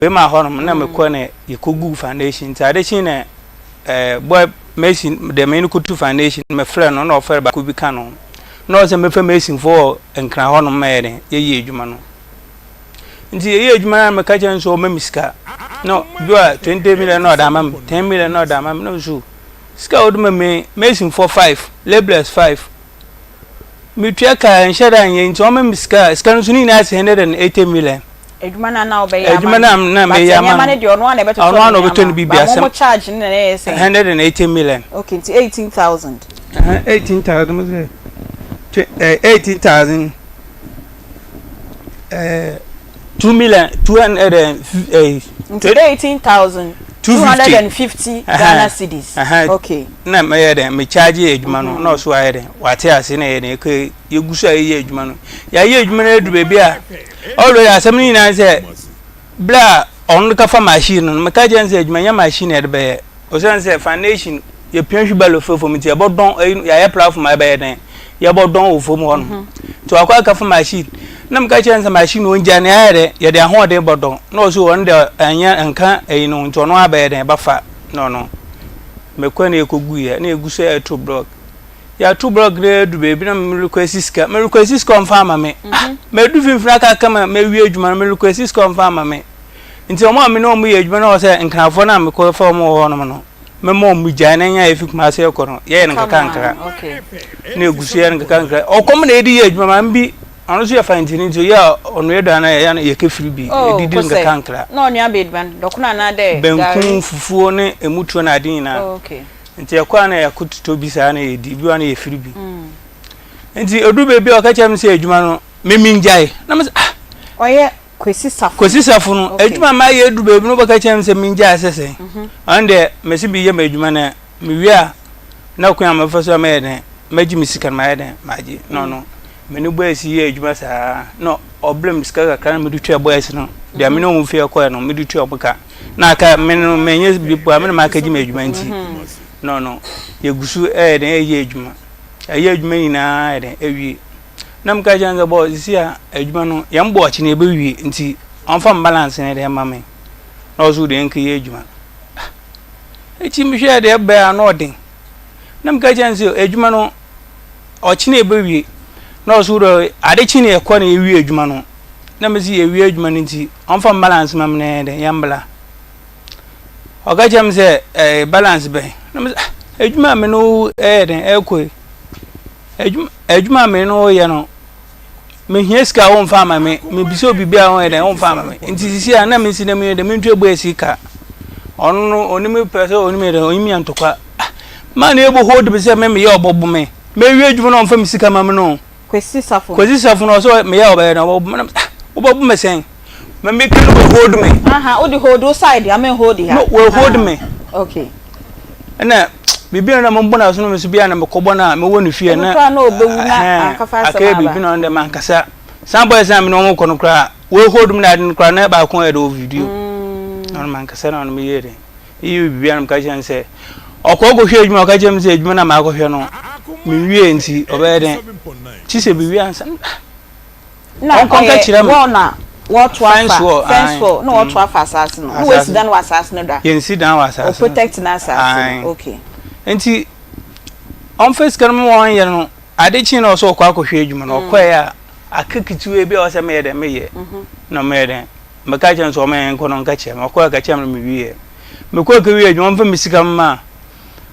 Bema hɔnom na mekɔ na yɛkɔguu foundation nti ade kye na eh, boy mason deɛ me no kɔtu foundation mefrɛ no na ɔfrɛ baako bi ka no na ɔsɛ mɛfa masonfoɔ wɔ Nkran hɔnom ma yɛ den yɛyɛ adwuma no nti yɛyɛ adwuma no na meka kyerɛ no sɛ ɔma me sika na bi a 20 million na ɔde ama me 10 million na ɔde ama me na nso sika a ɔde ma me masonfoɔ 5 labourers 5 Metua ka a ɛnhyɛ da nyɛ nti wɔma me sika a sika no nso ne nyinaa yɛ 180 million. Adwuma no a na wobɛyɛ ama Adwuma no a na but meyɛ ama nneɛma no no deɛ ɔno ara na ɛbɛtotɔ ɔno ara ne na ɔbɛtɔ ne nneɛma biribi but mo asɛm mo charge no na ɛyɛ sɛn? 180 million. Okay nti 18,000. Ɛhɛn 18,000 mo sɛ twe ɛɛ 18,000 ɛɛ 2 million 200 and ɛɛ. Nti 18,250 Ghana cedis. Okay. Na mɛyɛ dɛn me charge adwuma no na ɔso ayɛ dɛn wate ase na yɛ dɛn ɛkɔ yɛgu so a yɛyɛ adwuma no yɛayɛ adwuma no aduru baabi a already asɛm no nyinaa sɛ berɛ a ɔno kafa machine no meka kyerɛ no sɛ adwuma nyɛ machine na yɛde bɛyɛ ɔsiane sɛ foundation yɛpia hwibalo firi fam nti yɛbɔdɔn yɛayɛ platform a yɛbɛyɛ dɛn yɛbɔdɔn wɔ fam hɔ nom nti wakɔ akafa machine na meka kyerɛ no sɛ machine no ɔngya ne ayɛ dɛn yɛde ahoɔden bɔdɔn na ɔso ɔno deɛ ɛnyɛ nka ɛyi no nti ɔno abɛyɛ dɛn ɛbɛfa na ɔno mekɔ na yɛkɔguiɛ na yɛgu so ɛto blɔk yɛato blɔk na yɛadu baabi na merekwasi sika merekwasi sika ɔmfa ama me ah madu fimfini aka aka ma mawie adwuma no merekwasi sika ɔmfa ama me nti ɔmo a me ne ɔmo yɛ adwuma no wɔ sɛ nkrafoɔ no a mekɔfa ɔmo wɔ hɔnom no mɛma ɔmo gyae na nya efi Kumase kɔ no yɛyɛ no nkakra nkakra na egu so yɛ no nkakra nkakra ɔkɔm na yɛde yɛ adwuma maame bi ɔno nso yɛ fantini nti ɔyɛ a ɔnoa aduane a yɛyɛ no yɛkɛ firi bi Oh, yɛdidi no kosɛ. nkakra nkakra Na ɔnoa bɛ aduane dɔkono anaa dɛ banku gari? fufuo ne emutuo na ade nyinaa Oh, okay. nti ɛkɔ a na yɛkɔ totɔ bi saa na yɛdi bi wa na yɛfiri bi nti edu baabi a ɔka kyerɛ me sɛ adwuma no mimi ngyae na me sɛ ah Ɔyɛ Kwesi Safo. Kwesi Safo no, Okay. adwuma a mayɛ adu baabi no wobɛka kyerɛ me sɛ mengyae sɛ sɛn? Ɔno deɛ mese meyɛ m'adwuma na mewie a na kwan a mɛfa so a mɛyɛ dɛn mɛgye me sika no mayɛ dɛn magye na ɔno me ne boys yi yɛ adwuma saa na ɔbrɛ me sika kakra na mede tua boys no deɛ me ne wɔn fie kɔɛ no mede tua wɔn ka na aka me no menyɛ bi po a me na maka gye m'adwuma nti na ɔno yɛgu so ɛyɛ dɛn ɛyɛ adwuma ɛyɛ adwuma nyinaa yɛ dɛn ɛwie Na meka kyerɛ no sɛ, Bɔ, sisi a adwuma no, yɛn bɔ ɔkye no yɛbɛwie, nti ɔmfa me balance no deɛ mma me. Na ɔso deɛ nkɛyɛ adwuma. Ah, akyi mehwɛɛ deɛ ɛbɛɛ a na ɔden. Na meka kyerɛ no sɛ, adwuma no, ɔkye no yɛbɛwie. Na ɔso deɛ ade kye no yɛkɔ na yɛwie adwuma no. Na mesi yɛwie adwuma no nti, ɔmfa me balance ma me na yɛn deɛ yɛmbla. Ɔka kyerɛ me sɛ, ɛɛ balance bɛn? Na mesi, ah, adwuma a me ne wo ɛyɛ dɛn ɛrekɔ yi. Adwuma adwuma a me ne wo yɛ no, mehia sika a womfa ama me. Mebisa obi bi a ɔyɛ dɛn womfa ama me. Nti sisi a na mesi na meyɛ dɛn mentua bu asi ka. Ɔno no onim pɛ sɛ onim yɛ dɛn onim yɛ ntɔkwa. Ah, man na ebo hold me sɛ me meyɛ ɔbɔbo me. Mewie adwuma na ɔmfa me sika ma me no. Kwesi Safo. Kwesi Safo no ɔsɛ meyɛ ɔbɛyɛ dɛn ɔbɔbo me. Ah, wobɔbo me sɛn? Me me kiri no hold me. Aha, wode hold wo side ha, me hold ha. No, we hold me. Okay. Ɛna biribi a na mobɔ no aso no me so bi a na mekɔbɔ no a mewɔ ne fie na koraa na ɔbɛwu na ankafa asɛm aba. Akɛyɛ biribi na ɔno dɛ mankasa. San bɔyɛ sɛ me ne wɔn kɔ no koraa wei hold me na ade no koraa na baako yɛ de wɔ video. Mm. Na ɔno mankasa na ɔno meyɛ dɛ. Meyɛ biribi a na meka kyerɛ no sɛ ɔkɔ kɔhwɛ adwuma ɔka kyerɛ me sɛ adwuma na maakɔhwɛ no menwie nti ɔbɛyɛ dɛn. Kyi sɛ biribi ansa. Na ɔyɛ wall na wɔto afa fence wall na wɔto afa asaase no na wɔasi dan wɔ asaase no do a. Yɛnsi dan wɔ asaase no. O protect n'asaase no okay. Nti ɔmfa sika no ma wɔn yɛ no ade kye na ɔsɛ ɔkɔ akɔhwɛ adwuma no ɔkɔɛ a aka ketewa bi a ɔsɛ meyɛ dɛ meyɛ na meyɛ dɛ meka kyerɛ no sɛ ɔma yɛn nkɔ no nka kyerɛ me ɔkɔɛ ka kyerɛ me no mewie mekɔ kɛwie adwuma ɔmfa me sika mma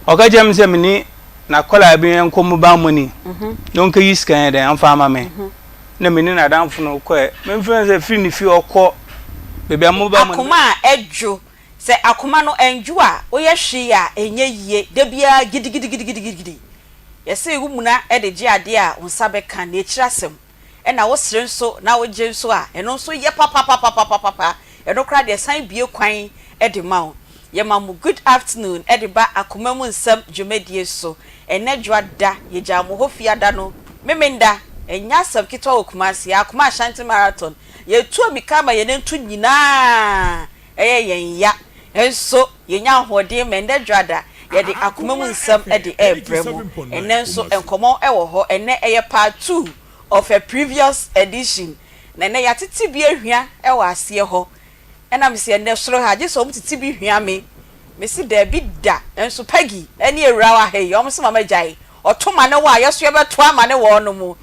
ɔka kyerɛ me sɛ mene N'akwadaa bi nkɔ mobile money na ɔnkɛyi sika yɛ dɛn ɔmfa ama me na me ne n'adamfo no kɔɛ memfrɛ no sɛ firi ne fie ɔkɔ baabi a mobile money. Akoma a ɛdwo, Sɛ akoma no ɛndwo a, woyɛ hwee a ɛnyɛ yie, da biara gidigidigidigidi. Yɛse wo muna de gye adeɛ a wo nsa bɛka, na akyiri asɛm. Ɛna wo sere nso na wo gye nso a, ɛno nso yɛ papapapapapapa. Ɛno koraa deɛ ɛsan bue kwan de ma wo. Yɛma mo good afternoon de ba Akoma mu Nsɛm dwumadie so. Ɛnnɛ Dwoada, yɛgyaa mo hɔ Fiada no, Memenda, ɛnyɛ asɛm ketewa wɔ Kumasi, Akoma Ashanti Marathon. Yɛtu amika ma yɛn nantu nyinaa ɛyɛ yɛn ya. Nso yɛnya ahoɔden ma ɛnnɛ Dwoada yɛde Akoma mu Nsɛm de rebrɛ mo. Ɛnnɛ nso nkɔmmɔ wɔ hɔ. Ɛnnɛ ɛyɛ part two of a previous edition. Na ɛnnɛ yɛatete bi ahua wɔ aseɛ hɔ. Ɛna mese ɛnnɛ soro ha gye sɛ wɔn tete bi hwia me. Mese daabi da, nso Peggy ne awuraa wɔ ha yi, wɔn se mama gyae. Ɔto ma ne wɔ a, yɛso yɛbɛto ama ne wɔ no mu.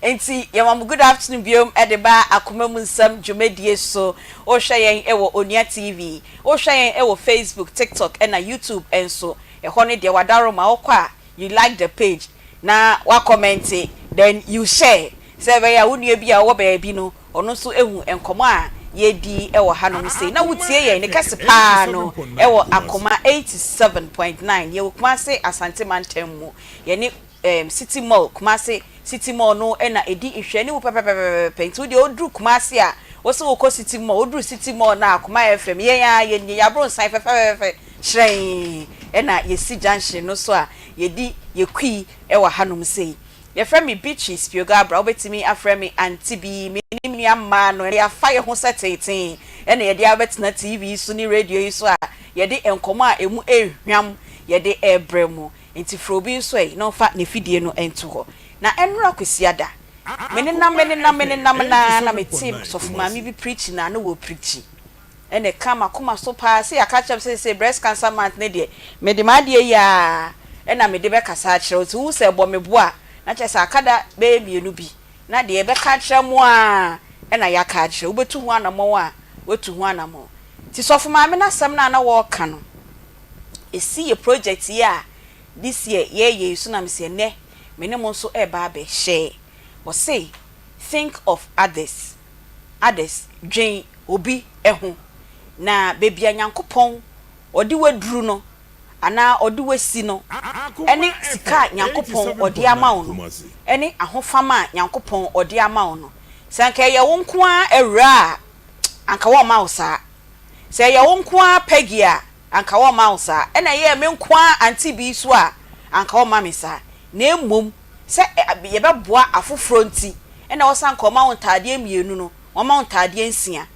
Nti yɛma mo good afternoon biom de ba Akoma mu Nsɛm dwumadie so. Wohwɛ yɛn wɔ Onua TV, wohwɛ yɛn wɔ Facebook, TikTok ɛna YouTube nso. Ɛhɔ no deɛ wadaroma, wokɔ a you like the page na wa kɔmɛnte then you share sɛ ɛbɛyɛ a wo nua bi a ɔwɔ baabi no ɔno nso ahu nkɔmmɔ a yɛredi wɔ hanom sei. Na wotie yɛn ne kɛse paa no wɔ Akoma 87.9. Yɛwɔ Kumase Asante mantam mu. Yɛne um, City Mall, Kumase City Mall no na ɛdi nhwɛanimu pɛpɛpɛpɛpɛ. Nti wo deɛ woduru Kumase a, wo se wokɔ City Mall, woduru City Mall no a, Akoma FM, yɛn ara yɛn nie, yɛaboro nsan fɛfɛɛfɛ hyerɛnn na yɛsi junction no so a yɛdi yɛkui wɔ hanom sei. Yɛfrɛ me Beatrice Piogabra, wobɛtumi afrɛ me Auntie Bi, me ne me nua mmaa no, yɛafa yɛn ho sɛ teetee na yɛde abɛtena TV yi so ne radio yi so a yɛde nkɔmmɔ a ɛmu ɛrehwam yɛde rebrɛ mo. Nti frɛ obi nso ɛ na ɔmfa n'afidie no nto hɔ. Na ɛnnora Kwasiada, menenam menenam menenam no ara na metee sɔfo maame bi preaching a na ɔrepreachi. Ɛna ɛka m'akoma so paa sɛ yɛaka akyerɛ me sɛ seesei breast cancer month no deɛ mede m'adeɛ yi ara na mede bɛkasa akyerɛ wo nti wohu sɛ ɛbɔ me bo a na kyerɛ sɛ aka da bɛyɛ mmienu bi na deɛ yɛbɛka akyerɛ mo ara na yɛaka akyerɛ wobɛtu ho anamɔn a woatu ho anamɔn nti sɔfo maame no asɛm no a na wɔreka no ɛsi yɛ project yi a this year yɛreyɛ yi so na mese ɛnnɛ me ne mo nso reba abɛ share ɔse think of others others dwen obi ho, na baabi a Nyankopɔn ɔde wo aduru no anaa ɔde wo asi no ne sika a Nyankopɔn ɔde ama wo no ne ahofama a Nyankopɔn ɔde ama wo no, sɛ anka ɛyɛ wo nko ara awuraa a, anka wɔmma wo saa. Sɛ ɛyɛ wo nko ara Peggy a, anka wɔmma wo saa. Ɛna ɛyɛɛ me nko ara Auntie Bee nso a, anka wɔmma me saa. Na mmom sɛ yɛbɛboa afoforɔ nti na ɛwɔ sɛ anka wɔma wo ntaadeɛ mmienu no, Wɔama wo ntaadeɛ nsia.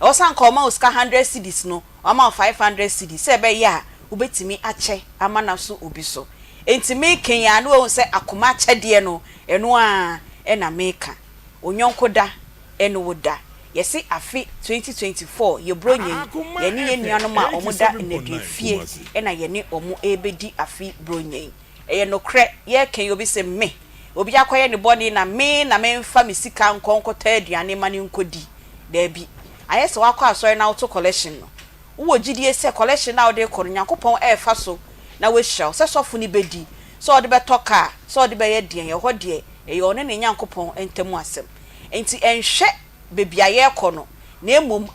Ɛwɔ sɛ anka wɔma wo sika hundred cedis no, wɔama wo 500 cedis sɛ ɛbɛyɛ a wobɛtumi akyɛ ama no aso obi so. Enti meka yi ara na woahu sɛ akoma akyɛdeɛ no, ɛno ara na meka. Wo yɔnko da ne wo da. Yɛse afe 2024 yɛ Buronya yi, yɛne yɛn nuanom a wɔda nnaduafie na yɛne wɔn rebɛdi afe Buronya yi. Ɛyɛ nokorɛ, yɛreka yi obi se me, obi akɔyɛ ne bɔne na me na memfa me sika nkɔ nkɔtɔ aduane mma no nkɔdi. Daabi. Ayɛ sɛ woakɔ asɔre na woto kɔlɛhyen no. Wowɔ gyidie sɛ kɔlɛhyen no a wode rekɔ no, Nyankopɔn refa so na wahyira wo. Sɛ sɔfo no bɛdi, sɛ ɔde bɛtɔ kaa, sɛ ɔde bɛyɛ deɛn, ɛhɔ deɛ, ɛyɛ ɔne ne Nyankopɔn ntam asɛm. Enti ɛnhwɛ baabi a yɛrekɔ no, na mmom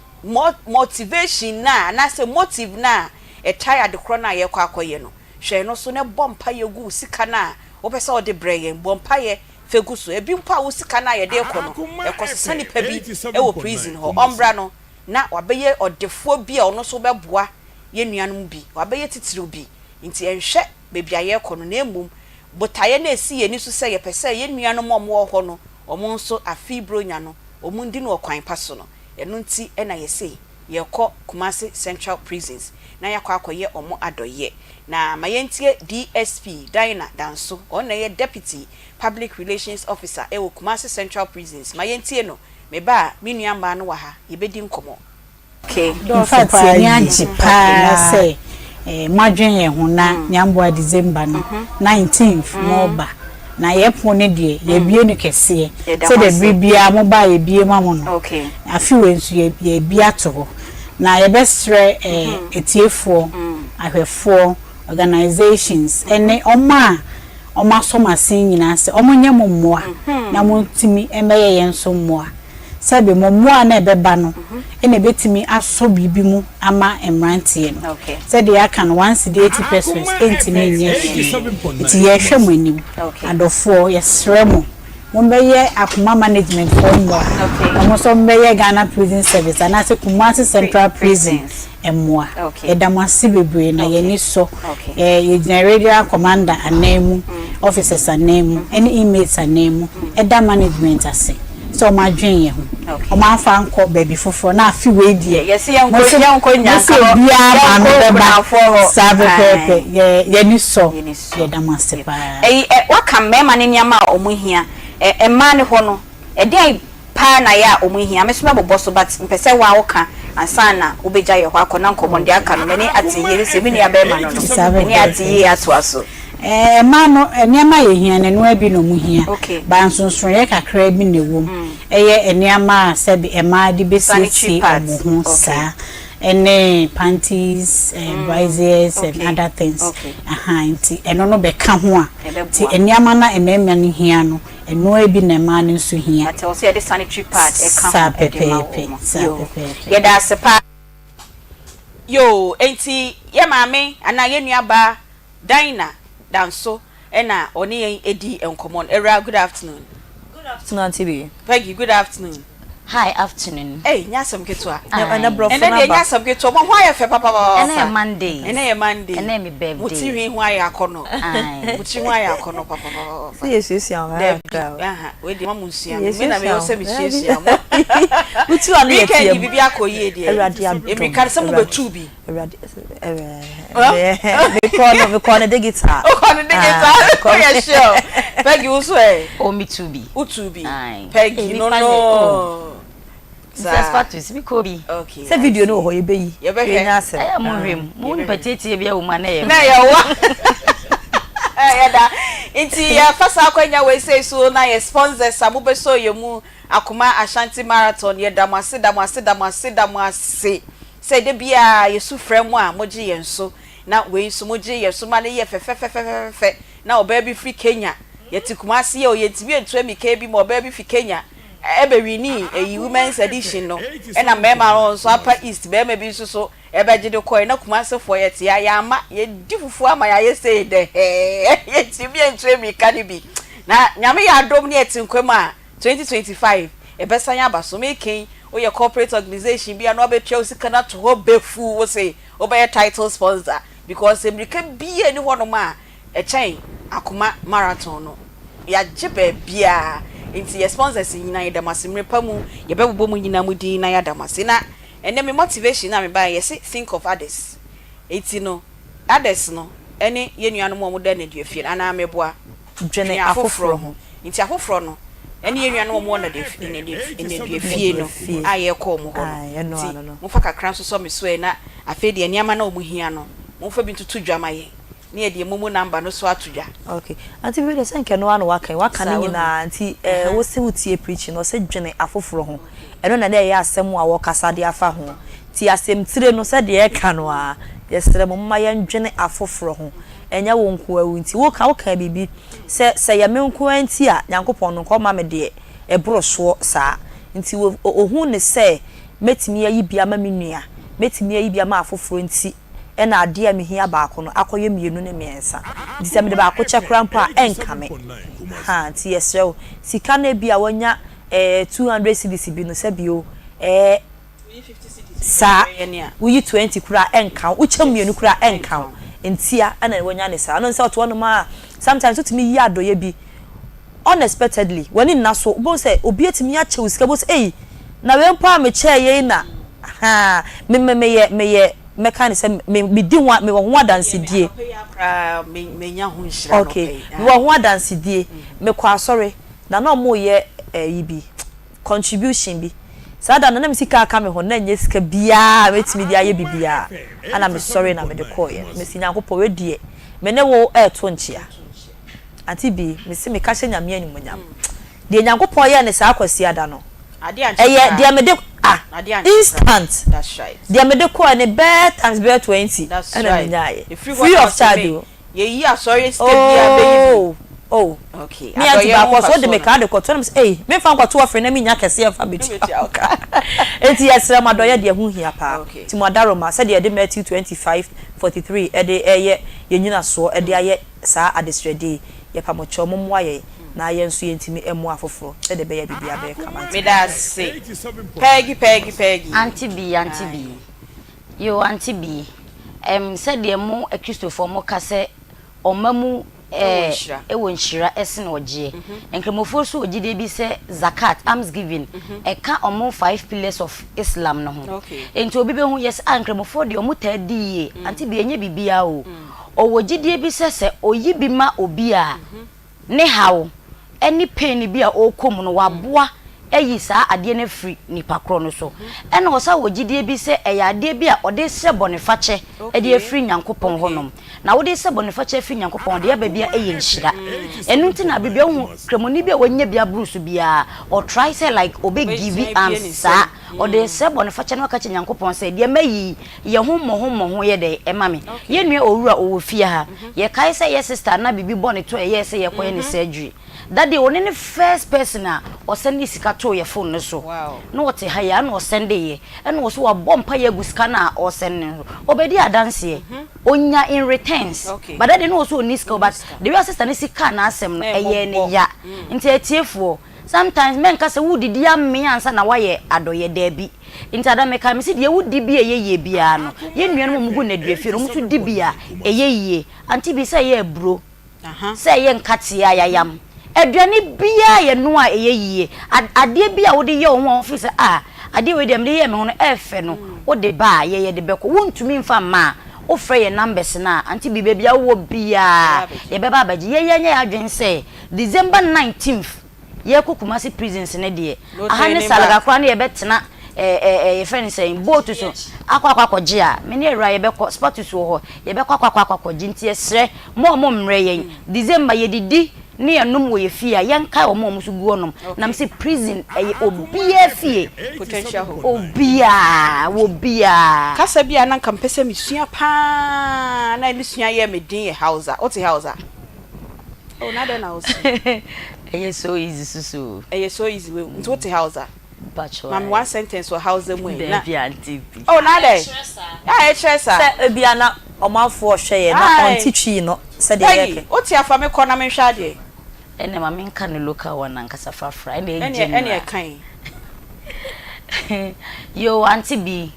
motivation no a, anaasɛ motive no a ɛtae adekorɔ no a yɛrekɔ akɔyɛ no. Hwɛ ɛno so na bɔ mpaeɛ gu wo sika no a wopɛ sɛ wode brɛ yɛn. Bɔ mpaeɛ fa gu so. Ebi mpo a wo sika no a yɛde rekɔ no, ɛkɔsesa nipa bi wɔ prison hɔ. Ɔmmra no, na wabɛyɛ ɔdefoɔ bi a ɔno nso bɛboa yɛn nuanom bi. Wabɛyɛ titiriw bi. Nti ɛnhwɛ baabi a yɛrekɔ no, na mmom botaeɛ no a ɛsi yɛn ani so sɛ yɛpɛ sɛ yɛn nuanom a wɔwɔ hɔ no, wɔn nso afe Buronya no, wɔndi no ɔkwan pa so no. Ɛno nti na yɛse yɛrekɔ Kumasi Central Prisons na yɛakɔ akɔyɛ wɔn adɔeɛ. Na ma yɛntie DSP Diana Danso, ɔno na ɛyɛ Deputy Public Relations Officer wɔ Kumasi Central Prisons. Ma yɛntie no. Me ba a, me nua mmaa no wɔ ha, yɛbɛdi nkɔmmɔ. In fact yɛn ani agye paa sɛ moadwen yɛn ho na Nyamboa December no 19th moreba. Na yɛn pon no deɛ yɛabue no kɛseɛ sɛdeɛ bere biara moba a yɛbue ma mo no. Afe wei nso yɛabue ato hɔ. Na yɛbɛsrɛ atiefoɔ, ahwɛfoɔ, organisations ne wɔn a wɔasɔ mo asen nyinaa sɛ wɔnyɛ mo mmoa na montumi mmɛyɛ yɛn nso mmoa. Sɛbe mo mmoa no a ɛbɛba no na ɛbɛtumi asɔ biribi mu ama mmeranteɛ no. Sɛdeɛ yɛaka no, one cedi eighty pesewas ɛntumi nyɛ hwee. Nti yɛrehwɛ mo anim. Adɔfoɔ, yɛsrɛ mo, mommɛyɛ Akoma Management foɔ mmoa, na mo nso mommɛyɛ Ghana Prison Service anaasɛ Kumasi Central Prison mmoa. Yɛda mo ase bebree na yɛn ani sɔ. Yɛgyina Regional Commander ananmu, officers ananmu, ne inmates ananmu da management ase sɛ wɔn adwene yɛn ho. Wɔn amfa ankɔ baabi foforɔ na afe wei deɛ mose obiara maame bɛba saa pɛpɛɛpɛ. Yɛn ani sɔ. Yɛda mo ase paa. Waka mmarima no nneɛma a wɔhia. Mmaa no hɔ no, ɛdeɛn. paa na yɛ a ɔmo hia? Me nso mɛbobɔ so but mpɛ sɛ wo a woka ansa na wobɛgya yɛ hɔ akɔ na nkɔmmɔ no deɛ aka no m'ani ate yie sɛ me nua bɛrima no no m'ani ate yie atoa so. Ɛɛ mmaa no nneɛma a yɛhia no ɛnoa bi na ɔmo hia but nsonsonoeɛ kakraa bi na ɛwɔ mu ɛyɛ nneɛma a sɛbi mmaa de bɛsiesie ɔmo ho saa ɛne panties braziers and other things ahaa nti ɛno no bɛka ho a nti nneɛma no a mmarima no hia no ɛnoa bi na mmaa no nso hia saa pɛpɛɛpɛ saa pɛpɛɛpɛ. Yɛda ase paa. Yoo enti yɛ maame anaa yɛ nua baa Dinah Danso na ɔne yɛn di nkɔmmɔ no. Awuraa, good afternoon. Good afternoon, Auntie Bee. Peggy, good afternoon. Hi, afternoon. Ei, nyɛ asɛm ketewa. Aye. Ɛnɛ borɔfo Ɛnɛ no deɛ nyɛ aba. asɛm ketewa. Mo ho ayɛ fɛ papapapaapa. Ɛnɛ yɛ Monday. Ɛnɛ yɛ Monday. Ɛnɛ yɛ me birthday. Mo ti hwi ho ayɛ akɔnɔ. Aye. Mo ti ho ayɛ akɔnɔ papapapaapa. Sɛ yɛsuasua wo Dabi, kakra o. aha, wei deɛ ma mo nsua me. Me na Yɛsuasua mewɔ wo. sɛ mesuasua mo. Wotu ano yɛ Weekend tia yi mu. biribi akɔ yie deɛ. Awurade adom. Mmirika no sɛ Awurade. mobɛtu bi. Awurade mekɔ no mekɔ no digital. Wokɔ no digital woyɛ sure. Peggy wo so ɛ. Oh me too bi. Wo too bi. Peggy no no. Saa. Status mi kɔ bi. Okay. Sɛ video no wɔ hɔ yɛbɛyi. Yɛbɛhwɛ. Yɛnya asɛm. Ɛyɛ mo hwɛ mu. Mo nipa tietie bi ɛwɔ mu a na ɛyɛ. Na ɛyɛ wa. Yɛda. Nti yɛfa saa akwanya wei sei so na yɛ sponsors a mobɛsɔ yɛn mu Akoma Ashanti Marathon yɛda mo ase da mo ase da mo ase da mo ase. Sɛ da biara yɛsu frɛ mo a, mogye yɛn so. Na wei nso, mogye yɛn so ma no yɛ fɛfɛfɛfɛfɛfɛ. Na ɔbaa bi firi Kenya, yɛte Kumasi yi o, yɛntumi antu amika bi ma ɔbaa bi fi Kenya bɛwinii ɛyi Women's Edition no. Ɛna mmarima no nso, Upper East barima bi nso so bɛgye de kɔeɛ. Na Kumasefoɔ yɛte ha, yɛamma, yɛdi fufuo ama yɛayɛ sei dɛhɛɛ, yɛntumi antu amika no bi. Na Nyame yɛ adom ne yɛte nkwa mu a, 2025 ɛbɛsan aba so. Meka yi, woyɛ corporate organisation bi a na wabɛtua wo sika no ato hɔ bɛfu wo se wobɛyɛ title sponsor because mmirika biara nni hɔnom a ɛkyɛn Akoma Marathon no. Yɛagye baabiara nti yɛ sponsors nyinaa yɛda mo ase. Mmerɛ pa mu yɛbɛbobɔ mo nyinaa mo din na yɛada mo ase. Na ɛnnɛ me motivation a mebaeɛ yɛse think of others nti no others no ɛne yɛn nuanom a wɔda nneduafie no anaa meboa? Dwene afoforɔ ho. Nti afoforɔ no ne yɛn nuanom a wɔwɔ nneduafie no a yɛrekɔ wɔn hɔ no. Nti momfa kakra nsosɔ me so ɛ, na afei deɛ nneɛma no a wɔhia no, momfa bi ntoto dwa ma yɛn, na yɛde yɛn momo number no nso ato dwa. Ok. Auntie Vivi deɛ sɛ nka ɛno ara na waka yi, waka ne nyinaa nti eh, wo se wotie preaching no, ɔse dwene afoforɔ ho. Ɛno na na ɛyɛ asɛm a wɔkasa de afa ho. Nti asɛmtire no sɛdeɛ ɛka no ara, yɛsrɛ mo momma yɛndwene afoforɔ ho. Ɛnyɛ wo nkoa wo nti. Woka wokaa biribi sɛ sɛ ɛyɛ me nkoa nti a Nyankopɔn no nka ɔmma me deɛ ɛboro soɔ saa. Nti ɔhu no sɛ mɛtumi ayi bi ama me nua, mɛtumi ayi bi ama afoforɔ nti ɛna adeɛ a mehia baako no akɔyɛ mmienu ne mmiɛnsa. Nti sɛ mede baako kyɛ koraa mpo a ɛnka me. Ahaa nti yɛsrɛ wo sika no ebia wanya ɛɛ 200 cedis bi no sɛbio ɛɛ Saa, woyi 20 koraa a ɛnka wo, wokyɛ mu mmienu koraa a ɛnka wo, ntia na wanya ne saa. Ɛno ne sɛ ɔte hɔnom a, sometimes wotumi yi adɔeɛ bi unexpectedly, w'ani nna so, wobɛhu sɛ obi atumi akyɛ wo sika, wobɛhu sɛ ei, na wei mpo a mekyɛɛ yei na, ahaa, me me meyɛ meyɛ mɛka ne sɛ me medi ho mewɔ ho adansedie. Okay, mewɔ ho adansedie, mekɔ asɔre na na wɔreyɛ ɛyi bi, contribution bi. Saa da no na me sika a aka me hɔ no na ɛnyɛ sika biara a mɛtumi de ayɛ biribiara. Ɛna mesɔree na mede kɔeɛ. Mese Nyankopɔn wei deɛ me ne wo reto nkyea. Auntie Bee, mese meka hyɛ Nyame animuonyam. Deɛ Nyankopɔn yɛɛ no saa Kwasiada no, ɛyɛ deɛ mede ah instant deɛ mede kɔeɛ no bɛyɛ times bɛyɛ 20 ɛna menyaeɛ. Free of charge o. Yɛyi asɔre sika biara bɛyi bi. Oh oh Okay, Me aunty adɔyɛ ho baako ɔse wode mfasoɔ me no. kaa de kɔto na mese ei memfa nkɔto ɔfere na mennya kɛseɛ mfa mɛtua wo ka. Enti yɛsrɛ mo adɔyɛ deɛ ɛho hia paa. Okay. Nti mo adaworoma sɛdeɛ yɛde Matthew 25, 43 de reyɛ yɛn nyinasoɔ de ayɛ saa adesrɛdeɛ yi, yɛpa mo kyɛw mommoa yɛn na yɛn nso yɛntumi mmoa afoforɔ sɛdeɛ ɛbɛyɛ a biribiara bɛyɛ kama. Nti Meda ase. Peggy, Peggy, Peggy. Auntie B, Auntie B. Yoo Auntie B, ɛm sɛdeɛ mo akristofoɔ mo ka sɛ ɔma mu ɛɛ wɔ nhyira ɛsene ɔgyeɛ. Nkramofoɔ nso wɔ gyidie bi sɛ zakat, almsgiving, ɛka ɔmo five pillars of Islam no ho. Enti obi bɛhu yɛ sɛ ah nkramofoɔ deɛ ɔmo taa di yie. Auntie B ɛnyɛ biribiara o. Ɔwɔ gyidie bi sɛ sɛ ɔyi bi ma obi a, ne haw ne pain bi a ɔrekɔ mu no waboa ayi saa adeɛ no afiri nipa korɔ no so. Ɛna ɔsan wɔ gyidie bi sɛ ɛyɛ adeɛ bi a ɔde resrɛ bɔnefakyɛ de afiri Nyankopɔn hɔ nom. Na wode resrɛ bɔnefakyɛ afiri Nyankopɔn hɔ deɛ ɛba biara ɛyɛ nhyira. Ɛno nti na bere biara wohu Kramoni bi a wanya bi aboro so biara ɔtry sɛ like ɔbɛ give alms saa. Ɔde resrɛ bɔnefakyɛ na waka akyerɛ Nyankopɔn sɛ deɛ mayi yi yɛ ho mmɔho mmɔho yɛ dɛn ɛma me. Yɛn nua Owura ɔwɔ fie ha. Yɛkae sɛ yɛ sister na biribi bɔ ne to a ɛyɛɛ sɛ yɛkɔyɛ no surgery. Daddy ɔno ne first person a ɔsɛnde sika too yɛ phone no so. Na ɔte ha yi a ɛna ɔsɛnde yɛ. Ɛna ɔse wabɔ mpaeɛ agu sika no a ɔsɛnde no so. Ɔbɛdi adanseɛ. Ɔnya in returns. But daddy na ɔse ɔnni sika o but the way a sister no si kaa n'asɛm no ɛyɛɛ no ya. Nti atiefoɔ sometimes mɛnka sɛ wodidi amee ansa na woayɛ adɔeɛ daabi. Nti ada mekae mese deɛ wodi bi a ɛyɛ yie biara no yɛn nuanom a wɔgu nnaduafie no wɔn nso di bi a ɛyɛ yie. Auntie bi sɛ ɛyɛ aburo. sɛ ɛyɛ nkateɛ a yɛayam, aduane biara a yɛnoa a ɛyɛ yie, adeɛ bi a wode yɛ wo ho a wofeel sɛ ah adeɛ wei deɛ mede yɛɛ me ho no ɛyɛ fɛ no, wode ba a yɛyɛ de bɛkɔ. Wontumi mfa mma a, wofrɛ yɛn numbers no a, Auntie Bee baabi a wowɔ biara yɛbɛba abɛgye. Yɛn yɛnyɛ yɛn adwene sɛ December 19th Yɛrekɔ Kumasi prisons no deɛ, aha ne Salaga koraa ne yɛbɛtena ɛɛ yɛfrɛ no sɛn, boat so akɔ akɔ akɔgye a, me ne Awuraa yɛbɛkɔ, Spatus wɔ hɔ, yɛbɛkɔ akɔ akɔ akɔgye. Nti yɛsrɛ mo a mommrɛ yɛn, December yɛdidi ne yɛnom wɔ yɛn fie a, yɛnkae wɔn a wɔn nso gu hɔnom. Na mese prison ɛyɛ obiara fie, obiara, obiara. Kasa bi a na anka mepɛ sɛ mesua pa ara na ne sua yɛɛ me den yɛ Hausa. Wote Hausa? Oh na adɛn na wo se. Ɛyɛ so easy susu o. Ɛyɛ so easy wei nti wote Hausa? Mpakyɛw Ma me one sentence wɔ Hausa mu ɛ na. Dabi auntie bi. Oh na adɛn? Ah ɛkyerɛ saa. Sɛ ebia na ɔmanfoɔ rehwɛ yɛn na ɔnte Twi no sɛdeɛ Peggy yɛka. wote a fa me kɔ na menhwɛ adeɛ. Ɛnneɛ ma menka no local one ankasa frafra ɛnna ɛyɛ general. Ɛnneɛ ka yi. Yoo auntie bi,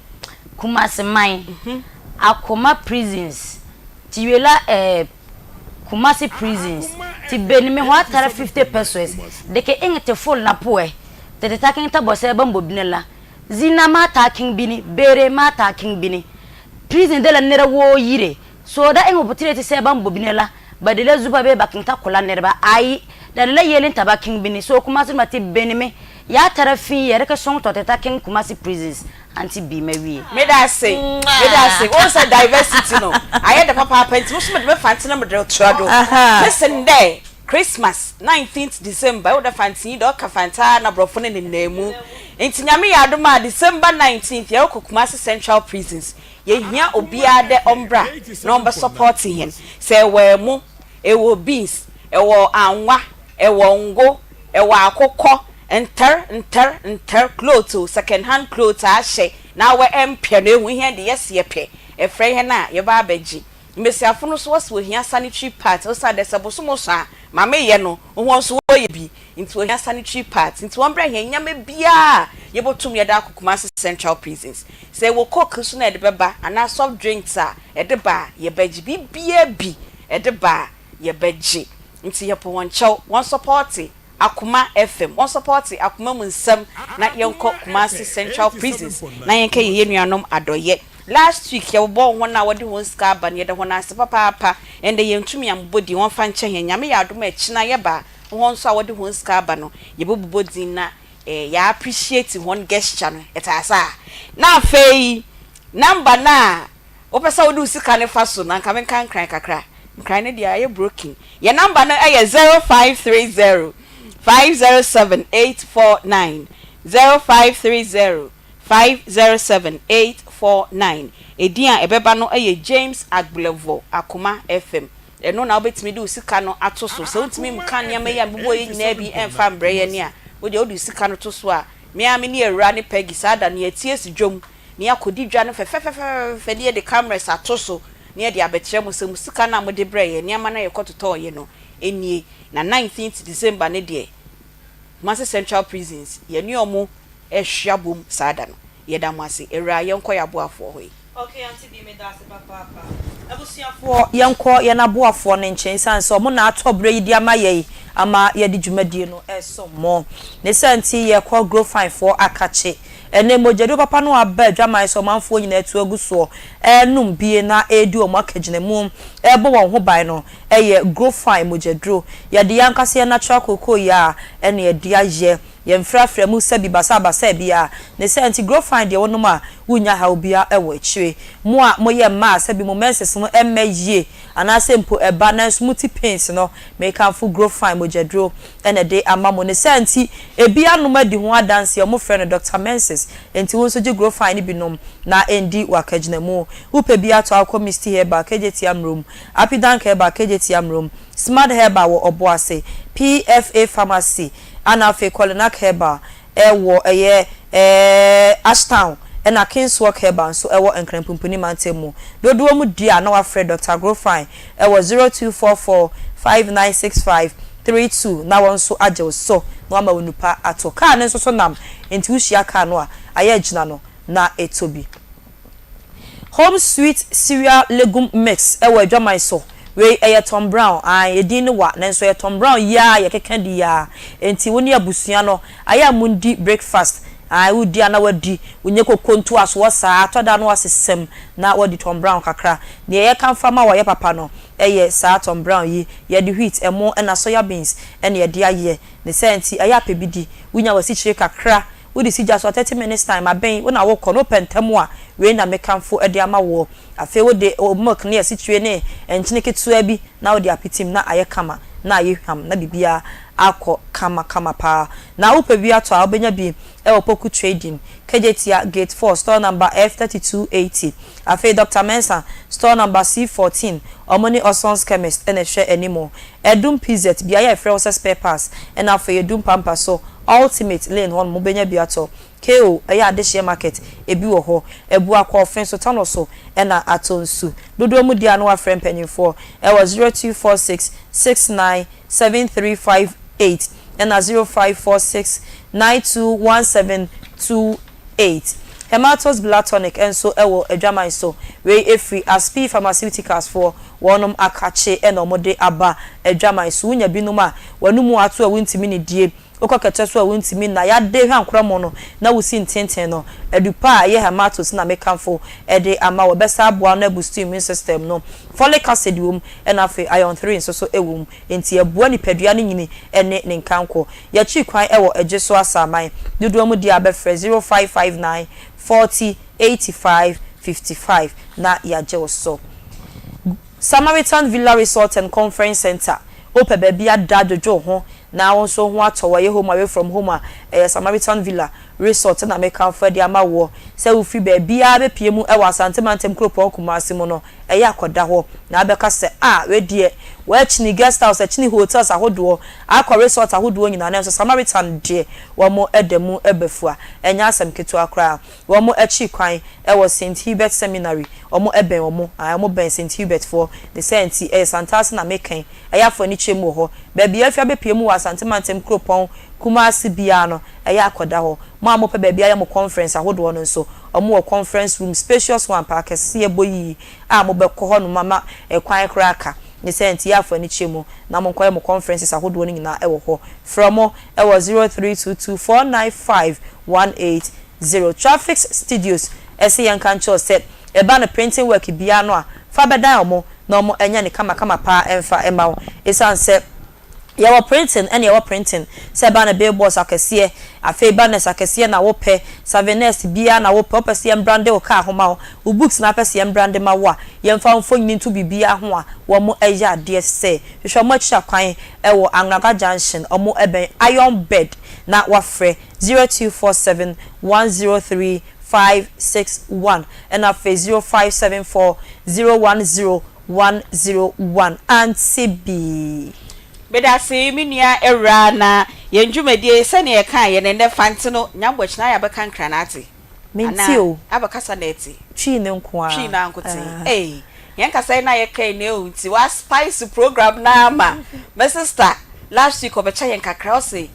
Kumasi man, Akoma prisons, Tiwela eh. Kumasi prisons ti beni me hɔ atara 50 pesewas deke eŋ te fol na poɛ te te ta keŋ ta bɔ sɛba n bo bini la. Zina maa taa keŋ bini, beere maa taa keŋ bini. Prison dela nɛra woo yire. So da eŋ putire ti sɛba n bo bini la ba dela zuba bee ba keŋ ta ko la nɛreba? Aayi, la dela yele n ta ba keŋ bini. So Kumasi duma ti beni me ya tara fii ya deke soŋ tɔ te ta keŋ Kumasi prisons Auntie Bee mawie. Meda ase, meda ase. Wohu sɛ diversity no ayɛ dɛ papaapa nti mo nso mede me fante no mede retoa do. Mese ndɛ Christmas nineteenth December ehu dɛ fantsenyi dɛ ɔka fante ara na borɔfo no nenam mu. Ntsi Nyame yɛ adom a December nineteenth yɛrokɔ Kumasi Central Prisons. Yehia obiara dɛ ɔmbra na ɔmbɛ support hɛn. Sɛ ewɔ ɛmo, ewɔ beans, ewɔ anwa, ewɔ ngo, ewɔ akokɔ, Ntar, ntar, ntar, clothes o, second hand clothes a ahyɛ na awɔ ɛmmpɛ no ehu hɛn de yɛse yɛpɛ, efrɛ hɛn a yɛba abɛgye. Mbasiafo no so wɔse wohia sanitary pads osiandɛ sɛ bosoom so a ma meyɛ no hɔn so wɔyɛ bi ntsi wohia sanitary pads ntsi wɔmbrɛ hɛn ndzɛmba biara a yebotum yɛdze akɔ Kumasi Central Prisons. Sɛ ewɔ coke so na edze bɛba anaa soft drinks a edze ba a yɛbɛgye, biribiara bi edze ba a yɛbɛgye ntsi yɛpɛ hɔn kyɛw wɔnsɔpɔɔtse Akoma FM, wɔn sɔpɔte akoma mu nsɛm na yɛnkɔ Kumasi Central Prisons na yɛnkɛ yɛ yɛn nuanom adɔyɛ. Last week yɛbobɔɔ hɔn a wɔde hɔn sika aba no yɛda hɔn ase papaapa, ɛndɛ yɛnntumi ammbobɔ din wɔmfa nkyɛ hɛn, Nyame yɛ adom a ɛkyena yɛba a hɔn nso a wɔde hɔn sika aba no yɛbɛbobɔ dzin na yɛ appreciate hɔn gesture no, ɛtaa saa. Na afei number no a Wopɛ sɛ wode wo sika no fa so no anka menka nkran kakra. Nkran no deɛ ayɛ broken. Yɛn number no yɛ 0530 507 849, 0530 507 849. Edin a ɛbɛba no yɛ James Agblevor Akoma FM. Ɛno na wobɛtumi de wo sika no ato so. Sɛ wontumi nka nneɛma yi a mebobɔɔ yi nyinaa bi mfa mbrɛ yɛn a, wo deɛ wode wo sika no to so a, me ara me ne Awuraa ne Peggy saa da no yɛte asi dwam na yɛakɔdi dwa no fɛfɛfɛfɛfɛ na yɛde cameras ato so na yɛde abɛkyerɛ mo sɛ mo sika no a mode brɛɛ yɛn, nneɛma no a yɛkɔtotɔeɛ no nie. Na nineteenth December no deɛ, Kumasi Central Prisons, yɛne wɔn rehwe abom saa da no. Yɛda mo ase. Awuraa, yɛnkɔ yɛn aboafoɔ hɔ yi. Okay auntie Bee meda ase papaapa. Abusuafoɔ yɛnkɔ yɛn aboafoɔ no nkyɛn esiane sɛ wɔn na atɔ berɛ yi de ama yɛn ama yɛde dwumadie no resom mo. Ne saa nti yɛkɔ Grofine foɔ akakye. Ɛnnɛ, mogyaduro papa no aba adwaman sɛ ɔmanfoɔ nyinaa atu agu soɔ renom bie na ɛredi wɔn akagyinamu rebɔ wɔn ho ban no yɛ Grofine mogyaduro. Yɛde yɛn ankasa yɛn natural cocoa yi ara na yɛde ayɛ. Yɛmfrafra mu sɛbi basaabasaa biara. Ne saa nti, Grofine deɛ wonom a, wonnya haw biara wɔ akyire. Mo a moyɛ mmaa a sɛbi mo menses no mmɛ yie anaasɛ mpo ɛba nanso moti pains no, mekamfo Grofine mogyaduro na ɛde ama mo. Ne saa nti, ebi anom adi ho adanseɛ, wɔfrɛ no Doctor Menses. Enti wo nso gye Grofine no bi nom na ɛndi w'akagyinamu. Wopɛ bi atɔ a, wokɔ Misty Herbal, Kejetia Mmrom, Apidank Herbal, Kejetia Mmrom, Smart Herbal wɔ Ɔboase, PFA Pharmacy, Ana afei Kolinak Herbal wɔ ɛyɛ Ashtown ɛna Kingswalk Herbal nso ɛwɔ Nkran Pumpuni mantam mu. Dodoɔ mu di a na wafrɛ Dɔkta Grofine ɛwɔ 0244 5965 32 na wɔn nso agye wo so na wama wo nnupa ato. Kaa no nso so nam nti wohyia kaa no a ayɛ agyina no na ɛtɔ bi. Home Sweet Cereal Legume Mix wɔ adwaman so. Wei ɛyɛ Tom Brown, ae, edin no wa, nanso ɛyɛ Tom Brown yi ara a yɛkeka di yi ara. Enti wo ne abusua no, ayɛ a mondi breakfast, ae, wodi a na woadi, wonyɛ koko ntoasoɔ saa, atɔ da na woasesa mu na woadi Tom Brown kakra. Deɛ yɛka mfa ma wo a ɛyɛ papa no yɛ saa Tom Brown yi, yɛde wheat, ɛmo, ɛna soya beans na yɛde ayɛ. Ne saa nti, ɛyɛ a pɛ bi di. Wonya w'asikyire kakra Wode si gya so a, 30 minutes time abɛn, wo na wokɔ no, wopɛ ntɛm a, wei na mekamfo de ama woɔ. Afei wode wo milk ne asikyire ne nkyene ketewa bi na wode apitim na ayɛ kama, na ayɛ hwam na biribiara akɔ kama kama paa. Na wopɛ bi atɔ a, wobɛnya bi wɔ Poku Trading, Kejetia, Gate 4, store number F3280. Afei Doctor Mensah, store number C14, wɔn ne Oson's Chemist na ɛhwɛ anim. Adum PZ, beaeɛ a yɛfrɛ hɔ sɛ Spare Parts, ɛna afei Adum Pampa so, Ultimate Lane hɔ nom wobɛnya bi atɔ. KO, ɛyɛ adehyeɛ market, ebi wɔ hɔ. Abuakɔ, Ɔfenso, Tano so ɛna atɔ nsu. Dodoɔ mu deɛ a na wafrɛ mpanyinfoɔ ɛwɔ 0246 69 7358 ɛna 0546 92 1728. Hematos Blood Tonic nso wɔ adwaman so. Wei ɛfiri Aspi Pharmaceuticals foɔ wɔnom akakye na wɔde aba adwaman so. Wonya binom a, w'anomu ato a wontumi nnidie, wokɔ kɛtɛ so a wontumi nna, yade hwankorɔmo no na wosi ntenten no. Adu pa a ɛyɛ Hematos na mekamfo de ama wo. Ɛbɛsa aboa no abustu immune system no. Folic acid wɔ mu ɛna afei iron 3 nso so wɔ mu. Enti ɛboa nipadua no nyini ne ne nkankɔ. Yɛkyiri kwan wɔ Ɛgye so Asaman dodoɔ mu deɛ a bɛfrɛ 0559 40 85 55 na yɛagye wo so. Samaritan Villa Resort and Conference Centre, Wopɛ baabi ada adwodwo wo ho na wo nso wo ho atɔ wo, ɛyɛ home away from home a, ɛyɛ Samaritan Villa Resort na mekamfo de ama woɔ. Sɛ wofiri baabiara bɛpue mu wɔ Asante Mantam kuropɔn Kumasi mu no, ɛyɛ a kɔda hɔ na wobɛka sɛ, Ah, wei deɛ, wɔakyini guest house, akyini hotels ahodoɔ, akɔ resort ahodoɔ nyinaa, nanso Samaritan deɛ, wɔda mu bafua. Ɛnyɛ asɛm ketewa koraa. Wɔn akyiri kwan wɔ Saint Hubert Seminary, wɔn bɛn wɔn, ae, wɔn bɛn Saint Hubert foɔ, ne saa nti, ɛyɛ Santase na meka yi, ɛyɛ afɔ anikyerɛ mu wɔ hɔ. Baabi a afi abɛpue mu wɔ Asante Mantam kuropɔn Kumasi biara no, ɛyɛ akɔda hɔ. Mo a mopɛ baabi ayɛ mo conference ahodoɔ no nso, wɔn wɔ conference room, spacious one paa, kɛseɛ, bɔ yie, a mobɛkɔ hɔ nom ama ɛkwan koraa aka. Ne saa nti, ɛyɛ afɔ anikyerɛ mu na monkɔyɛ mo conferences ahodoɔ no nyinaa wɔ hɔ. Frɛ wɔn wɔ 0322 495 180. Traffics Studios se yɛnka nkyerɛ wo sɛ ɛba no printing work biara no a, fa bɛdan wɔn na wɔn nyɛ no kamakama paa mfa mma wo. Esiane sɛ yɛwɔ printing ɛna yɛwɔ printing, sɛ ɛba no billboards akɛseɛ, afei banners akɛseɛ na wopɛ, souvenirs biara na wopɛ, wopɛ sɛ yɛmbrande wo car ho ma wo, wo books na wopɛ sɛ yɛmbrande ma wo a, yɛmfa wo mfonini nto biribiara ho a, wɔn yɛ adeɛ sɛ. Hwehwɛ wɔn akyiri akwan wɔ Angraga Junction, wɔn bɛn Iron Bed na wafrɛ 0247 103 561 ɛna afei 0574 010 101. Auntie Bee. Medase me nua awuraa na yɛn dwumadie sɛnea yɛkaa yɛ no ɛnɛ fante no nyambɔ kyena yɛabɛka nkran ate Mente anaa o. abɛkasa na ɛte Twii no nko ara. Twii no ara nkotsee ei hɛn kasa yi na yɛka yi na ehu ntsi wa spice program no ara ma me sister last week ɔbɛkyɛ hɛn kakra ɔse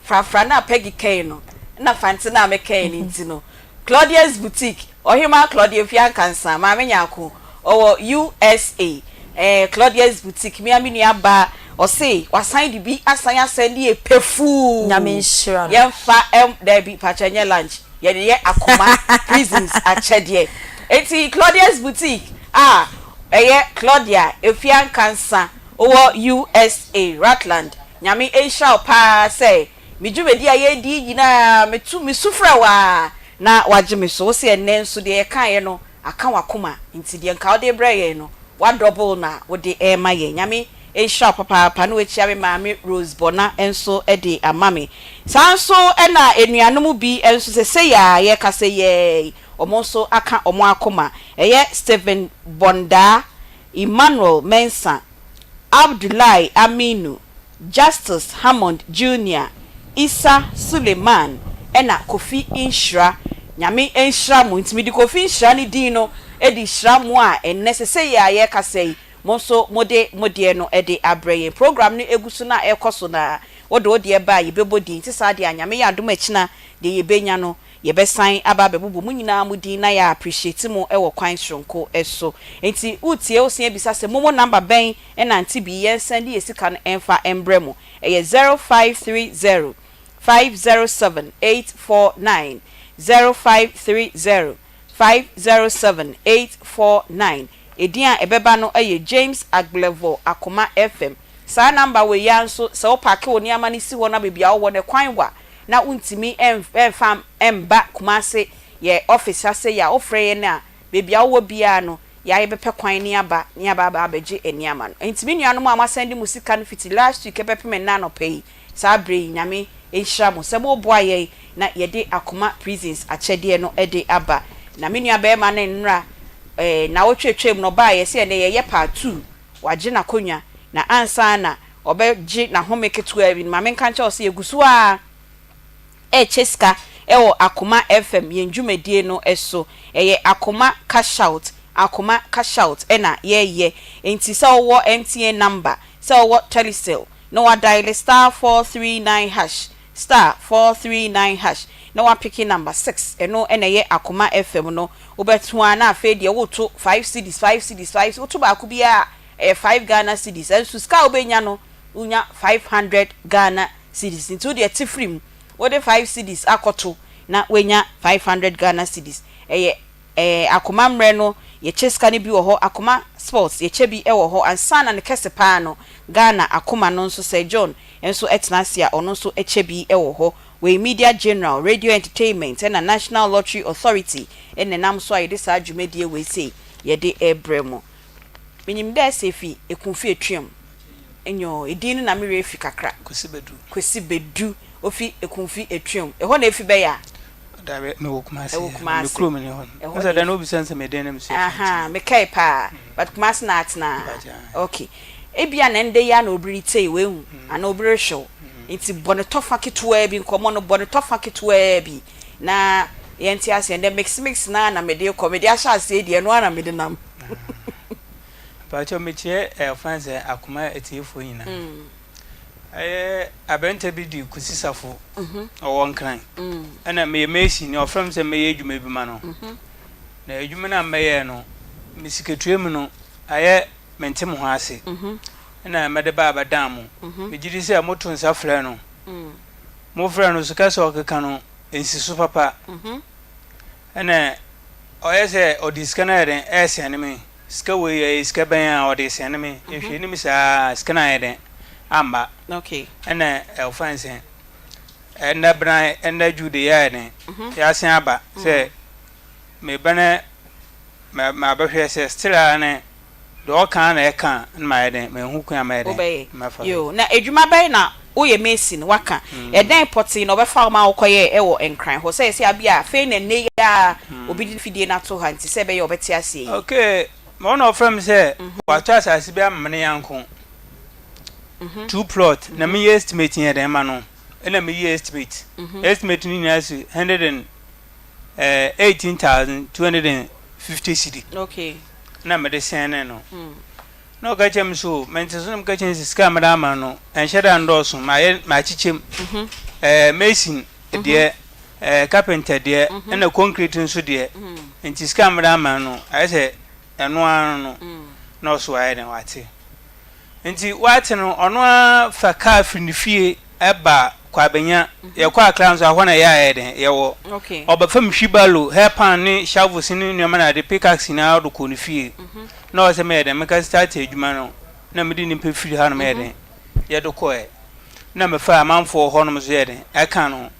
frafra no a Peggy kae no na Fante no a mekae no ntsi no Claudia's boutique Ɔhemaa Claudia Afia Nkansah Maame Nyarko ɔwɔ USA eh Claudia's boutique me ara me nua baa ɔse wasan de bi asan asɛnde yɛ pefuu Nyame nhyira no. yɛmfa ɛm daabi pakyɛ ɛnyɛ lunch yɛde yɛ akoma prisons akyɛdeɛ enti Claudia's boutique a ɛyɛ Claudia Efia Nkansah wɔ USA Rutland Nyame nhyira wo paa sɛ. Me dwumadi a yɛredi yi nyinaa, meto, mesu frɛ wo ara na woagye me so. Wose ɛnnɛ nso deɛ yɛkaeɛ no aka w'akoma, nti deɛ nka wode rebrɛ yɛn no, woadɔbol na wode rema yɛn. Nyame nhyira wo papaapa na wakyia me maame Rose Bɔna nso de ama me. Saa nso na anuanom bi nso sesei a yɛrekasa yi ara yi, wɔn nso aka wɔn akoma. Ɛyɛ Stephen Bondaa, Emmanuel Mensah, Abdullahi Aminu, Justice Hammond Junior, Issa Suleiman ɛna Kofi Nhyira. Nyame nhyira mo. Nti mede Kofi Nhyira ne din no de hyira mo a ɛnnɛ sesei a yɛrekasa yi mo nso mode mo deɛ no de abrɛ yɛn. Program no gu so na ɛrekɔ so na wode wo deɛ ba a yɛbɛbɔ din. Nti saa deɛ a Nyame yɛ adom a akyina deɛ yɛbɛnya no Yɛbɛsan aba abɛbobɔ mo nyinaa mo din na yɛ appreciate mo wɔ kwan soronko so. Nti wotie wo san bisa sɛ momo number bɛn na nte bi yɛn sɛnde yɛ sika no mfa mbrɛ mo. Ɛyɛ 0530 507 849, 0530 507 849. Edin a ɛbɛba no yɛ James Agblevor Akoma FM. Saa number wei yi ara nso sɛ wo paake wo nneɛma no si hɔ na baabi a wowɔ no kwan wa na wontumi mfa mba Kumase yɛ office ha sei a, wofrɛ yɛn a, baabi a wowɔ biara no, yɛ a yɛbɛpɛ kwan ne aba ne aba aba abɛgye nneɛma no. Nti me nuanom a moasɛnde mo sika no fiti last week bɛpem nnɛ anɔpa yi, saa berɛ yi, Nyame nhyira mo sɛ moboa yɛn na yɛde Akoma Prisons akyɛdeɛ no de aba. Na me nua barima no nnora eh, naawɔtwe atwam no ɔbaeɛ sɛ ɛnnɛ yɛyɛ part two, wagye n'akonnwa, na ansa na ɔbɛgye n'ahome ketewaa bi no, ma menka nkyerɛ wo sɛ yɛgu so ara rekyɛ sika wɔ Akoma FM yɛn dwumadie no so. Ɛyɛ Akoma Cashout, Akoma Cashout na yɛreyɛ. Enti sɛ wowɔ MTN number, sɛ wowɔ Telecel na woadiale *439 hash, *439 hash na woapeke number six, ɛno na ɛyɛ Akoma FM no. Wobɛto ara na afei deɛ woreto five cedis, five cedis, five cedis, woto baako biara a, Ɛyɛ five Ghana cedis ɛnso sika a wobɛnya no wonya 500 Ghana cedis nti wodeɛ te firi mu wode five cedis akɔto na woanya 500 Ghana cedis ɛyɛ ɛɛ akoma mmerɛ no yɛkyɛ sika no bi wɔ hɔ akoma sports yɛkyɛ bi wɔ hɔ ansa na ne kɛse paa no Ghana akoma no nso Sir John nso tena ase a ɔno nso kyɛ bi wɔ hɔ wei Media General Radio Entertainment ɛna National Lottery Authority ɛna ɛnam so a yɛde saa dwumadie wei sei yɛde rebrɛ mo. Minyim dɛ sɛ efi Ekumfi Etuam, nyew, edin no na me werɛ efi kakra. Kwesi Bedu. Kwesi Bedu, ofi Ekumfi Etuam. Ehɔ na efi bɛyɛ a? Dabi, mewɔ Kumasi. Ewɔ Kumasi. Me kurom nye hɔ no. Ɛhɔ na efi. Wobisa me sɛ me den na mese Ekumfi. Ahaa, mekae paa. But Kumasi na atsena. Okay. Ebia na ndɛ yi ara na obi retsei, oehu, anaa obi rohwɛ wo. Ntsi bɔ no tɔfa ketewaa bi, nkɔmbɔ no, bɔ no tɔfa ketewaa bi na yɛntse ase. Ndɛ mix mix no ara na mede rekɔ. Mede ahyɛ ase yi deɛ, ɛno ara na mede nam. Mpakyɛw mekyerɛ ɛfa sɛ akoma atiefoɔ nyinaa. Ɛyɛ aberantɛ bi di Kwesi Safo ɔwɔ Nkran. Ɛna meyɛ mason ni ɔfrɛ me sɛ mɛyɛ adwuma bi ma no. Na adwuma no a mɛyɛɛ no me sikatua mu no ayɛ mente me ho ase. Ɛna mɛde ba abɛdan mo. Megye di sɛ moto nsa frɛ no. Mofrɛ no so kasa a ɔkeka no nsi so papa. Ɛna ɔyɛ sɛ ɔde sika no ayɛ dɛn ɛresɛne me. Sika wei ɛyɛ sika bɛn a ɔde resɛne me. Yɛhwɛ anim saa sika no ayɛ dɛn amma. Ɛna ɔfa no sɛ ɛnɛ bena ɛnɛ dwu de yɛayɛ dɛn yɛasen aba sɛ meba na mabɛhwɛ sɛ still a ne Deɛ ɔka ara na ɛka a, na mayɛ dɛn? Manhu kwan a mɛyɛ dɛn? Wobɛyɛ. Mɛfa so. Yoo. Na adwuma bɛn na woyɛ mason, woaka. Ɛdɛn pɔtee na ɔbɛfa wo ma wokɔyɛɛ ɛwɔ Nkran hɔ? Sɛ yɛsɛ abia afei na nnɛ yi ara obi de fidie no ato ha nti sɛ ɛbɛyɛ a ɔbɛte aseɛ yie. Okay, ma ɔna ɔfrɛ me sɛ watɔ asase bi ama me ne yanko, two plot, na meyɛ estimate yɛ dɛn ma no, ɛna meyɛ estimate, estimate no nyinaa si 118,250 cedi. Okay. na mede sɛnee no. Na ɔka kyerɛɛ me sɛ, O, mente so na meka kyerɛɛ no sɛ sika a mede ama no no, ɛnhyɛ da nnɔɔso, mayɛ makyekyɛ mu. Ɛɛ, mason deɛ, ɛɛ, carpenter deɛ, ɛna concrete nso deɛ. Nti sika a mede ama no no, ayɛ sɛ ɛno ara no na ɔso ayɛ dɛn, wate. Nti wate no, ɔno ara fa kaa firi ne fie ba Kwabenya. Yɛkɔ Accra nso a, hɔ na yɛ a yɛyɛ dɛn, yɛwɔ. Ɔbɛfa me wheelbarrow, headpan ne shovels ne nneɛma na ade, pickaxe nyinaa ɔde kɔɔ ne fie. Na ɔwɔ sɛ meyɛ dɛn, meka start adwuma no, na mede nnipa firi ha na meyɛ dɛn, yɛde kɔɛ. Na mefaa amanfoɔ wɔ hɔnom nso yɛɛ dɛn? Ɛkaa no ho.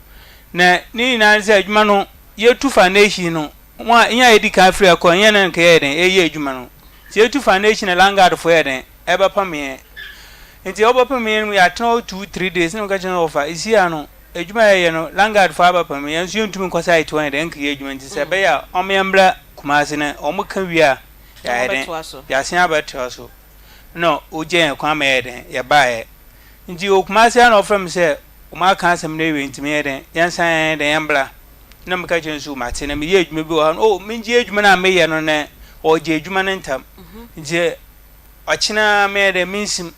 Na ne nyinaa ne sɛ adwuma no, yɛtu foundation no, wɔn a, yɛn a yɛdi kan firi ɛkɔ no, yɛn na nka yɛyɛ dɛn? Yɛyɛ adwuma no. Nti yɛtu foundation na landguardfoɔ yɛ dɛn? Ɛbɛpam yɛn. Nti wɔbɛpam yɛn no mu, yɛatena hɔ two, three days, na meka kyerɛ no sɛ wɔfa, ɛsi a no, adwuma a yɛyɛ no, landguardfoɔ abɛpam yɛn, yɛn nso yɛntumi nkɔ site hɔ nyɛ dɛn? Nkɛyɛ adwuma. Nti sɛ ɛbɛyɛ a, wɔn yɛmmra Kumasi na wɔka wie a, yɛayɛ dɛn? Yɛasen abɛtoa so. Ɛna ɔgyaa yɛn kwan ma yɛyɛ dɛn? Yɛbaeɛ. Nti wɔ Kumasi ha na ɔfrɛ me sɛ wɔn aka asɛm no awie nti menyɛ dɛn yɛnsan yɛnyɛ dɛn yɛmbra. Na meka kyerɛ no sɛ mate na meyɛ adwuma bi wɔ ha no oh mengye adwuma no a meyɛ no nɛ ɔgye adwuma no ntam nti ɔkyena meyɛ dɛn mensim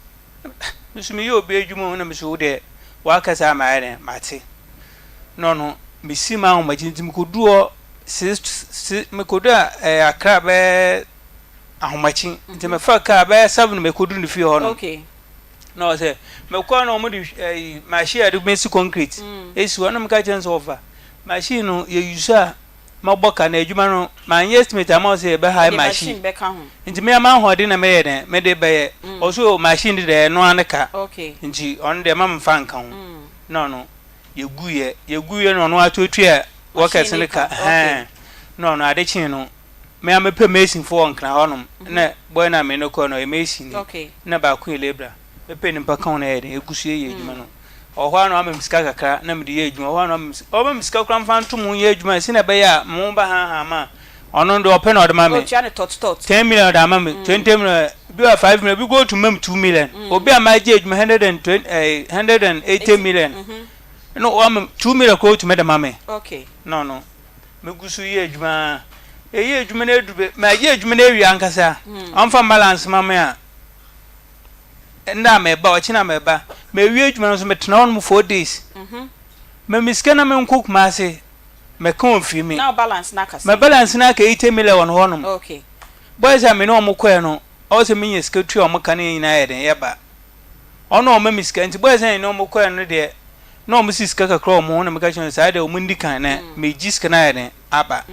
me nso meyɛ obi adwuma o na me so wo deɛ waka saa mayɛ dɛn mate na ɔno mesim ahomakye nti mekɔdu hɔ six six mekɔdu ɛɛ Accra bɛyɛ ahomakye nti mefa kaa bɛyɛ seven mekɔdu ne fie hɔ no. Okay. Na ɔsɛ mekɔ na wɔn de ɛyi machine a yɛde mesi concrete esi hɔ na meka kyerɛ no sɛ ɔfa machine no yɛ use a mɛbɔ ka na adwuma no manyɛ estimate ama ɔsɛ yɛbɛ hire machine nti me ama ahoɔden na mɛyɛ dɛn mede bɛyɛ ɔso o machine de deɛ ɛno ara ne ka nti ɔno deɛ ma mfa nka ho na ɔno yɛgu yɛ yɛgu yɛ na ɔno atuatua workers ne ka hɛn na ɔno ade kyee no Me a mepɛ mason fo wɔ Nkran hɔ nom na boy no a me ne no kɔɛ no ɔyɛ mason ni na baako yɛ labourer. Mepɛ nipa ka ho na yɛyɛ dɛn yɛgu so yɛyɛ adwuma no. Ɔwɔ hɔ a na wama me sika kakra na mede yɛ adwuma, ɔwɔ hɔ a na wama me sika, ɔma me sika koraa mfa nto mo nyɛ adwuma sɛnea ɛbɛyɛ a mo ho bɛhaahaa me a ɔno deɛ ɔpɛ na ɔde ma me. 10 million ɔde ama me, 20 million, bi wɔ 5 million, obi koraa ɔtumi ma me 2 million. Obi a magye adwuma 120 ɛɛ 180 million na wama me 2 million koraa ɔtumi de ma me. Na ɔno. Megu so yɛ adwuma ara. Yɛyɛ adwuma no adu bɛ mayɛ adwuma no awie ankasa. Ɔmfa balance ma me a, ɛnna a meba, ɔkyena meba. Mawie adwuma no nso metena hɔ nom 4 days. Ma me sika na menkɔ Kumase mɛka wɔn firi me. Na wo balance no aka Ma sɛn? balance no aka 80 million wɔ hɔ nom. Boys a me ne wɔn kɔɛ no, ɔwɔ sɛ menya sika tua wɔn ka ne yɛn nyinaa yɛ den yɛba. Ɔno a ɔma me sika nti boys a yɛne wɔn kɔɛ no deɛ na wɔn si sika kakra wɔ wɔn ho na meka kyerɛ wɔn saa deɛ wɔn ndi kan na megye sika no ayɛ den aba.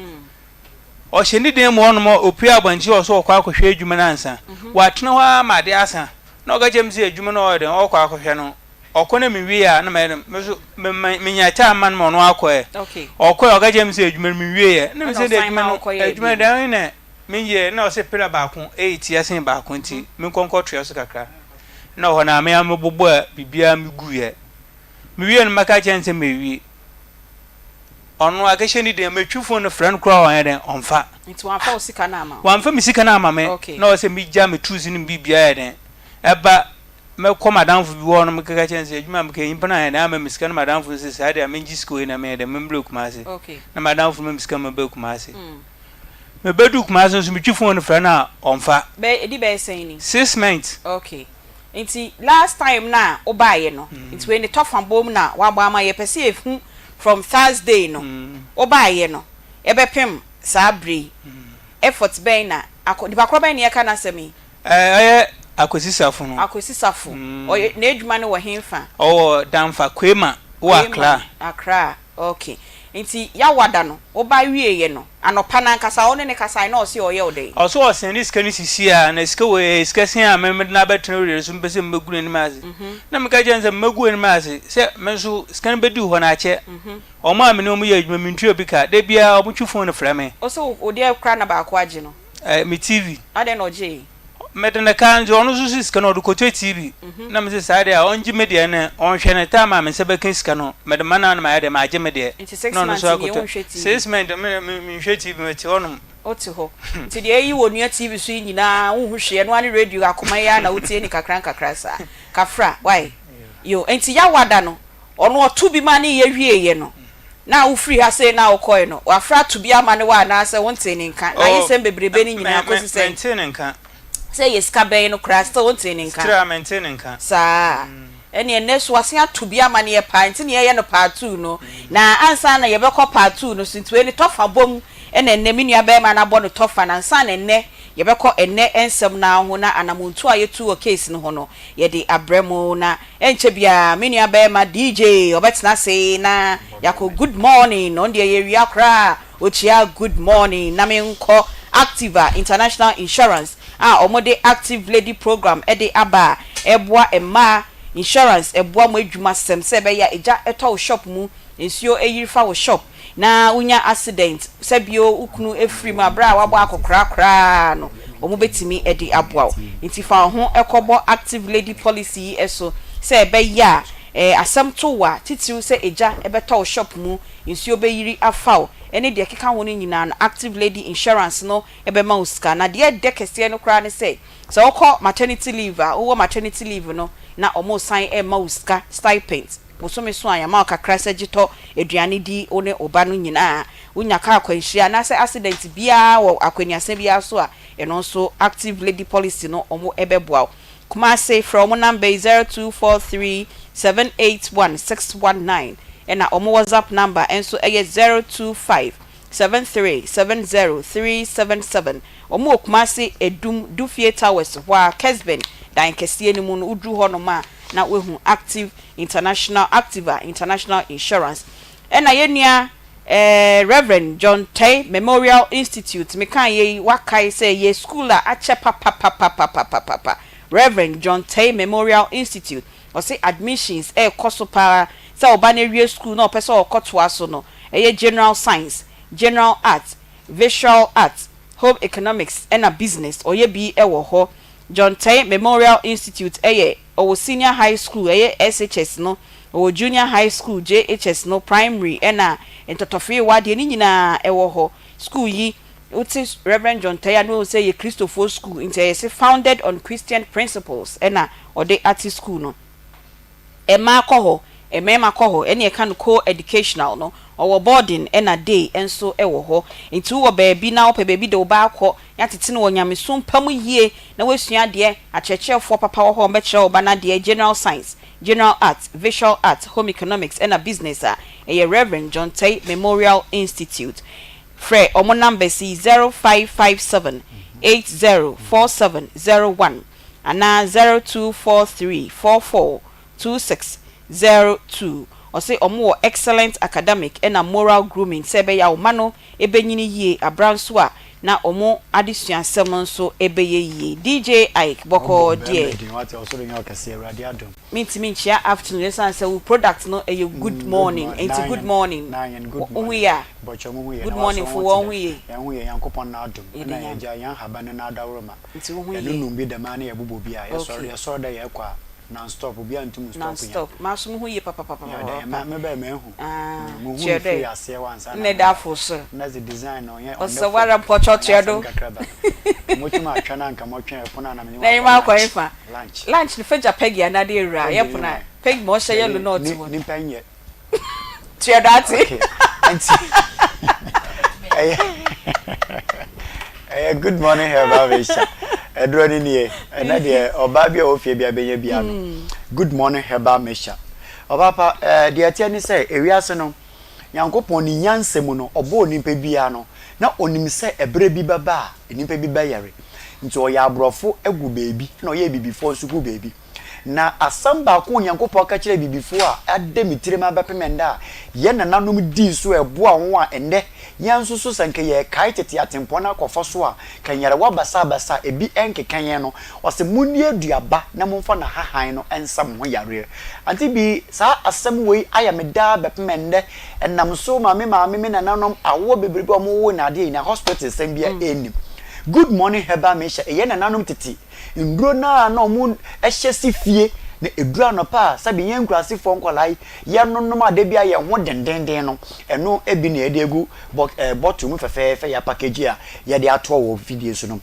Ɔhyɛ ne dan mu hɔnom a opue abɔnten ɔsɛ ɔkɔ akɔhwɛ adwuma no ansa. Watena hɔ ara ma ade asa na ɔka kyerɛ me sɛ adwuma no ɔyɛ den ɔkɔ akɔhwɛ no ɔkɔ na mewie a na mayɛ no me so menya time ma no ma ɔno akɔɛ. Ɔkɔɛ ɔka kyerɛ me sɛ adwuma no menwieɛ na me sɛ deɛ adwuma no adwuma deɛ na Menyɛɛ na ɔse pillar baako ɛyɛ tia sen baako nti menkɔ nkɔtoa so kakra. Na ɔhɔ no ara me ara mebobɔɔ biribiara meguiɛ. Mewie no mɛka kyerɛ no sɛ mawie. Ɔno akɛhyɛ ne dan metwi phone no frɛ no koraa ɔnyɛ dɛn ɔmfa. Nti wamfa wo sika no amma wo? Wamfa me sika no amma me. Okay. Na ɔsɛ megya me tools no me biribiara yɛ dɛn ɛba mɛkɔ m'adamfo bi hɔ no mekeka kyerɛ no sɛ adwuma a mekɛyɛ nyimpa no ayɛ dɛn ama me sika no m'adamfo no sɛ saa deɛ a mengye sika wei na meyɛ dɛn membrɛ Kumase. Okay. Na m'adamfo no ma me sika ma meba Kumase. Mebedu Kumasi nso metwi phone frɛ no a ɔmfa. Bɛ edi bɛyɛ sɛn ni? 6 months. Okay. Nti last time no a wobaeɛ no, nti wei ne tɔfa bom na wabɔ ama yɛpɛ sɛ yɛhu from Thursday no wobaeɛ no ɛbɛpem saa berɛ yi effort bɛn na akɔ, nipa korɔ bɛn na yɛka n'asɛm yi? Ɛɛ ɔyɛ Akwasi Safo no. Akwasi Safo. Ɔyɛ n'adwuma no wɔ henfa? Ɔwɔ Danfa, Kwema wɔ Accra. Kwema, Accra. Ok. Nti Yawada no, woba wieeɛ no, anɔpa no ankasa wo ne no kasae na ɔse ɔyɛ wo dɛn? Ɔse ɔsɛnde sika no sisi a, na sika wei ɛyɛ sika sɛn a me mede no abɛtena wo deɛ so mepɛ sɛ mebɛgu n'anim ase. Na meka kyerɛɛ no sɛ mɛgu w'anim ase sɛ me nso sika no bɛduu hɔ no akyɛ. Wɔn a me ne wɔn yɛ adwuma mentua bi ka, da biara wɔtwe phone frɛ me. Ɔse wo deɛ koraa na baako agye no? Ɛɛ me TV. Adɛn na ɔgyee? Mede no ka nti ɔno nso si sika no ɔde kɔtɔ TV na mese saa deɛ a ɔngye me deɛ no ɔnhwɛ no time a me nsa bɛka sika no mede ma no a na mayɛ dɛ magye me deɛ Nti six na ɔno months nso nie akɔtɔ wonhwɛ TV? 6 months me me menhwɛ TV mete hɔnom. Wote hɔ nti deɛ ɛyi wɔ nua TV so yi nyinaa wonhu hwee ɛno ara ne radio akoma yi ara na wotie ne kakra nkakra saa kafra wai yo nti Yawada no Ɔno ɔto bi ma ne yɛ wieeɛ no, na wofiri ha sei na wokɔe no, wafrɛ ato bi ama ne wɔ anaasɛ wontee ne nka? Oh, N'ayesɛm bebrebe no me, nyinaa me, kɔsi sɛn? mentee ne nka. Sɛ ɛyɛ sika bɛn no koraa, still wontee ne nka? Still a, mentee ne nka. Saa. Ɛnneɛ nnɛ so wasen ato bi ama ne yɛ paa, nti na yɛyɛ no part two no. Na ansa na yɛbɛkɔ part two no so, nti wei no tɔfa bom na ɛnnɛ me nua barima no abɔ no tɔfa no ansa na ɛnnɛ yɛbɛkɔ ɛnnɛ nsɛm no ara ho na anamontuo a yɛtu wɔ case no ho no yɛde abrɛ mo na Ɛnkyɛ biara me nua barima DJ ɔbɛtena ase na yɛakɔ good morning, ɔno deɛ yɛwia koraa a ɔkyia good morning na menkɔ Activa International Insurance a wɔde Active Lady Program de aba a ɛboa mmaa. Insurance ɛboa mo adwuma sɛm sɛ ɛbɛyɛ a egya tɔ wo shop mu, nsuo yiri fa wo shop na wonya accident sɛ bio wo kunu firi mu a berɛ a wabɔ akɔkora koraa no wɔn bɛtumi de aboa wo. Nti fa wo ho kɔbɔ Active Lady policy yi so sɛ ɛbɛyɛ a asɛm to wo a titiriw sɛ egya bɛtɔ wo shop mu, nsuo bɛyiri afa wo ne deɛ ɛkeka ho no nyinaa no Active Lady Insurance no bɛma wo sika. Na deɛ ɛdɛ kɛseɛ no koraa ne sɛ Sɛ wokɔ maternity leave a, wowɔ maternity leave no na wɔresan rema wo sika, stipend, bosome so a yɛama wo kakra sɛ gye tɔ aduane di wo ne wo ba no nyinaa. Wonya car akwanhyia anaasɛ accident biara wɔ akwaniasa biara so a, ɛno nso Active Lady Policy no wɔbɛboa wo. Kumasi, frɛ wɔn number yi 0243 781 619 ɛna wɔn WhatsApp number nso yɛ 025 73 70 377. Wɔn wɔ Kumasi Adum Dufie Towers hɔ a Kesben dan kɛseɛ no mu no woduru hɔ nom a na woahu Active International Activa International Insurance. Ɛna yɛn nua eh, Rev. John Tei Memorial Institute mekaeɛ yi woakae sɛ ɛyɛ school a akyɛ papapapapapapa Rev. John Tei Memorial Institute ɔse admissions ɛrekɔ so paa sɛ ɔba no awie school na ɔpɛ sɛ ɔkɔtoa so no ɛyɛ General Science, General Arts, Visual Arts, Home Economics ɛna Business ɔyɛ bi wɔ hɔ. John Tei Memorial Institute ɛyɛ ɔwɔ Senior High School ɛyɛ SHS no, ɔwɔ Junior High School, JHS no, Primary ɛna ntɔtɔfeewa deɛ ne nyinaa ɛwɔ hɔ. School yi wote Rev. John Tei a na wahu sɛ ɛyɛ Kristofoɔ school nti ɛyɛ se founded on Christian principles ɛna ɔde ate school no. Mmaa kɔ hɔ, mmarima kɔ hɔ, ɛne ɛka no co-educational no, ɔwɔ boarding ɛna day nso wɔ hɔ. Nti wowɔ baabi na wopɛ baabi de wo ba akɔ na atete no wɔ nyamesom pa mu yie na wasua adeɛ, akyerɛkyerɛfoɔ papa wɔ hɔ a wɔbɛkyerɛ wo ba no adeɛ, General Science, General Arts, Visual Arts, Home Economics ɛna Business a, ɛyɛ Rev. John Tei Memorial Institute. Frɛ wɔn numbers yi, 0557 80 4701. anaa 0243 44 26 02. Ɔse ɔmo wɔ excellent academic ɛna moral grooming sɛ ɛbɛyɛ a wo mma no ɛbɛnyini yie abra nso a na ɔmo adesuasɛm nso ɛbɛyɛ yie. DJ Ike bɔkɔɔ deɛ. Mentumi nkyia afternoon ɛsiane sɛ wo product no ɛyɛ good morning nti good morning wo ho ye a good morning fo wɔn ho ye yɛda Nyame. Nti wo ho ye? Yɛnonom bi dɛm ara na yɛbobɔ bi a, yɛsɔre yɛsɔre dɛ yɛkɔ a, non stop, obiara nntum nnstop hɛn. Non stop. Maso mo ho ye Yeah, dɛ, papapapapapa. ma mebɛɛ mehu. Ah, Mm, muhun kyerɛ no dɛ, fii aseɛ hɔ ansa na ndɛ da meba. afo sor. Ndɛ dze design no ɔnnyɛ ɔnndɛ Ɔsɛ fam, woara mpɔkyɛw ɔnnyɛ toa asɛm do. kakraba. Nka motum atwɛn a nka mɔtwɛn pon a na menye Na wo enye akɔ me akɔ lunch, henfa? lunch. Lunch no fagya Peggy anaa dɛ ewura? Peggy Yɛ nye pon a, hwan? Peggy ma ɔhyɛ yellow Dabi, na ɔtse ni hɔ no. nyimpa nnyɛ. Tua do atse. Okay, nti ɛyɛ ɛyɛ good morning herbal mixture. Ɛduro no nie. Ɛnɛ deɛ ɔbaa bi a ɔwɔ fie bi abɛnya bi ano. Good morning herbal mixture. Ɔbaa pa ɛɛ deɛ ɛteɛ ne sɛ ewiase no Nyankopɔn ne nyansa mu no ɔbɔɔ nipa biara no na ɔnim sɛ ɛberɛ bi bɛba a nipa bi bɛyare. Nti ɔyɛ aborɔfo gu baabi na ɔyɛ abibifoɔ nso gu baabi. Na asɛm baako a Onyankopɔn ka kyerɛɛ Abibifoɔ a ada me tirim abɛpem ɛnnɛ a yɛn nananom dii so a ɛboaa wɔn a ɛnnɛ yɛn nso so sɛ nka yɛrekae tete atempɔn no akɔfa so a nka nyarewa basabasa a ebi nkeka yɛn no, ɔse monni aduaba na momfa n'ahahan no nsa mo ho yareɛ. Ante bi, saa asɛm wei ayɛ me daa bɛpem ɛnnɛ, ɛnam so ma me maame, me nananom, awoɔ bebrebe a wɔwoo no adeɛ nyinaa hospital sɛm biara nnim. Good morning herbal mixture, yɛn nananom tete Nnuro no a na wɔhyɛ si fie na ɛduru anɔpa a sɛbe yɛn nkurasefoɔ nkwadaa yi yɛnonom a da biara yɛn ho dendenden no, ɛno bi na yɛde agu bɔ ɛɛ bottle mu fɛfɛɛfɛ yɛapakagyi a yɛde atoɔ wɔ fidie so no.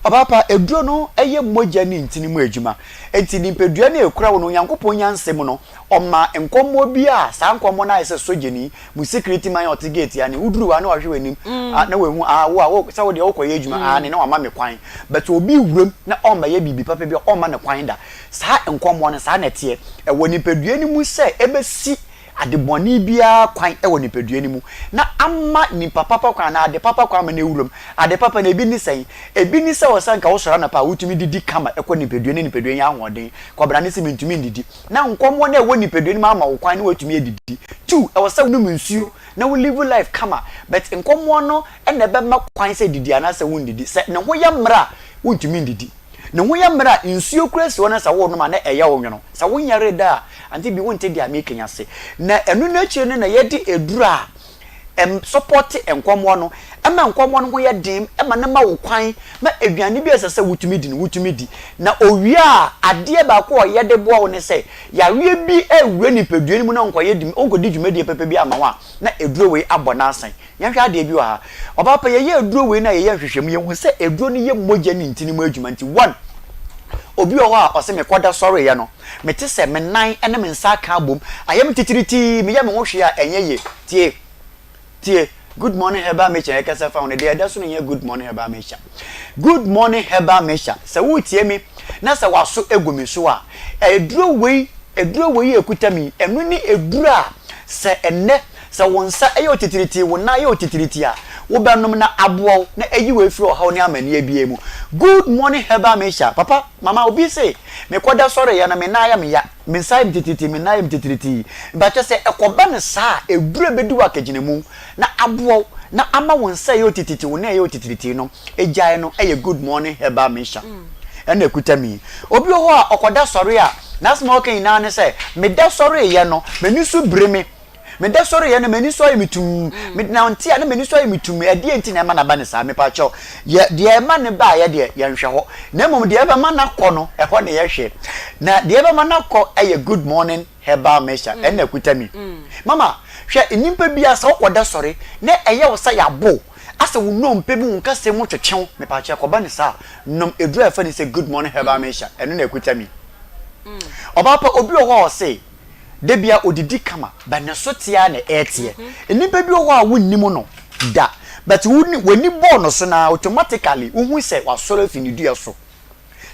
Papaapa, aduro no yɛ mogya ne ntini mu adwuma. Enti nipadua no a ɛkura wo no, Onyankopɔn nyansa mu no, ɔma nkɔmmɔ bi a saa nkɔmmɔ no ayɛ sɛ sogyani Mo security man a ɔte gate ano yi, woduru hɔ a na wahwɛ w'anim ah, na wahu ah, wo a wo sɛ wo deɛ wokɔyɛ adwuma ah, ne na wama me kwan. But obi wuram na ɔmmɛyɛ biribi papa bi a ɔmma no kwan da. Saa nkɔmmɔ no, saa na ɛteɛ. Ɛwɔ nipadua no mu sɛ ɛbɛsi ade bɔne biara kwan wɔ nipadua no mu na ama nipa papa kwan anaa ade papa kwan ama no awuram. Ade papa no, ebi ne sɛn? Ebi ne sɛ wɔ sɛ nka wosɔre anɔpa a wotumi didi kama ɛkɔ nipadua ne nipadua nya ahoɔden. Kɔbra ne sɛ mentumi ndidi. Na nkɔmmɔ no a ɛwɔ nipadua no mu ama wo kwan na woatumi adidi. Two, ɛwɔ sɛ wonom nsuo na wo live life kama but nkɔmmɔ no na ɛbɛma kwan sɛ didi anaasɛ wondidi. Sɛ ne ho yɛ mmerɛ a, wontumi ndidi. Ne ho yɛ mmerɛ a, nsuo koraa si hɔ na sɛ worenom a na ɛyɛ wo nwono. Sɛ wonyaree da a, ante bi wonte deɛ mereka yi ase. Na ɛno no akyire no na yɛde aduro a ɛsɔpɔte nkɔmmoa no, ɛma nkɔmmoa no ho yɛ den, ɛma no ma wo kwan ma aduane bi a ɛsɛ sɛ wotumi di no, wotumi di. Na owie a, adeɛ baako a ɔyɛ de boa wo ne sɛ, yareɛ bi rewura nipadua no mu na ɔnkɔyɛ ɔnkɔdi dwumadie pɛpɛ bi ama wo a, na aduro wei abɔ n'asan. Yɛnhwɛ adeɛ bi wɔ ha. Ɔbaa pa, yɛyɛ aduro wei na yɛyɛ nhwehwɛmu, yɛhu sɛ aduro no yɛ mogya ne ntini mu adwuma nti, one, obi wɔ hɔ a ɔse mekɔda sɔreeɛ no, mete sɛ me nan ne me nsa aka abom, ayɛ me titiritii, meyɛ me ho hwee a ɛnyɛ yie. Tie, tie, Good Morning Herbal Mixture yɛkasa fa ho no, deɛ ɛda so no nyɛ Good Morning Herbal Mixture. Good Morning Herbal Mixture, sɛ woretie me na sɛ w'aso gu me so a, aduro wei, aduro wei a ɛkuta me yi, ɛno ne aduro a sɛ ɛnnɛ Sɛ wo nsa yɛ otitiritii, wo nan yɛ otitiritii a, wobɛnom na aboa wo na ayi wo afiri ɔhaw ne amanneɛ biara mu. Good morning herbal mixture. Papa, mama, obi se, mekɔda sɔreeɛ no, me nan ayɛ me ya, me nsa ayɛ me titiritii, me nan ayɛ me titiritii. Mpakyɛ sɛ ɛkɔba no saa a, aduru a ɛbɛdi wo akagyinamu na aboa wo na ama wo nsa a ɛyɛ otitiritii, wo nan a ɛyɛ otitiritii no agyae no yɛ good morning herbal mixture. Ɛna ɛkuta me yi. Obi wɔ hɔ a, ɔkɔda sɔre a, n'asɛm a ɔka nyinaa ne sɛ, meda sɔreeɛ no, m'ani so biri me. Meda sɔreeɛ no, m'ani so ayɛ me tumm. Menante a, na m'ani so ayɛ me tumm. Ɛdeɛn nti na ɛma no aba no saa? Mepakyɛw, yɛ, deɛ ɛma no baeɛ deɛ, yɛnhwɛ hɔ. Na mmom deɛ ɛbɛma no akɔ no, ɛhɔ na yɛhwɛ. Na deɛ ɛbɛma no akɔ yɛ Good Morning Herbal Mixture. Ɛno na ɛkuta mi. Mama, hwɛ, nnipa biara, sɛ wokɔda sɔre na ɛyɛ wo sɛ yɛabo wo, asɛ wo nnompe mu, wo nkasɛɛ mu twetwe wo, mepakyɛw, ɛkɔba no saa a, nom aduro a yɛfrɛ no sɛ Good Morning Herbal Mixture. Ɛno na ɛkuta mi. Ɔbaa pa, obi wɔ hɔ a ɔse, Da biara odidi kama but ne so te ara na ɛreteɛ. Nnipa bi wɔ hɔ a wonnim no da but w'ani bɔɔ no so no ara automatically wohu sɛ wasɔre afi ne dua so.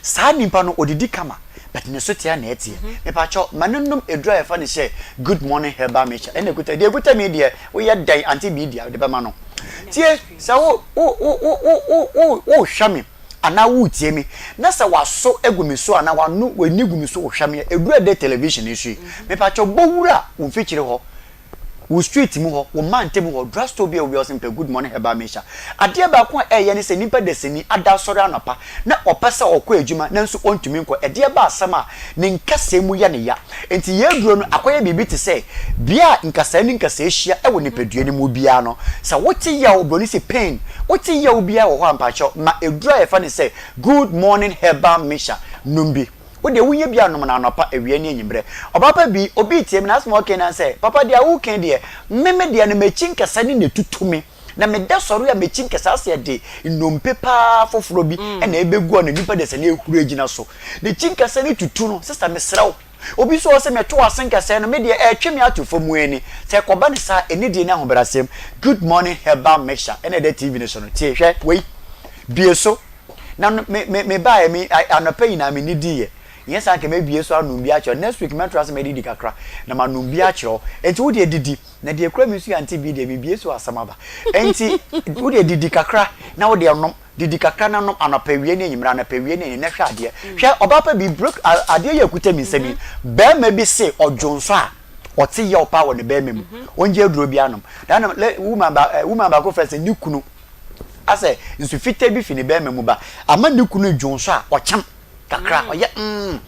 Saa nipa no odidi kama but ne so te ara na ɛteɛ. Mepakyɛw ma no nnom aduru a yɛfa no sɛ good morning herbal mixture ɛna ɛkuta deɛ ɛkuta mi deɛ woyɛ dɛn ante bii deɛ wode bɛma no. Tie sɛ wo wo wo wo wo wo wohwɛ me anaa woretie me, na sɛ w'aso gu me so anaa w'ano w'ani gu me so wohwɛ me a, ɛduru ɛdɛ television yi so yi, mepakyɛw bɔ wura wo mfikyire hɔ, wo street mu hɔ, wo mantam hɔ, drugstore bi a obi a ɔsɛ mepɛ Good Morning Herbal Mixture. Adeɛ baako a ɛyɛ ne sɛ nipa dasani ada asɔre anɔpa na ɔpɛ sɛ ɔkɔ adwuma nanso ɔntumi nkɔ, ɛdeɛ ba asɛm a ne nkasɛɛ mu yɛ no ya. Enti yɛn aduro no akɔyɛ biribi te sɛ bea a nkasɛɛ ne nkasɛɛ hyia wɔ nipadua no mu biara no, sɛ wote yaw, oburoni se pain, wote yaw biara wɔ hɔ a mpakyɛw ma aduro a yɛfrɛ no sɛ Good Morning Herbal Mixture nom bi. Wo deɛ wonya bi a nom no anɔpa, awia ne anwummerɛ. Ɔbaa pa bi, obi retie me na asɛm a ɔreka nyinaa ne sɛ, Papa deɛ woreka yi deɛ, me me deɛ no m'akyi nkasɛɛ ne na ɛtutu me. Na meda sɔre a m'akyi nkɛsɛ ase ɛde nnompe paa foforɔ bi na ɛbɛgu a na nipa de sɛ na ɛhuru agyina so. N'akyi nkɛsɛ no tutu no, sista mesrɛ wo. Obi nso wɔ sɛ meto ase nkɛsɛ no, me deɛ ɛretwe me ato fam ani. Sɛ ɛkɔba no saa, anidie ne ahobrɛaseɛ mu. Good morning herbal mixture ɛna ɛda TV no so no. Tie, hwɛ wei. Bue so. Na no, me, me, me baeɛ, me, anɔpa nyinaa me nidiiɛ. Nyɛ saa nka mɛbue so anom bi akyerɛ wo. Next week mɛtra ase madidi kakra na manom bi akyerɛ wo. Enti wo deɛ didi. Na deɛ ekura mi nso yɛ ante bi deɛ mebie so asɛm aba. Enti wo deɛ didi kakra na wo deɛ nom, didi kakra na nom anɔpa awia ne anwummerɛ, anɔpa awia ne anwummerɛ na hwɛ adeɛ. Hwɛ ɔbaa pa bi break adeɛ yi a ekuta mi nsam yi, barima bi se ɔdwo nso a ɔte yaw paa wɔ ne barima mu, ɔngye aduro bi anom. Da no le woman ba eh, woman baako frɛ sɛ ne kunu asɛ nsu fitaa bi fi ne barima mu ba ama ne kunu dwo nso a ɔkyem. kakra, ɔyɛ mm,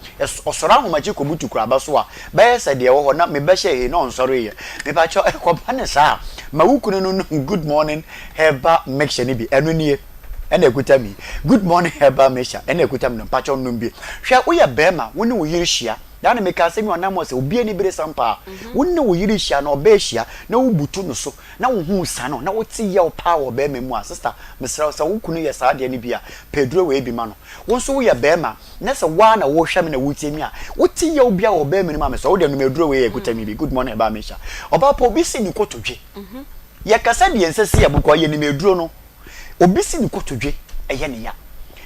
ɔsɔre ahomakye kɔbutu kuraba so a, bɛyɛ sɛ deɛ ɛwɔ hɔ na mebɛhyɛ hei na ɔnsɔreeɛ. Mepakyɛw, ɛkɔba no saa a, ma wo kunu no nom Good Morning Herbal Mixture no bi. Ɛno nie, ɛna ɛkuta me yi. Good Morning Herbal Mixture, ɛna ɛkuta me no, mpakyɛw nom bi. Hwɛ, woyɛ barima, wo ne wo yere hyia, daa na meka asɛm yi wɔ anam hɔ sɛ, obi ani bere sam paa. Wo ne wo yere hyia na ɔbaa hyia na wobutu no so, na wo ho resiane wo, na wote yaw paa wɔ barima mu a, sista, mesrɛ wo, sɛ wo kunu yɛ saa adeɛ no bi a, pɛ aduro wei bi ma no. Wo nso woyɛ barima, na sɛ wo ara na worehwɛ me na woretie me a, wote yaw biara wɔ barima no mu a, mesrɛ wo, wo deɛ nom aduro wei a ɛkuta me bi, Good morning Herbal Mixture. Ɔbaa pa, obi si ne kotodwe. Yɛkasa deɛ ɛnsɛ sɛ yɛbɔ kɔ, yɛnim aduro no. Obi si ne kotodwe, ɛyɛ ne ya.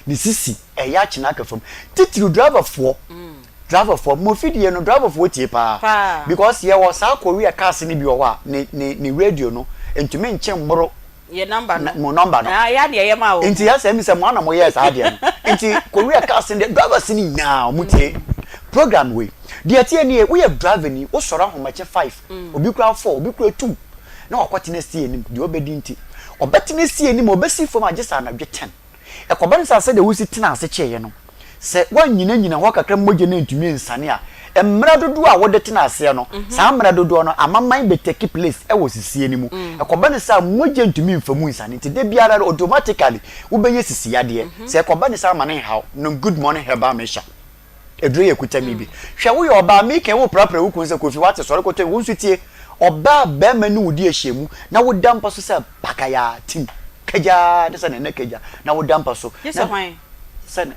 Ne sisi, ɛyɛ akye no aka fam. Titiriw driverfoɔ, driverfoɔ, mo afidie no, driverfoɔ tie paa. Because yɛwɔ saa Korea cars no bi wɔ hɔ a, ne, ne, ne radio no, ntumi nkye mmoro Yɛ number no. Mo number no. Ah, yɛ adeɛ yɛ ma o. Nti yɛ sɛ mi sɛ mo ana mo yɛ saa adeɛ no. Nti Korea cars no deɛ drivers no nyinaa wɔn tie program wei. Deɛ ɛteɛ nie, woyɛ driver ni, wosɔre ahomakye five, obi kura four, obi kura two, na wakɔ tena si anim, deɛ ɔbɛdi nti. Ɔbɛtena si anim, ɔbɛsi fam agye sɛ anadwo ten. Ɛkɔba no saa sɛdeɛ wosi tena ase kyeeɛ no, Sɛ woannyinagyina hɔ kakra ma mogya no antumi ansiane a, mmerɛ dodoɔ a wode tena aseɛ no, saa mmerɛ dodoɔ no amaman bɛ take place wɔ sisie no mu. Ɛkɔba no saa a, mogya ntumi mfa mu nsiane nti da biara no automatically wobɛnya sisi yadeɛ. Sɛ ɛkɔba no saa ma no nhaw, nom Good Morning Herbal Mixture. Aduro yi ɛkuta me bi. Hwɛ woyɛ ɔbaa, meka yi woprapra wo kunu sɛ Kofi wate sɔre kɔtɔ wo nso tie. Ɔbaa barima ne wo di ahyiamu na woda mpa so sɛ pakayaa tim kagyaa te sɛ nana kagya na woda mpa so. Gye sɛ hwan? Sɛ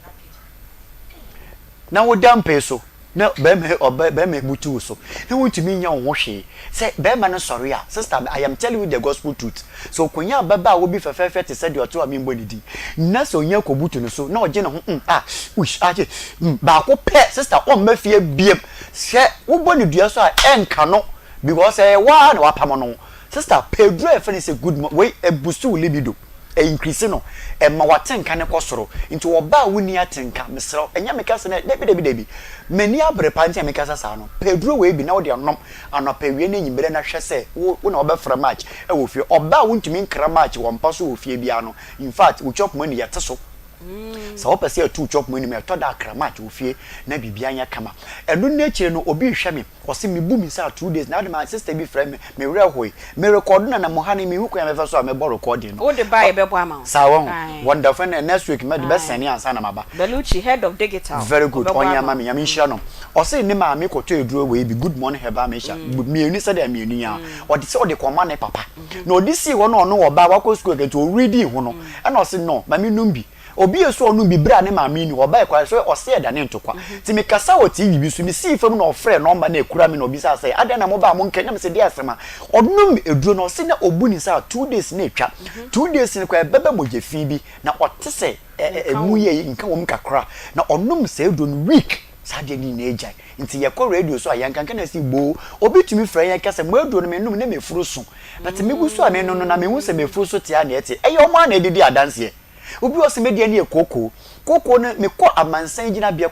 na woda mpa so na bɛrima ɔbɛ bɛrima ebutu wo so na wontumi nyɛ wo ho hwee sɛ bɛrima no sɔre a sister I am telling you the gospel truth sɛ okonya ababaawa bi fɛfɛɛfɛ te sɛ deɛ ɔte hɔ a membɔ ne din na sɛ onya kɔbutu no so na ɔgye ne ho mm ah ush ah mm baako pɛ sister ɔmma fie biem sɛ wobɔ ne dua so a ɛnka no because ɛyɛ waa na wapam no sister pɛ aduro a yɛfrɛ no sɛ good wei ɛbusu wo libido. Ɛ increase no, ɛma w'atenka no kɔ soro. Nti ɔbaa a wonni atenka, mesrɛ wo, ɛnyɛ me kasa no, dabi dabi dabi, m'ani abere paa nti na mekasa saa no, pɛ aduro wei bi na wode anom anɔpa, awia ne anwummerɛ na hwɛ sɛ wo wo na wobɛfra match wɔ fie. Ɔbaa a wontumi nkra match wɔ mpa so wɔ fie biara no, in fact, wo chop money yɛte so. Sɛ wopɛ sɛ yɛto wo chop money mu a, ɛtɔ da a kra match wɔ fie na biribiara nyɛ kama. Ɛno no akyire no, obi rehwɛ me. Ɔse me bu me nsa a 2 days na ade my sister bi frɛ me me werɛ hoe me record na na mo ha no me hu kwan a mɛfa so a mɛbɔ recording no Wo de ba a yɛbɛbɔ ama wo. Saa wahu Ae. Wonderful ɛnna next week mɛde bɛ Ae. sɛne ansa na maba. Belucci head of digital Very good ɔbɛbɔ ɔnyɛ ama ama wo. me Nyame nhyira no Ɔse ne maame kɔtɔ aduro wei bi good morning herbal mixture mmienu sɛdeɛ mmienu yi ara ɔde sɛ ɔde kɔma ne papa na ɔde sii hɔ na ɔno ɔbaa wakɔ school nti ɔreading ho no ɛna ɔse no ma me nom bi Obi a so ɔnom bi bere a ne maame nni hɔ, ɔbae koraa so ɔse ɛda ne ntokwa. Nti mekasa wɔ TV bi so, misii fam na ɔfrɛɛ nɔmba no a ekura me na obisaa sɛ, Adɛn na mobaa monkae? Na mese, Deɛ asɛm a? Ɔnom aduro no, ɔse na obu ne nsa a 2 days na atwa. 2 days no koraa ɛbɛba mogya fi bi na ɔte sɛ emu yɛ nka wɔ mu kakra. Na ɔnom saa aduro no week, saa adeɛ no nyinaa agyae. Nti yɛkɔ radio so a yɛnkanka na ɛsi boo. Obi tumi frɛ yɛn ka sɛ, mo aduro no menom na mefuru so. But megu so a menom no na mehu sɛ mefuru so te a na ɛte. Ɛyɛ wɔn ara na ɛdedi adanseɛ. Obi wɔ hɔ sɛ me deɛ no yɛ kookoo. Kookoo no mekɔ amansan gyinabea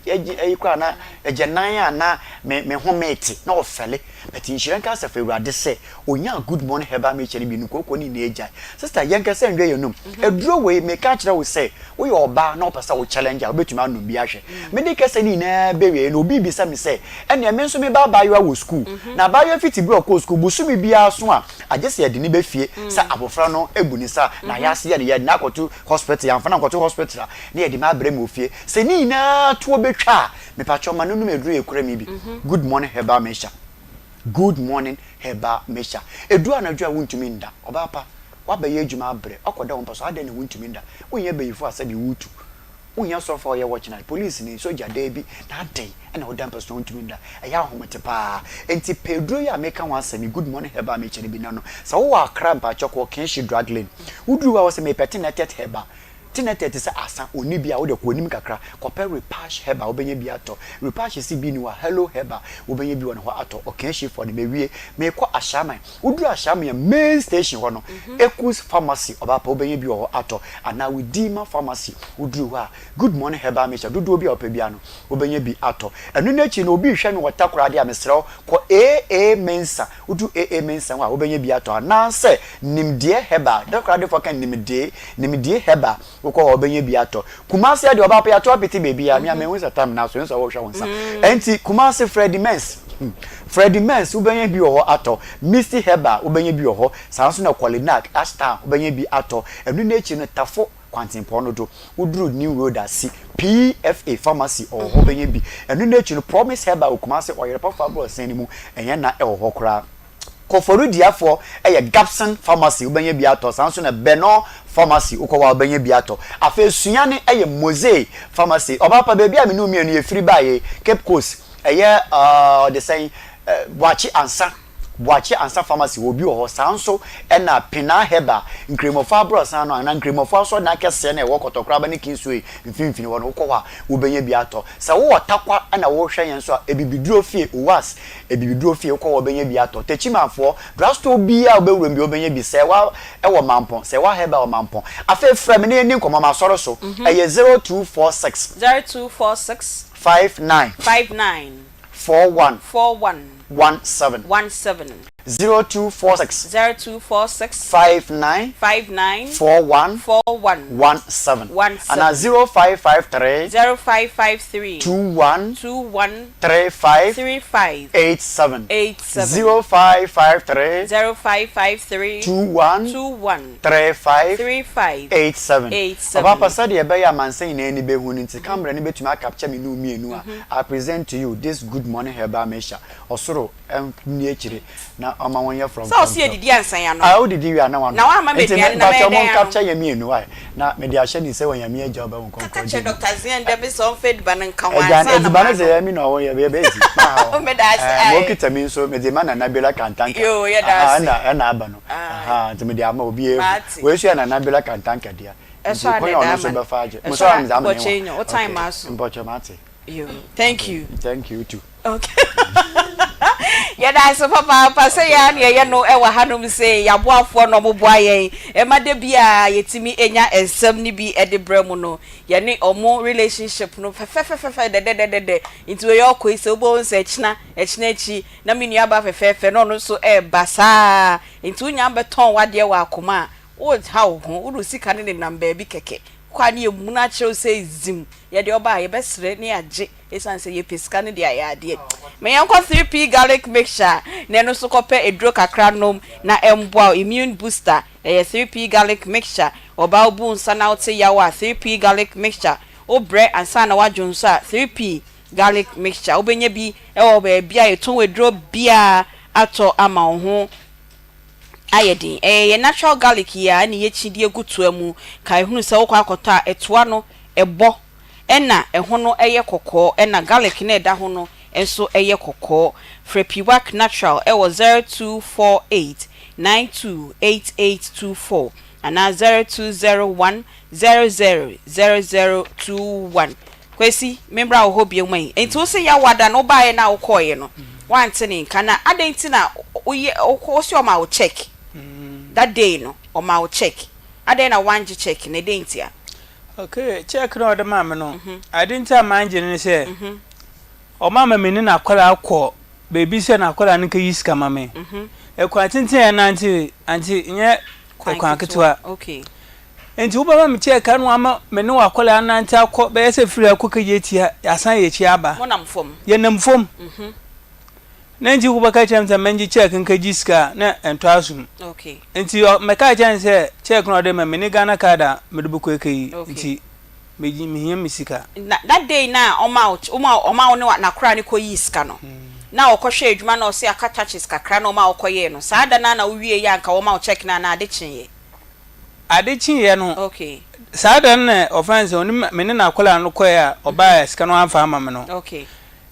ɛyi koraa na agyanan a na me me ho mete na ɔfɛle. But nhyira nka asafo awurade sɛ onyaa good morning herbal mixture no bi no kookoo no nyinaa agyae. Sister yɛnkasa nwia yɛn anum. Aduro wei meka akyerɛ wo sɛ woyɛ ɔbaa na wopɛ sɛ wo challenge a wobɛtumi anom bi ahwɛ. Mede kasa no nyinaa bɛwiei no obi rebisa me sɛ ɛneɛ me nso me ba abaayewa wɔ school na abaayewa fiti berɛ a ɔkɔɔ school bosome biara so a Agye sɛ yɛde no ba fie sɛ abofra no abu ne nsa na yɛase yɛ no, yɛde no akɔto hospital, yɛamfa no ankɔto hospital a, na yɛde no abrɛ me wɔ fie. Sɛ ne nyinaa toɔ bɛtwa a, mepakyɛw ma no nom aduro a ɛkura me bi. Good morning herbal mixture. Good morning herbal mixture. Ɛduru anadwo a wontumi nda. Ɔbaa pa, woabɛyɛ adwuma abrɛ, woakɔda wo mpa so, adɛn na wontumi nda? Wonyɛ bayifo a sɛbe woretu. Wonhia sɔfo a ɔyɛ watch night, polisini, sogya, daabi, na adɛn na woda mpa so na wontumi nda? Ɛyɛ ahomete paa. Enti pɛ aduro yi a meka ho asɛm yi, Good Morning Herbal Mixture no bi na nom. Sɛ wowɔ Accra mpakyɛw kɔ Kanshi Drug Lane. Woduru hɔ a wose mepɛ Tenethet Herbal. Tenethet te sɛ asa, onni bi a, wode kɔ anim kakra kɔpɛ Repash Herbal wobɛnya bi atɔ. Repash se bi nni hɔ a, Hello Herbal wobɛnya bi wɔ ne hɔ atɔ. Ɔkanhyifoɔ no, mawie. Merekɔ Ashaiman. Woduru Ashaiman main station hɔ no, Ekus Pharmacy, ɔbaa pa wobɛnya bi wɔ hɔ atɔ, anaa Widima Pharmacy, woduru hɔ a, Good Morning Herbal Mixture dodoɔ bi a wopɛ biara no, wobɛnya bi atɔ. Ɛno no akyi no, obi rehwɛ me wɔ Takoradi a, mesrɛ wo, kɔ AA Mensah, woduru AA Mensah hɔ a, wobɛnya bi atɔ, anaasɛ Nimdeɛ Herbal, Takoradifoɔ ka Nimdee, Nimdee Herbal, Wokɔ hɔ a wobɛnya bi atɔ. Kumasi deɛ ɔbaa pɛ yɛato apete baabiara. Me a menhu sɛ time no aso, ɛnsɛ sɛ wohwɛ wo nsa. Ɛnti Kumasi Freddie Mens, Freddie Mens wobɛnya bi wɔ hɔ atɔ. Misty Herbal wobɛnya bi wɔ hɔ. Saa nso na Kolinak, Ashtown wobɛnya bi atɔ. Ɛno no akyi no Tafo kwantempɔn no do, woduru New Road ase, PFA Pharmacy ɔwɔ hɔ wobɛnya bi. Ɛno no akyi no Promise Herbal wɔ Kumasi Ɔyerepɔfo aborɔsan no mu, ɛnyɛ na ɛwɔ hɔ koraa. Koforidua-foɔ yɛ Gabson Pharmacy, wobɛnya bi atɔ. Saa nso na Benor Pharmacy, wokɔ hɔ a wobɛnya bi atɔ. Afei Sunyani yɛ Mosey Pharmacy. Ɔbaa pa, baabi a me ne wo mmienu yɛfiri baeɛ yi, Cape Coast, ɛyɛ ɔde sɛn, Boakye Ansa, Boakye Ansa Pharmacy, wɔ bi wɔ hɔ. Saa nso na Pinaa Herbal, Nkramofoɔ aborɔsan no anaa Nkramofoɔ asɔredan kɛseɛ no a ɛwɔ Kɔtɔkoraba ne Kingsway mfimfini hɔ no, wokɔ hɔ a wobɛnya bi atɔ. Sɛ wowɔ Tarkwa na worehwɛ yɛn nso a, Abibiduro Fie, OWAS, Abibiduro fie wokɔ hɔ wobɛnya bi atɔ. Techimanfoɔ, drugstore biara a wobɛwura mu biara wobɛnya bi. Sɛɛwa wɔ Mampɔn, Sɛɛwa Herbal wɔ Mampɔn. Afei frɛ me na yɛnni nkɔmmɔ, m'asɔre so. Ɛyɛ 0246. 0246. 59. 59. 41. 41. 17. 17. 0246. 0246. 59. 59. 41. 41. 17. 17. Anaa 0553. 0553. 21. 21. 35. 35. 87. 87. 0553. 0553. 21. 21. 35. 35. 87. 87. Ɔbaapa sɛdeɛ ɛbɛyɛ a amansan nyinaa ani bɛhu no nti, camera no bɛtumi acapture me ne wo mmienu a, I present to you this good morning herbal mixture. Ɔsoro nni akyire na ɔma wɔn yɛ frɔmfrɔm. Sɛ ɔsi yɛdidi ansa yɛanom. Ah wodidi wie a na wanom. Na wamma me aduane na mɛyɛ dɛn anom. Nti mpakyɛw mo nkapkyɛ yɛn mmienu wai na mede ahyɛ ne nsa wɔ Nyame Agya Ɔba Honhom Kaka Kronkron kyerɛ din mu. Doctor Zian dɛ me sɛ ɔmfa ediban nka ho Agya ansa na edziban no dze manom. ɛyɛ me na ɔwɔ yɛ bɛyɛ dzi maha hɔ. Meda ase Ɛɛ ma ae. okita mi nso medze ma Nana Bela Kantanka. Yoo yɛda Aha ase. ɛna ɛna aba no. Ae. Aha nti mede ama obiara ehu. Mate. Wei nso yɛ Nana Bela Kantanka dea. Ɛsɔ Nti a na kwan a ɛda ɔno ama nso no. bɛfa agye. Ɛsɔ Mosɔre a a medze ama no mpɔkyɛ nwa. enya wo time Okay aso. mpɔkyɛ mate. Yoo thank you. Thank you too. Okay. Yɛda ase papaapa sɛ yɛn ara na yɛyɛ no wɔ hanom sei, yɛn aboafoɔ na wɔboa yɛn ɛma da biara yɛtumi nya nsɛm no bi de brɛ mo no. Yɛne wɔn relationship no fɛfɛfɛfɛ dɛdɛdɛdɛdɛ. Nti wei ɔkɔ yi sɛ wobɛhu sɛ ɛkyena, ɛkyena akyi na me nuabaa fɛfɛɛfɛ na ɔno nso ɛreba saa. Nti wonya bɛtɔn w'adeɛ wɔ akoma a, woreha wo ho, wode wo sika no nenam baabi kɛkɛ. Kɔ a ne yɛmuna akyerɛ wo sɛ zim, yɛde ɔba a yɛbɛsrɛ ne yɛagye. Esiane sɛ yɛpɛ sika no de ayɛ adeɛ. Ma yɛnkɔ 3P Garlic Mixture na ɛno nso kɔpɛ aduro kakra nom na ɛmboa wo. Immune booster, ɛyɛ 3P Garlic Mixture. Ɔbaa wobu nsa na wote yaw a, 3P Garlic Mixture. Wobrɛ ansa na woadwo nso a, 3P Garlic Mixture. Wobɛnya bi wɔ baabi a yɛtɔn aduro biara atɔ ama wo ho ayɛ den. Ɛyɛ yɛn natural garlic yi ara na yɛkyi de agu toa mu. Kae hunu sɛ wokɔ akɔtɔ a, ɛtoa no ɛbɔ. ɛna ɛho no yɛ kɔkɔɔ ɛna garlic no a ɛda ho no nso yɛ kɔkɔɔ. Frɛ Piwak Natural wɔ 0248 928824 anaa 0201 00 0021. Kwasi, membra wo hɔ bio ɛ. Nti wo se Yawada no wobaeɛ no a wokɔeɛ no woante ne nka na adɛn nti na woyɛ wo se ɔmaa wo check that day no ɔmaa wo check adɛn na woangye check no ɛdɛn ntia? Okay, check no a ɔde maa me no, ade nti a mangye no ne sɛ, ɔma ma me ne n'akwadaa kɔ baabi sɛ n'akwadaa no nkɛyi sika ma me. Ɛkwan tenten a yɛnante, ante nyɛ ɛkwan ketewa. Nti wobɛma me check no ama me ne w'akwadaa anante akɔ bɛyɛ sɛ firi ha kɔ Kejetia, yɛasan yɛn akyi aba. Monam fam? Yɛnam fam. Na nti wobɛka kyerɛ me sɛ mengye check nkɛgye sika a, na ɛntɔ asom. Nti mɛka kyerɛ no sɛ check no a ɔde ma me, menni Ghana card a mede bɛkɔ akɛyi, nti megye mehia me sika. Na that day no a ɔma wo ɔma ɔma wo ne n'akoraa no kɔyii sika no, na ɔkɔhwɛɛ adwuma na ɔse aka touches kakra na ɔma wokɔyɛɛ no, saa da no ara na wowieeɛ a anka wɔma wo check no anaa ade kyeeɛ? Ade kyeeɛ no, saa da no na ɔfrɛ no sɛ ɔne me ne n'akwadaa no kɔeɛ a ɔbaeɛ a sika no wamfa amma me no.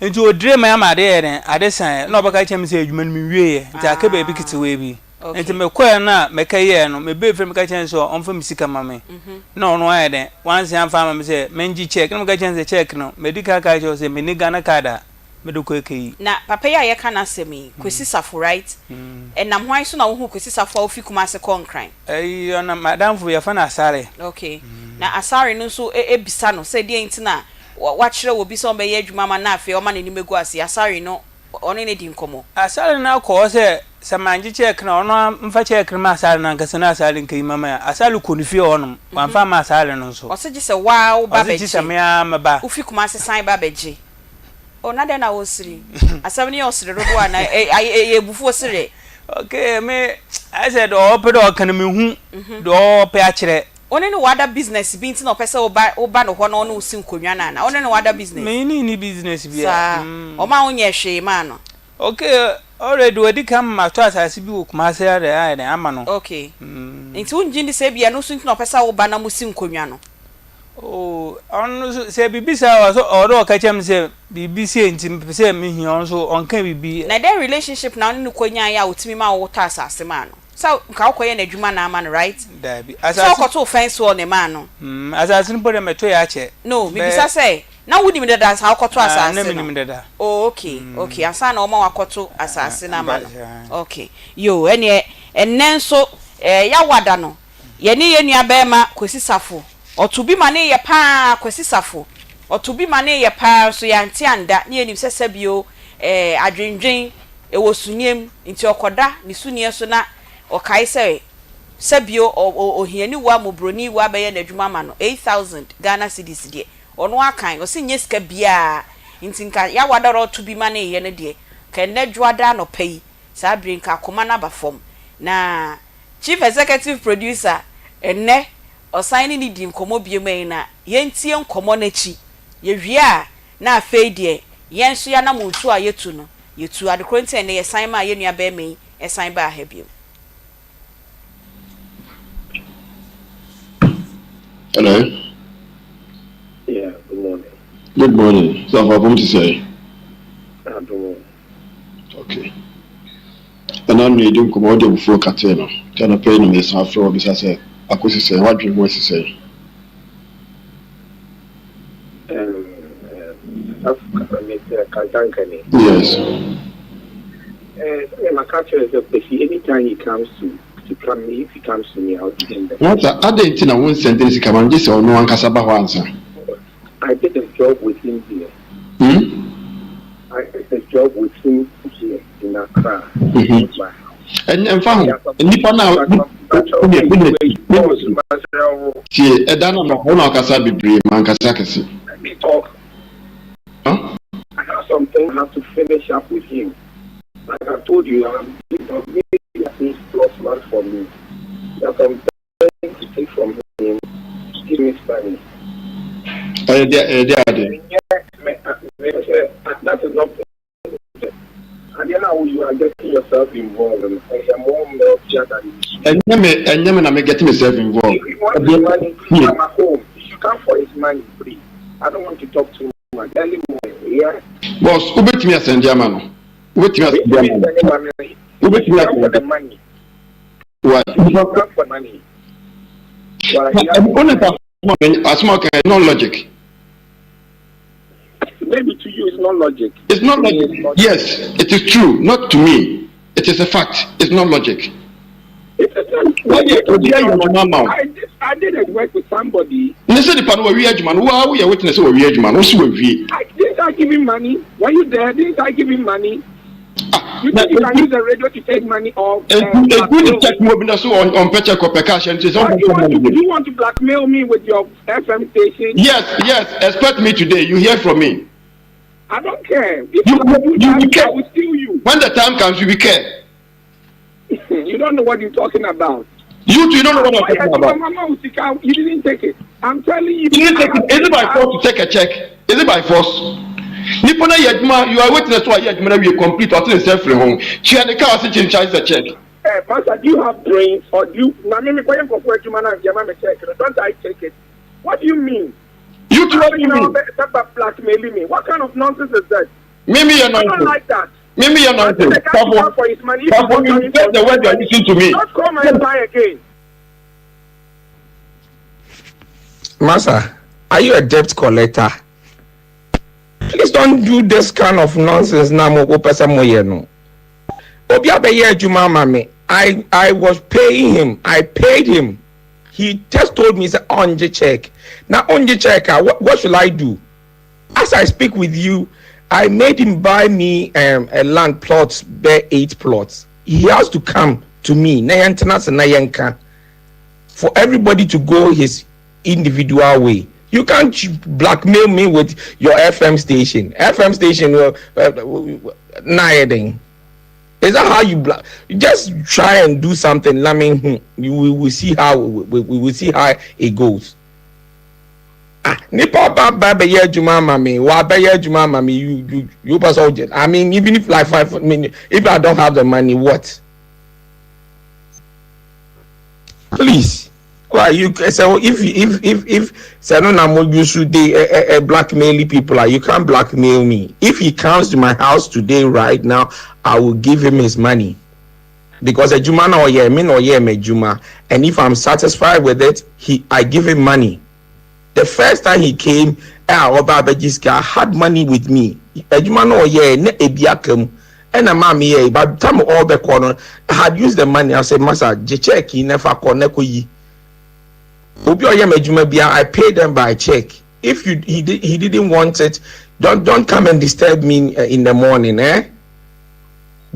Nti ɔdire me ama ade yɛɛ dɛn, ade saeɛ na ɔbɛka kyerɛ me sɛ adwuma no menwieeɛ nti aka baabi ketewaa bi. Nti mekɔeɛ no a mekɛyɛɛ no, mebɛɛ fie no meka kyerɛɛ no sɛ ɔmfa me sika ma me. Na ɔno ayɛ dɛn, wansan amfa amma me sɛ mengye check. Na meka kyerɛɛ no sɛ check no, madi kan aka akyerɛ wo sɛ menni Ghana card a mede kɔ akɛyi. Na papa yi a yɛka n'asɛm yi, Kwesi Safo right? Ɛnam hwan so na wohuu Kwesi Safo a ofi Kumase kɔɔ Nkran? Ɛyi, ɔnam m'adamfo bi, yɛfrɛ no Asare. Okay. Na Asare no nso bisa no sɛ deɛn nti na wakyerɛ obi sɛ ɔmmɛyɛ adwuma ama no na afei ɔma n'anim agu ase. Asare no, ɔne no adi nkɔmmɔ. Asare no akɔ hɔ sɛ, sɛ mangye kyɛɛke no a, ɔno ara mfa kyɛɛke no mma Asare no ankasa na Asare nkayi mma me a, Asare kɔ ne fie hɔnom, wamfa amma Asare no nso. Ɔse gye sɛ wo ara woba Ɔse gye sɛ bɛgye. me ara meba. Wofi Kumasi san ba bɛgye. Oh, na dɛn na wosere? Asɛm no yɛ ɔsere dodoɔ anaa? Ɛyɛ abufuo sereɛ? Okay, me, ayɛ sɛ deɛ ɔpɛ dɛ ɔka no mehu deɛ ɔpɛ akyerɛ. Wo ne no wɔ ada business bi nti na ɔpɛ sɛ woba woba no hɔ na ɔne wo si nkonnwa no anaa? Wo ne no wɔ ada business? Me ne no nni business biara. Saa? Ɔma wo nyɛɛ hwee maa no? Okay, already wadi kan ma matɔ asase bi wɔ Kumasi ayɛ dɛn ama no. Okay. Nti wongye ndi sɛ ebia ɛno nso nti na ɔpɛ sɛ woba na mosi nkonnwa no? Oh, ɔno nso sɛ biribi saa a ɔwɔ dɛ ɔka kyerɛ me sɛ biribi sei nti mepɛ sɛ mehia ɔno nso ɔnka biribi. Na dɛn relationship na wo ne no kɔnyaeɛ a ɔtumi ma wotɔ asase maa no? Sɛ nka wokɔyɛ no adwuma na ama no right? Daabi. Sɛ Asase. wokɔtoo fence wall na ɛmaa no? Mm, asase no mpo deɛ mɛtɔeɛ akyɛ. No, Bɛyɛ. mebisa sɛ, na wonim dada ansa wokɔto Ah, na asase no? menim dada. Oh, okay, okay, ansa na wɔma wakɔto asase no ama no. Mba, Okay, yoo, ɛneɛ ɛnnɛ nso, eh, Yawada no, yɛne yɛn nua barima Kwesi Safo, ɔto bi ma ne yɛ paa, Kwesi Safo, ɔto bi ma ne yɛ paa, nso yɛante anda, ne yɛnim sɛ sɛbio, eh, adwendwen. Ɛwɔ sunie mu, nti ɔkɔda ne sunie so na ɔkae sɛ sɛbio ɔ ɔ ohiani wɔ a mmɔborɔni wɔ abɛyɛ n'adwuma ama no, 8000 Ghana cedis deɛ, ɔno ara kan, ɔse nyɛ sika biara, nti nka Yawa da ɔto bi ma no reyɛ no deɛ, nka ɛnnɛ Dwoada anɔpa yi, saa bere yi nka akoma no aba fam. Na Chief Executive Producer, ɛnnɛ ɔsan ne no di nkɔmmɔ biom ɛyi na yɛntie nkɔmmɔ no akyi, yɛwie a na afei deɛ yɛn nso yɛanamontuo a yɛtu no, yɛtu. Adekorɔ nti a ɛnnɛ yɛsan maa yɛn nua barima yi san baa ha biom. Hello. Yeah, good morning. Good morning. So, I'm to say. Adom. Okay. Ɛna no yɛdi nkɔmmɔ wode abufuo katee no nti anɔpa yi na mesan afrɛ wo bisa sɛ akɔsi sɛn w'adwene ho asi sɛn? Kantankani. Yes. Eh, maka kyerɛ sɛ Kwesi anytime he comes to come if he comes to me I'll give him the. Wata adɛn nti na wo nsɛnde ne sika ma no gye sɛ ɔno ankasa ba hɔ ansa? I did a job with him here. Hmm? I did a job with him here in Accra. Mm-hmm. My house. Ɛnyɛ nfa ho nipa na tie ɛda na ma ɔna ɔkasa bebree ma nkasa kɛse. Let me talk. Huh? I have something I have to finish up with him. Like I told you, I'm maybe plus one for me. There are some things to take from him. Give me money. Ɛyɛ deɛ ɛyɛ deɛ adeɛ. That is not adeɛ na you are getting yourself involved in ɛyɛ more meltier than you. Ɛnyɛ me ɛnyɛ me na me get myself involved. If you want his money, please I'm at home. You should come for his money, please. I don't want to talk too much. Early morning, yeah. Boss, wobɛtumi asɛnde ama no. Wobɛtumi asɛnde ama no. Wobɛtumi asɛnde. money. Why? Come for money. Wone pa asoma ka not logic. Maybe to you it's not logic. It's not logic. Yes, it is true. Not to me. It is a fact. It's not logic. It is not logic. Obi ayɛ no ama wo. I did, I did work with somebody. Ne sɛ nipa no wawie adwuma no, wo a woyɛ witness sɛ wawie adwuma no, wo si wawie. I didn't I give him money? Were you there? Didn't I give him money? Ah, You think you can use the radio to take money off? Edu ne check mu obi na so ɔmpɛ check ɔpɛ cash ɛnti sɛ Why do you ɔmpɛ want to, money. do you want to blackmail me with your FM station? Yes, yes, expect me today. You hear from me. I don't care. If You you do you that, will care. I will steal you. When the time comes, you will care. You don't know what you're talking about. You too, you don't know what I'm talking about. Mama Usika, you didn't take it. I'm telling you. You didn't take it. Is it by force to take a check? Is it by force? Nipa na yɛ adwuma, you are witness to ayɛ adwuma na wie complete ɔte ne nsa firi ho. Tua ne ka ɔse kyin charge the check. Eh, Pastor, do you have brains or do you? Na me me koye nkofo adwuma na ntia ma me check. Don't I take it? What do you mean? You too, what do you mean? Blackmailing me. What kind of nonsense is that? Me me yɛ I don't nonsense. like that. Me me yɛ nonsense. I can't Pabo, for his money. If Pabo, you you get the word you are using to me. Don't call my line again. Master, are you a debt collector? Please don't do this kind of nonsense na mo wopɛ sɛ moyɛ no. Obi abɛyɛ adwuma ama me. I was paying him. I paid him. He just told me sɛ ɔngye check. Na ɔngye check a what should I do? As I speak with you, I made him buy me a land plot, bare 8 plots. He has to come to me. Na yɛntena ase na yɛnka. For everybody to go his individual way. You can't blackmail me with your FM station. FM station, nah, is that how you black? Just try and do something. Let me. We will see how we will see how it goes. Ah, nipa ba ba be ye adwuma ama me. Wa be ye adwuma ama me. You pass all. I mean, even if like 5 minutes, if I don't have the money, what? Please. Why you so if if if if say no na mo you should they blackmail people, you can't blackmail me. If he comes to my house today right now, I will give him his money. Because adwuma na oye me na oye me adwuma, and if I'm satisfied with it, I give him money. The first time he came, oba abejiska had money with me. Adwuma na oye na ebi aka mu. And a mommy, by the time all the corner, I had used the money. I said, Master, je check in never connect with Obi oye me adwuma bia, I paid them by check. If you he did, he didn't want it, don't come and disturb me in the morning, eh?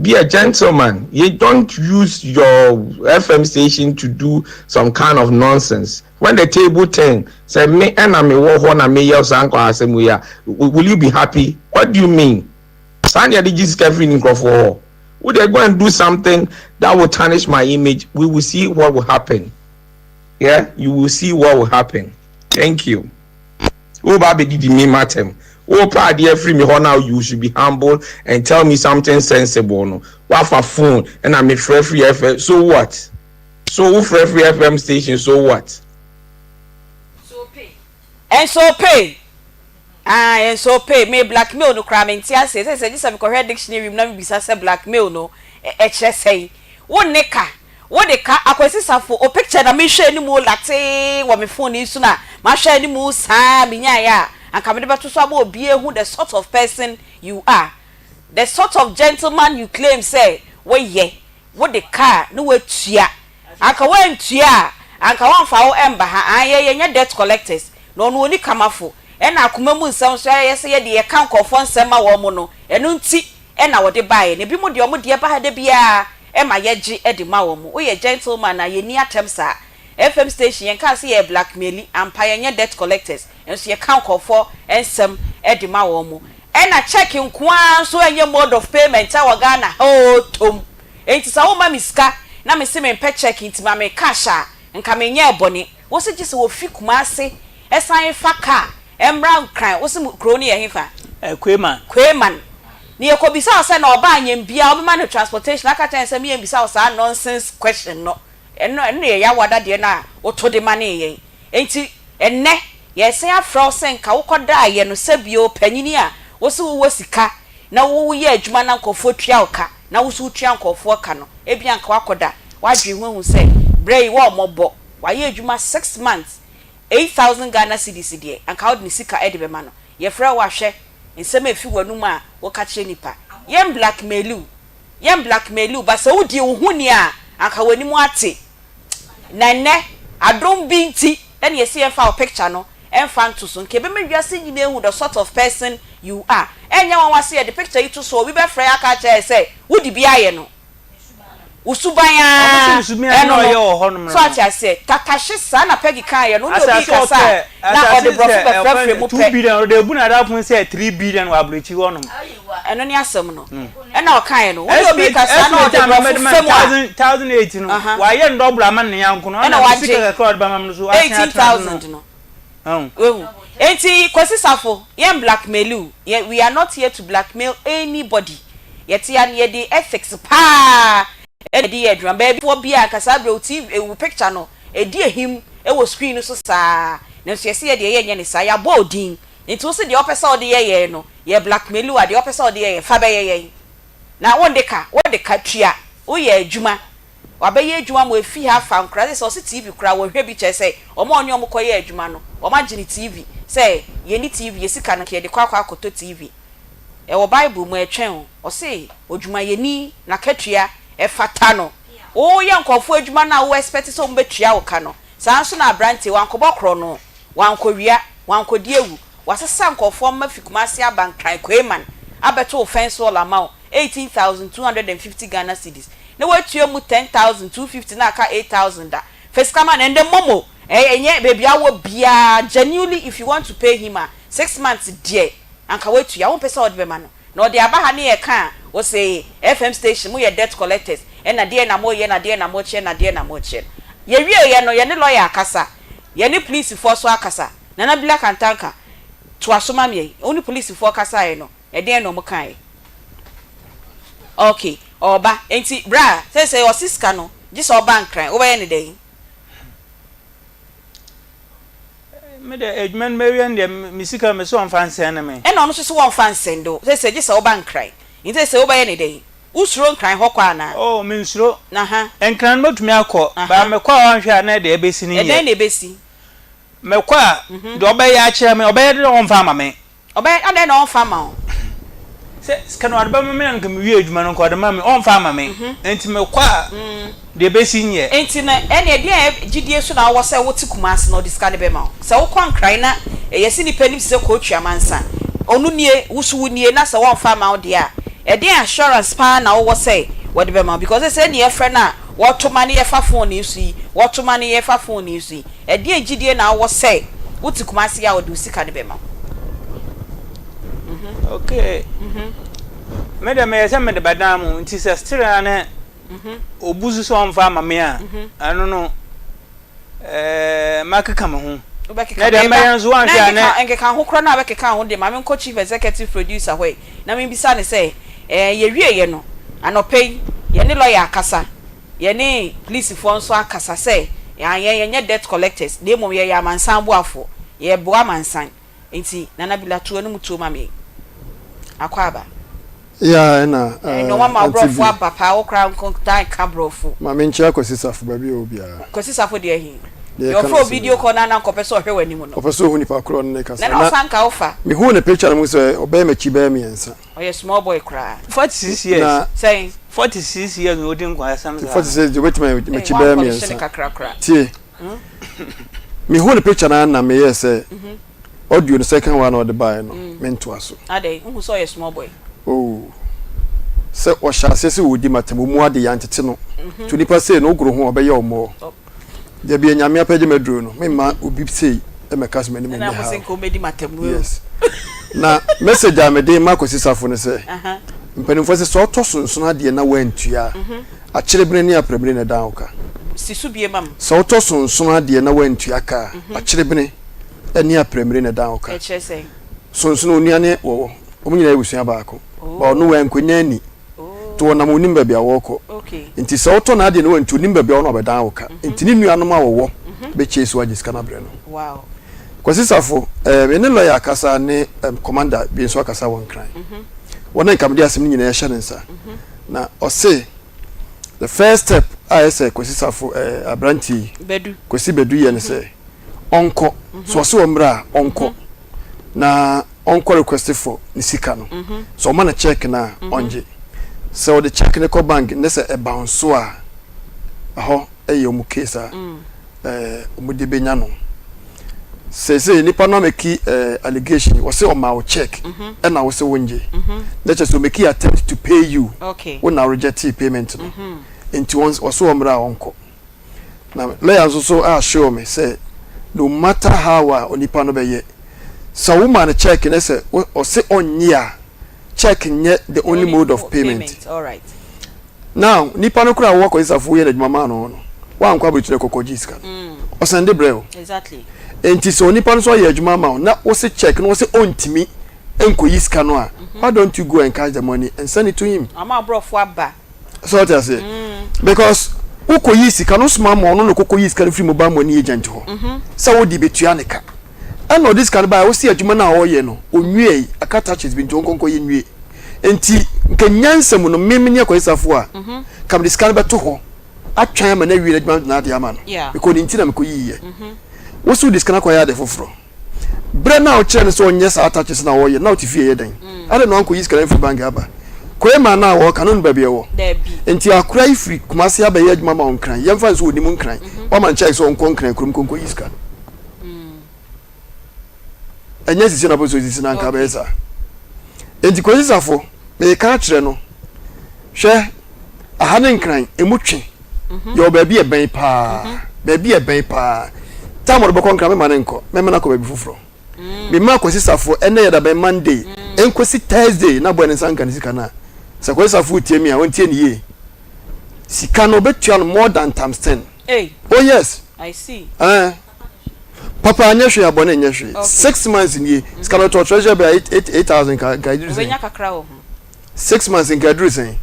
Be a gentleman. You don't use your FM station to do some kind of nonsense. When the table turn, sɛ me ɛna me wɔ hɔ na me yɛ saa nkɔ asɛm yi a, will you be happy? What do you mean? Saa na yɛde gye sika firi nkurɔfoɔ hɔ. Wo deɛ go and do something that will tarnish my image. We will see what will happen. Yeah, you will see what will happen. Thank you. Wo ba abɛdidi me matam. Wo pɛ adeɛ afiri me hɔ now you should be humble and tell me something sensible no. Wafa phone ɛna me frɛ firi FM so what? So wo frɛ firi FM station so what? Ɛnso pay ah ɛnso pay me blackmail no koraa mente aseɛ sɛ sɛ gye sɛ mekɔhwɛ dictionary mu na mebisa sɛ blackmail no ɛkyerɛ sɛn wo nne ka Wo de ka Akwasi Safo o picture na me hwɛ animu latee wɔ me phone yi so na mahwɛ animu saa me nyaeɛ a anka mede bɛto so ama obi ahu the sort of person you are the sort of gentleman you claim sɛ wo yɛ wo de ka a na watua anka wantua a anka wɔnfa wo ɛmba ha an yɛ yɛnyɛ debt collectors na ɔno ɔni kamafo ɛna akoma mu nsɛm nso ayɛ sɛ yɛde yɛka nkorɔfoɔ nsɛm ma wɔn no ɛno nti na wɔde baeɛ na ebinom deɛ wɔn deɛ ba ha da biara ma yɛgye de ma wɔn. Woyɛ gentleman a yɛnni atɛm saa. FM station yɛnkaa sɛ yɛyɛ blackmaili, ampa yɛnyɛ debt collectors nso yɛka nkurɔfoɔ nsɛm de ma wɔn. Ɛna check nko ara nso ɛnyɛ mode of payment wɔ Ghana ha oo tom. Enti sɛ woma me sika na mese mempɛ check nti ma me cash a nka menyɛɛ bɔne. Wose gye sɛ wɔfi Kumasi san fa car Ɛmmra Nkran, wo se mo kuro no yɛ hefa? Eh, Kweiman. Kweiman. Na yɛkɔbisa wo sɛ na ɔba anyɛm biaa wobɛma no transportation aka kyerɛ no sɛ me yɛnbisa wo saa nonsense question no. Ɛno ɛno yɛ Yawoada deɛ no a woto de manee yɛn. Enti ɛnnɛ yɛresan afrɛ wo sɛ nka wokɔdaeɛ no sɛbio panyini a wo se wowɔ sika na woyɛ adwuma na nkurɔfoɔ tua wo ka na wo nso wotua nkurɔfoɔ ka no ebia nka woakɔda woadwene ho ahu sɛ berɛ yi wɔmmɔbɔ wayɛ adwuma six months 8000 Ghana cedis deɛ, anka wode ne sika de bɛma no. Yɛfrɛ wo a hwɛ nsɛm a ɛfi w'anum a woka kyerɛ nnipa. Yɛn blackmaili wo, yɛn blackmaili wo, but sɛ wodii wo ho ni a, anka w'anim ate. Na ɛnnɛ, adom bi nti na yɛse yɛmfa wo picture no mfa nto so. Nka ɛbɛma wiase nyinaa ahu the sort of person you are. Ɛnyɛ nwanwa sɛ yɛde picture yi to so a, obi bɛfrɛ yɛn aka akyerɛ yɛn sɛ wode bi ayɛ no. Wo suban ara ɛno no. So ate aseɛ? Tatahye saa na Peggy kaeɛ no, wo ne obi rekasa a na ɔde borɔfo bɛfrɛfrɛ mu pɛ. Ɛno ne asɛm no. Ɛna ɔkaeɛ no, wo ne obi rekasa na ɔde borɔfo fa mu a. Ɛna wagye 18,000 no. Wahu? Enti Kwasi Safo, yɛn blackmaili wo. Yɛ, we are not here to blackmail anybody. Yɛte ha no, yɛde ethics paa na ɛde yɛ adwuma. Baabi wɔ biara, anka saa berɛ wo TV, wo picture no, ɛdi ahim wɔ screen no so saa. Nanso yɛse yɛ deɛ yɛnyɛ no saa. Yɛabɔ wo din. Enti wo se deɛ wopɛ sɛ wode yɛ yɛn no, yɛ blackmaili wo a, deɛ wopɛ sɛ wode yɛ yɛn, fa bɛyɛ yɛn. Na wonde ka, wode ka tua. Woyɛ adwuma. Wabɛyɛ adwuma ma wafi ha afa nkora sɛ sɛ ɔse TV koraa wɔhwɛ bi kyerɛ sɛ wɔn a ɔne wɔn kɔyɛ adwuma no wɔn agye no TV sɛ yɛnni TV yɛ sika no nka yɛde kɔ akɔ akɔtɔ TV ɛwɔ bible mu ɛtwɛn o ɔse odwumayɛni nakatua ɛfata no woyɛ nkurɔfoɔ adwuma no a wo expect sɛ wɔn bɛtua wo ka no saa nso na abranteɛ wankɔbɔ korɔno wankɔwia wankɔdi awu wasesa nkurɔfoɔ mma fi Kumasi aba Nkran Kweiman abɛto wo fence wall ama wo 18,250 Ghana cedis na watua mu 10,250 na aka 8,000 a, fa sika ma no ɛndɛ momo eh ɛnyɛ baabi a wɔ biara genuinely if you want to pay him a six months deɛ anka watua wompɛ sɛ wode bɛma no na ɔde aba ha ne yɛka a wose FM station moyɛ debt collectors ɛna deɛn na moyɛ na deɛn na mokyerɛ na deɛn na mokyerɛ no yɛwieɛ no yɛne lawyer akasa yɛne polisifoɔ so akasa Nana Bila Kantanka toa so ma meɛ wo ne polisifoɔ kasaeɛ no ɛdeɛn na wɔn kaeɛ. Ok ɔɔba nti bra sɛsɛi ɔse sika no gye sɛ ɔba nkran wobɛyɛ no dɛn. Me deɛ adwuma no mawie no deɛ me sika no mese ɔmfa nsɛnde me. Ɛna ɔno nso se wɔmfa nsɛnde wo sɛsɛi gye sɛ woba nkran nti sɛsɛi wobɛyɛ no dɛn wo suro nkran hɔ kɔ anaa. Oh mensuro nkran no mɛtumi akɔ but mekɔ a wanhwɛ a na deɛ ɛbɛsi no nyɛ. Ɛdɛn na ɛbɛsi. Mekɔ a deɛ ɔbɛyɛ akyerɛ me ɔbɛyɛ deɛ ɔmfa ama me. Ɔbɛyɛ adɛn na ɔmfa mma wo? Sɛ sika no ɔde bɛma me na nka mewie adwuma no nka ɔde ma me, ɔmfa ama me. Enti mekɔ a, deɛ ɛbɛsi nyɛ. Enti no, ɛnneɛ deɛn gyidie so na wowɔ sɛ wote Kumasi na ɔde sika no bɛma wo? Sɛ wokɔ Nkran na yɛse nnipa anim te sɛ kootu amansa, ɔno nie, wo nso wo nie, na sɛ wɔmfa mma wo deɛ a, Ɛdeɛn assurance paa na wowɔ sɛ wɔde bɛma wo? Because sɛ sɛdeɛ yɛfrɛ no a wɔto ma no yɛfa phone yi so yi, wɔto ma no yɛfa phone yi so yi, ɛdeɛn gyidie na wowɔ sɛ wote Kumasi a wɔde wo sika no bɛma wo? Okay. Me deɛ meyɛ sɛ mede bɛdan mo nti sɛ still a ne obu so sɛ ɔmfa ama me a, ɛno no Ɛɛ, mɛkeka me ho. Wobɛkeka Na deɛ me ba. mɛyɛ nso, woanhwɛ Na a na. nkeka nkeka ho korɔ no a wobɛkeka ho deɛ, ma menkɔ Chief Executive Producer hɔ ɛ, na membisa no sɛ, ɛɛ, yɛwieeɛ no, anɔpa yi, yɛne lɔya akasa, yɛne polisifoɔ nso akasa sɛ, yɛn, yɛnyɛ debt collectors, na mmom yɛyɛ amansan boafoɔ, yɛreboa amansan. Nti Nana Bila to anom tuo ma me. Akwaaba. Yeah ɛna Ɛnna wɔn ama Auntie aborɔfo B. aba paa wo koraa nko taa nka borɔfo. Ma me nkyia Kwasi Safo baabi a ɔwɔ biara. Kwasi Safo deɛ he? Deɛ Deɛ ɛka ɔfrɛ no wo asɛm video yi. call no a na nka ɔpɛ sɛ ɔhwɛ w'anim no. Ɔpɛ sɛ ɔhu nipa korɔ ɔne no kasa. Nana Na ɔfa nka wo fa. me huu ne picture no mu sɛ ɔbɛyɛ m'akyi bɛyɛ mmiɛnsa. Ɔyɛ small boy koraa. 46 years. Na Sɛn? 46 years na ɔdi nkwasasɛm saa. 46 deɛ ɔbɛtumi ayɛ Ei m'akyi bɛyɛ woankɔlehye no mmiɛnsa. kakra koraa. Tie. Me huu ne picture no ara na meyɛɛ sɛ Audio no second one a ɔde baeɛ no mentoa so. Adɛn, wohu sɛ ɔyɛ small boy? Oh, sɛ ɔhyɛ aseɛ sɛ ɔredi m'atɛm, ɔmu ade yɛantete no. Nti onipa sei no wogoro ho a ɔbɛyɛ wo mmɔɔ. Dabi Nyame apɛgye m'aduro no, memma obi sei mmɛka sɛ m'anim Ɛna nyɛ mo se how. nka ɔmmɛdi m'atɛm no. Yes. Na message a mede ma Kwasi Safo ne sɛ, mpanimfoɔ sɛ sɛ ɔtɔ sonsono adeɛ na woantua a, akyerebene ne aprɛmire na ɛdan wo ka. Si so bie ma me. Sɛ wotɔ sonsono adeɛ na woantua ka a, akyerebene ne aprɛmire na ɛdan wo ka. Ɛkyerɛ sɛn? Sonsono onua ne wɔwɔ. Wɔn nyinaa yɛ abusua baako. Oh. Ba ɔno wankonya ani. Oh. Nti wɔnam onim baabi a wɔrekɔ. Okay. Nti sɛ wotɔ n'adeɛ na wantu onim baabi a ɔno ɔbɛdan wo ka. Mhm. Nti ne nuanom a wɔwɔ mhm. bɛkyɛ so agye sika no abrɛ no. Wow. Kwasi Safo, eh, me ne lawyer akasa ne um, commander bi nso akasa wɔ Nkran. Mm -hmm. Wɔn na nka mede asɛm no nyinaa hyɛ ne nsa. Mm -hmm. Na ɔse the first step a ɛsɛ Kwasi Safo eh, aberanteɛ yi, Badu. Kwasi Badu yɛ ne sɛ ɔnkɔ sɛ ɔse ɔmmra a ɔnkɔ na ɔnkɔ request for ne sika no sɛ ɔma no check no a ɔngye sɛ ɔde check no kɔ bank ne sɛ ɛbounce a ɛhɔ ɛyɛ ɔmo case a ɛɛ ɔmo de benya no sɛsɛ nipa no ameki ɛɛ allegation ɔse ɔma wo check ɛna wo sɛ wongye na kyerɛ sɛ ɔmeki attempt to pay you wo na reject payment no nti ɔse ɔmmra a ɔnkɔ. Na lawyer nso so assure me sɛ no matter how a onipa no bɛyɛ, sɛ wo ma no check na sɛ ɔse ɔnnye a, check nyɛ the only mode of payment. Now nipa no koraa a wowɔ akɔsesafo woyɛ n'adwuma maa no no, woankɔ abrokyire kɔkɔgyee sika no, ɔsɛnde brɛ wo. Enti sɛ onipa no nso ayɛ adwuma ama wo na wose check na ɔse ɔntumi nkɔyi sika no a, why don't you go and cash the money and send it to him? Ama aborɔfo aba. So ɔte aseɛ because wokɔ yi sika no soma ma ɔno na kɔkɔ yi sika no firi mobile money agent hɔ mhm. sɛ wode bɛtua ne ka ɛna ɔde sika no baeɛ wosi adwuma no a ɔreyɛ no ɔnwie yi aka touches bi nti ɔnkɔnkɔ yɛ nwie nti nka nyansa mu no meme ne akwaisafo a mhm. ka mede sika no bɛto hɔ atwɛn ama no awie no adwuma no de n'ade ama no because ne nti na mekɔ yiiɛ mhm. wosi wode sika no akɔyɛ ade foforɔ Berɛ no a wokyerɛɛ no sɛ ɔnyɛ saa touches no a ɔreyɛ no, na ɔte fie yɛ dɛn? Adɛn na wankɔyi sika no amfiri bank aba? Kwema no a wɔreka no, wonim baabi a ɛwɔ? Enti akora yi firi Kumasi abɛyɛ adwuma ma wo Nkran. Yɛmfa no sɛ ɔnim Nkran. Woama no check sɛ ɔnkɔ Nkran kurom nkɔnkɔyi sika no. Ɛnyɛ sisi na wopɛ sɛ ɔsisi no anka abɛyɛ saa. Enti Kwasi Safo, mereka akyerɛ no, hwɛ, aha ne Nkran, ɛmu twe. Mhm. Yɛwɔ baabi a ɛbɛn paa. Mhm. Baabi a ɛbɛn paa. Tam ɔde bɛkɔ nkra mema no nkɔ. Mɛma no akɔ baabi foforɔ. Mm. Mema Kwasi Safo ɛnɛ yɛ dabɛn Monday. Mm. Ɛnkɔsi Thursday na bɔɛ ne nsa nka ne sika no a. Sɛ Kwasi Safo tie mi a ɔntie ne yie. Sika no ɔbɛtua no more than times ten. Hey. Oh yes. I see. Eh. Papa anyɛ hwee abɔne nyɛ hwee. 6 months nie. Mm. Sika no tɔ treasure bɛ 8000 ka ka ɛduru sɛn. Ɔbɛnya kakra wɔ ho. 6 months nka aduru sɛn?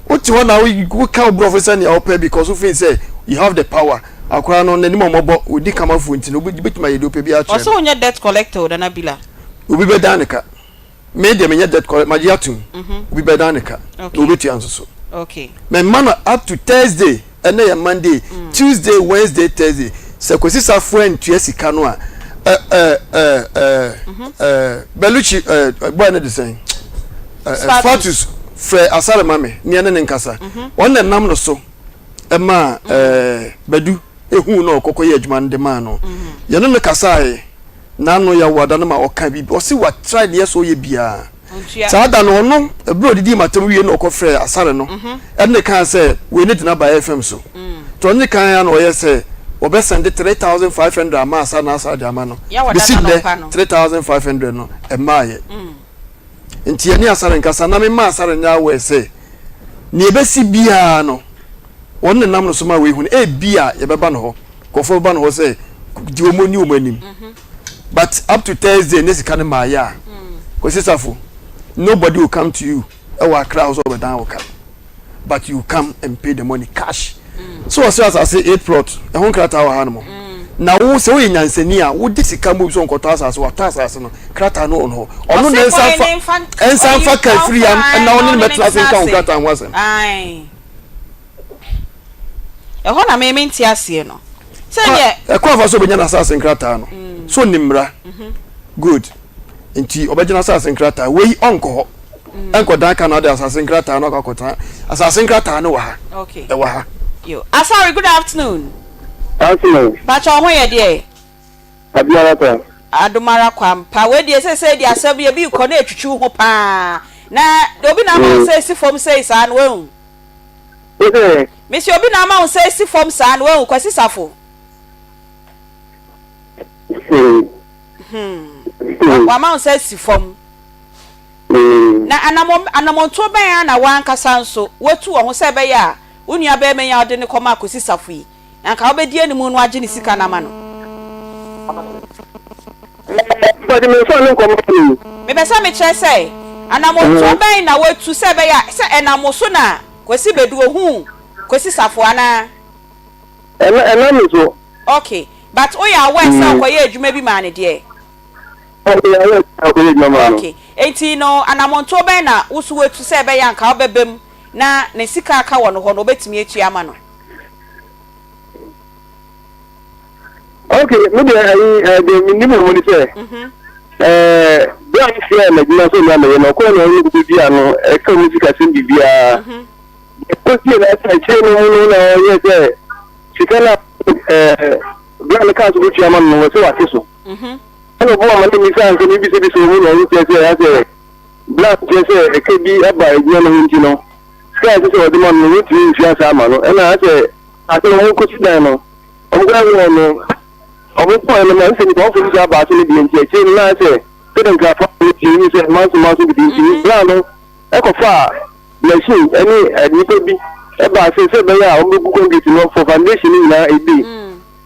Wote hɔ na woka wo borɔfo sɛnea wopɛ because wo feel sɛ you have the power. Akwadaa no n'anim a ɔmmɔbɔ, ɔdi kamafoɔ nti no wobɛtumi ayɛ deɛ wopɛ biara akyerɛ Ɔse no. wonyɛ debt collector o Nana Bila. Obi bɛdan ne ka. Me deɛ menyɛ debt collector, magye atom. Obi bɛdan ne ka na obetua nso so. Mema no up to Thursday. Ɛnɛ yɛ Monday, Tuesday, Wednesday, Thursday. Sɛ Kwesi Safo antua sika no a, ɛ ɛ ɛ ɛ ɛ Belucci ɛ boy no de sɛn? Ɛ ɛ Fatus frɛ Asare ma me ne ɛne ne nkasa. Wɔn na ɛnam no so ɛmaa ɛ Badu ehuu na ɔkɔkɔ yɛ adwuma no de maa no. Yɛne no kasaeɛ n'ano yɛ awada no ma ɔka biribi. Ɔse wa try deɛ sɛ ɔyɛ biara. Saa da no ɔno ɛberɛ a ɔdidii m'atam wie na ɔkɔfrɛɛ Asare no ɛne no kaa sɛ wei ne de no aba FM so. Nti ɔne no kan ara na ɔyɛ sɛ wɔbɛsɛnde 3500 ama Asare na Asare de ama no. Bɛsi nnɛ 3500 no ɛmmaeɛ. Nti yɛne Asare nkasa na mema Asare nyɛ aware sɛ nea ɛbɛsi biara no wɔn na nam no so ma wei hu no. Ebia yɛbɛba no hɔ, nkurɔfoɔ bɛba no hɔ sɛ di wɔn ani wɔn anim. But up to Thursday ne sika no maayɛ a, Kwesi Safo, nobody will come to you ɛwɔ Accra hɔ sɛ ɔbɛdan wo ka. But you come and pay the money cash. So wɔsɛ asase 8 plot, ɛho nkrataa wɔ ha nom. Na wo sɛ woyɛ nyansani a wode sika mu bi sɛ ɔnkɔtɔ asase, watɔ asase no, krataa no wɔ no hɔ. Ɔno na ɛnsa mfa ɛnsa mfa ka firi ya na ɔne no bɛtena ase nka wo nkrataa ho asɛm. Ɛhɔ na me mente aseɛ no. Sɛdeɛ. Ɛkwan fa so ɔbɛnya n'asase nkrataa no. So ɔnim mmara. Good. Nti ɔbɛgye n'asase nkrataa. Wei ɔnkɔ hɔ. Ɛnkɔdan ka na ɔde asase nkrataa no akɔ akɔtena. Asase nkrataa no wɔ ha. Okay. Ɛwɔ ha. Yo. Asare, good afternoon. Afternoon. Pakyɛ wo ho yɛ deɛ? Abiara kwa. Adom ara kwa ampa. Wei deɛ seesei deɛ asɛm no ebi rekɔ na etwitwi wo ho paa. Na obi na ama wo nsa esi fam sei saa no wahu. Wose? Mese obi na ama wo nsa esi fam saa no wahu, Kwasi Safo. Hmm. Wama wo nsa asi fam. Na anamɔ anamɔntuo bɛn ara na w'ankasa nso woatu wɔ ho sɛ ɛbɛyɛ a wo nua barima yi a wode no kɔmaa Kwasi Safo yi, Anka wobɛdi anim no agye ne sika no ama no. Ɔde me nsa no nkɔma no. Mepɛ sɛ mekyerɛ sɛ, anammɔntuo bɛn na woatu sɛ ɛbɛyɛ a sɛ ɛnam wo so na Kwasi bɛdu ohuu Kwasi Safo anaa? Ɛnam me so. Ok, but woyɛ aware sɛ ɔkɔyɛɛ adwuma bi maa no deɛ? Meyɛ aware sɛ ɔkɔyɛɛ adwuma maa no. Ok, enti no anammɔntuo bɛn na wo nso woatu sɛ ɛbɛyɛ a anka wobɛba mu na ne sika a aka wɔ no hɔ no wobɛtumi atua ama no? Ok, me deɛ ayi ɛɛ deɛ mi nim wɔ mu ni sɛ ɛɛ bere a mefrɛ n'adwuma sɛ ɔmmra mɛyɛ no ɔkɔɛ na ɔne koko di ano ɛka mu sikasɛm biribiara ɛkɔsie na ɛsɛ akyire no mu no na ɔyɛ sɛ sika no ɛɛ bere a mekaa so bɛtua ma no no wɔ sɛ wate so ɛna ɔbɔ ama ne mmisa nsɛm ebisabisa wɔ mu na ɔno kyerɛ sɛ asɛ bere a kyerɛ sɛ ɛka bi aba adwuma no ho nti no sika a ɛsɛ sɛ ɔde ma no no wɔntumi ntua saa ama no ɛna asɛ Ase no wɔn kɔsi dan no, wɔn kɔ ɛwɔ no, wɔn kɔɛ no ma nsɛ nipa wɔn fo sika baasa no deɛ nti akyire no na sɛ sɛde nkurafo a wɔtie yi sɛ manso manso bi nti bra no ɛkɔfa machine ɛne nipa bi ɛbaa sɛ sɛ ɛbɛyɛ a wɔn bɛgu concrete no for foundation no nyinaa ebi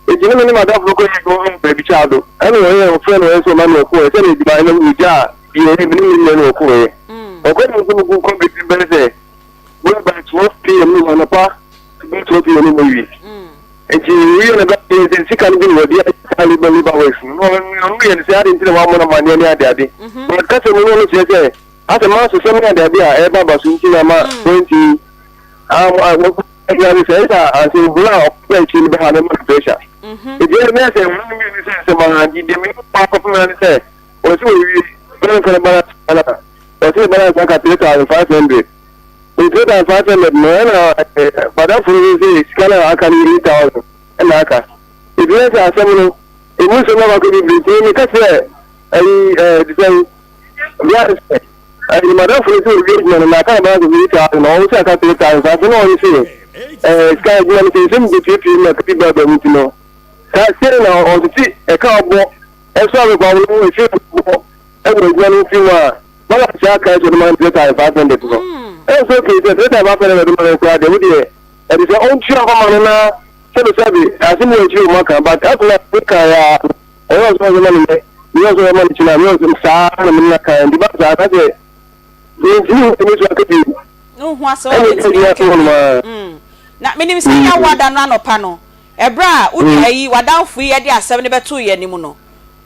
eti ne me ne madamfo no kɔyɛ adwuma wɔ baabi kyaa do ɛna wɔyɛ wɔfrɛ no wɔyɛ sɛ ɔma no ɔkɔɛ sɛ na adwuma ɛna wɔgya a deɛ ɛne me ne me nua no ɔkɔɛ ɔkɔɛ no nso no gu concrete no bɛyɛ sɛ Bɛyɛ by 12 pm no anɔpa bɛyɛ 12 pm no wɔwie. Nti wɔwie no bɛyɛ sɛ sika no bi na wɔde ayɛ saa labour labour works no. Na ɔno yɛ no sɛ ade nti na wɔammɔ no amanneɛ ne ade ade. But kasa mu no ɔno kyerɛ sɛ asɛ mansosɛm ne ade ade a ɛreba aba so nti na ama wɔntumi wɔn sɛ ɛsɛ a ansa ehunu a ɔkɔpɛ akyiri no bɛha no ma no pressure. Nti ɛna meyɛ sɛ wɔn mmienu sɛ nsɛm a nti deɛ menim akɔpem ara ne sɛ wɔsi wɔwie bɛn nka no balance na wɔsi balance aka 3500. 3500 no ɛna madamfo no sɛ sika no a aka no yɛ 8000 ɛna aka. Ebi yɛ sɛ asɛm no emu nsɛm akɔ bebree nti meka kyerɛ ayi ɛɛ te sɛ bia sɛ ayi madamfo no sɛ owie adwuma no na aka no balance of 8000 na ɔno sɛ aka 3000 saa nti na ɔno sɛ ɛɛ sika adwuma no sɛ nsɛm betuatua mu na kabi ba ba mu nti no saa sei na ɔtete ɛka ɔbɔ ɛso abɛkɔ awo no ɛfiri bɔ ɛwɔ adwuma no mfiri mu a Balance a aka sɛ ɔde ma no 3500 no, ɛnsɛ okay sɛ 3500 ɔde ma no koraa deɛ, wo deɛ ɛde sɛ ɔntua mfa ma no na sɛbe sɛbe asɛm wɔ akyiri wɔn aka but afei na me kan ya ɔyɛ ɔsɛ ɔsɛ ma no nɛ meyɛ ɔsɛ ɔsɛ ma no kyina meyɛ ɔsɛ saa na me nna kan nti ba saa na sɛ mentumi hu ɛmi so aka bio Nhu asɛm a ɛne wobɛtumi ɛdi aka ato hɔ nom bio. a. Na menim sɛ Yawoada no anɔpa no, ɛberɛ a wo nua yi, w'adamfo yi de asɛm no bɛtoo yɛn anim no,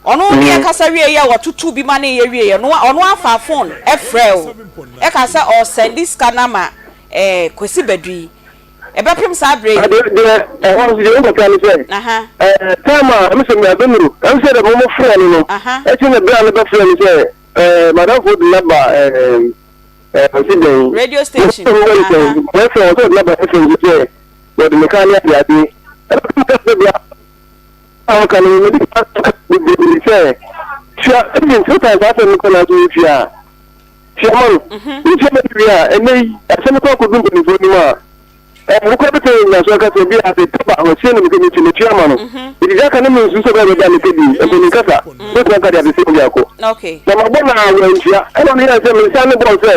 Ɔno ne yɛ kasa wieɛ a wɔtoto bi ma ne yɛ wieɛ no ɔno afa phone frɛɛ wo ɛka sɛ ɔresɛnde sika no ama ɛɛ Kwasi Badu yi ɛbɛpem saa berɛ yi. Deɛ deɛ ɛhɔ nso deɛ wokɔka ne sɛ ɛɛ time a ɛmu sɛ abɛnuru ɛmu sɛ dɛ mo frɛ no no ɛkyɛ na berɛ a no bɛfrɛ no sɛ ɛɛ madamfo de naba ɛɛ ɛɛ ɔsi dɛn radio station ɛfɛ ɔsɛ ɔde naba ɛfɛ nso sɛ wɔde ne kaa ne ade ade ɛbɛka sɛ bia a ɔka no mede ka bebree sɛ tua even sometimes asɛm no kɔ na so wotua a. Tua ma no. Wotua ma no wie a, ɛnnɛ yi, asɛm no kɔ akɔdu mpanimfoɔ anim a, ɛɛ, wo koraa bɛtumi anya nnyinasoɔ aka sɛ, ebia ade tɔ baako, sei na meka metua, matua ama no. Enti deɛ aka no mensusu sɛ ɔbɛyɛ bɛda a meka bi, mpanin kasa, wobɛtumi aka deɛ ade sɛ biako. Na mabɔ no a wantua. Ɛna meyɛɛ sɛ mesan ne bɔɔ sɛ,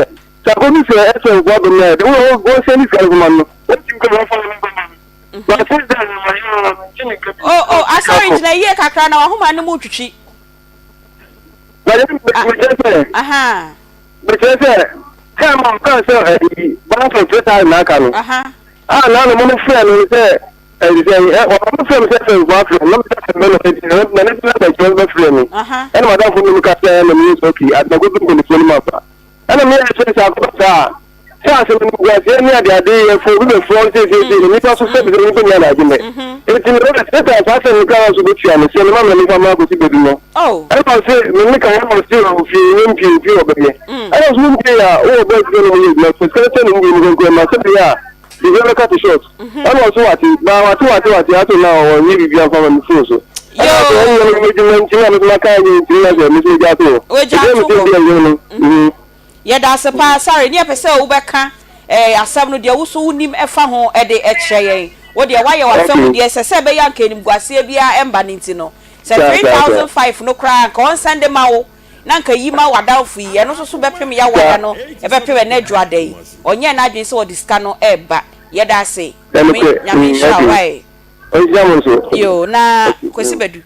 sɛ akɔdu sɛ ɛsɛmfoɔ abam no a, deɛ wɔnsɛn ne sika no mfa ma no, wɔntumi kɔ wɔmfa no mfa ma no. Na since then no, mayɛ no, mente ne nka bio. Oh, oh, asɔre gyina yie kakra na wahoma no mu twitwi. Mekyerɛ sɛ, mekyerɛ sɛ, time a ɔkaa sɛ ɛyi balance of 3000 na aka no, a na na mo no frɛ no sɛ ɛyi sɛ ɛ ɔmo no frɛ mi sɛ fɛn fo afrɛ na mo sɛ fɛn bɛ na ɛti na na ne na bɛkyerɛ bɛfrɛ mi ɛna madamfo no mu ka sɛ ɛna mi yɛ sɛ okay adenago bi mpanyinfoɔ no mu afa. Ɛna me yɛɛ sɛ sɛ akɔba saa a, sɛ asɛm animguaseɛ ne adeade yɛ fo obi bɛfrɛ wo seisei no nnipa so sɛbisɛbi nnipa nni anadwo nnɛ. Enti me werɛ Satan saa asɛm no koraa nso bɛtua me sɛ ne ma me na memfa mmra akɔsi baabi no. Ɛna ɔse me ne kan ɛna ɔse ofie nyɛ mpie ofie ɔbɛyɛ. Ɛna ɔse wo mpie a wowɔ bɛɛ sika na ɔmo yɛ adwuma fa sika no kyɛ ne mu mmienu koraa ma sɛbɛyɛ a biribiara bɛka to short. Ɛna ɔse wate baa wate wate wate ato na ɔnyɛ biribiara mfa ma me phone so. Ɛna ɔse ɔnyɛ no adwuma nti na me so maka anyɛ nti na sɛ me so megya ato hɔ. Wagya Ɛdeɛ ato me sɛ hɔ. bi ɛnyɛ no. Mhm. Yɛda ase paa Sare, ne yɛpɛ sɛ wobɛka eh, asɛm no deɛ wo so wonim ɛfa ho de kyerɛ yɛn. Wo deɛ woayɛ w'afa mu Okay. deɛ ɛsɛ sɛ ɛbɛyɛ anka animguaseɛ biara ɛmba no nti no, sɛ Saa saa saa. 3005 no koraa anka ɔnsɛnde ma wo na anka yi ma w'adamfo yi, ɛno nso so bɛpem Yawada Saa. no, ɛbɛpem ɛnɛ Adwoada yi. Ɔnyɛɛ n'adwene sɛ ɔde sika no reba. Yɛda ase. Nyame, Ɛnokorɛ. Nyame Mm, nhyira wo okay. wae. Ɔnhyira mo nso. Yoo, na Okay. Kwasi Mm. Badu,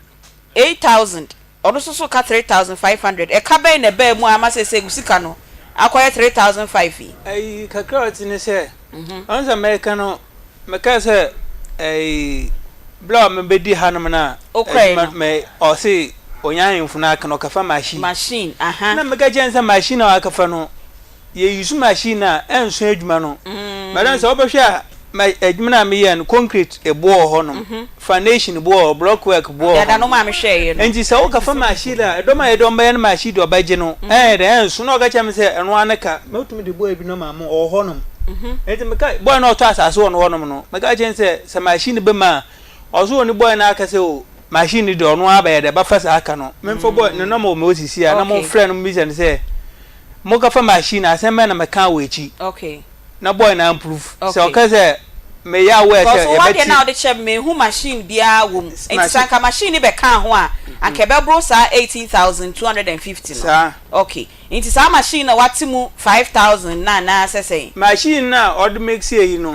8000. Ɔno nso so ka 3500. Ɛka bɛn na ɛbaa mu a ama seesei wo sika no akɔyɛ 3500 yi? Ayi kakra a ɔte ne sɛ, ɔno sɛ mɛka no, mɛka sɛ ɛyi bere a mebɛdi hanom no a, Wokɔe adwuma no. mɛ ɔse ɔnya ahemfo no aka no ɔkafa machine. Machine, aha. Na meka kyerɛ no sɛ machine a wakafa no, yɛ use machine a ɛnso adwuma no. Madam sɛ wobɛhwɛ a ma adwuma no a meyɛ no concrete boɔ wɔ hɔ nom, foundation boɔ wɔ hɔ, block work boɔ wɔ Dada hɔ no nom. maa mehwɛeɛ no. Nti sɛ wokafa machine a ɛdɔm a yɛde wɔn bɛyɛ no machine deɛ ɔbɛgye no ɛyɛ dɛn ɛnso na ɔka kyerɛ me sɛ ɛno ara ne ka mɛtumi de boy bi no ma mo ɔwɔ hɔ nom. Nti meka boy no a ɔtɔ asase wɔ no hɔ nom no meka kyerɛ no sɛ sɛ machine bɛma a ɔso ɔne boy no aka sɛ o machine no deɛ ɔno ara bɛyɛ dɛ bɛfa saa ka no memfa boy ne nɔma wɔ me hɔ sisi a na momfrɛ no mommisa no sɛ Moka fa machine a asɛm bɛn na mɛka wɔ akyi na boy no amprove sɛ ɔka sɛ meyɛ aware sɛ Because wo adeɛ no a yɛbɛte wode kyerɛ me menhu machine biara wɔ mu nti sɛ machine anka machine no bɛkaa ho a anka ɛbɛboro saa 18,250 no saa. ok nti saa machine no wate mu 5,000 no anaa sɛ sɛn? Machine no a ɔde mix eyi no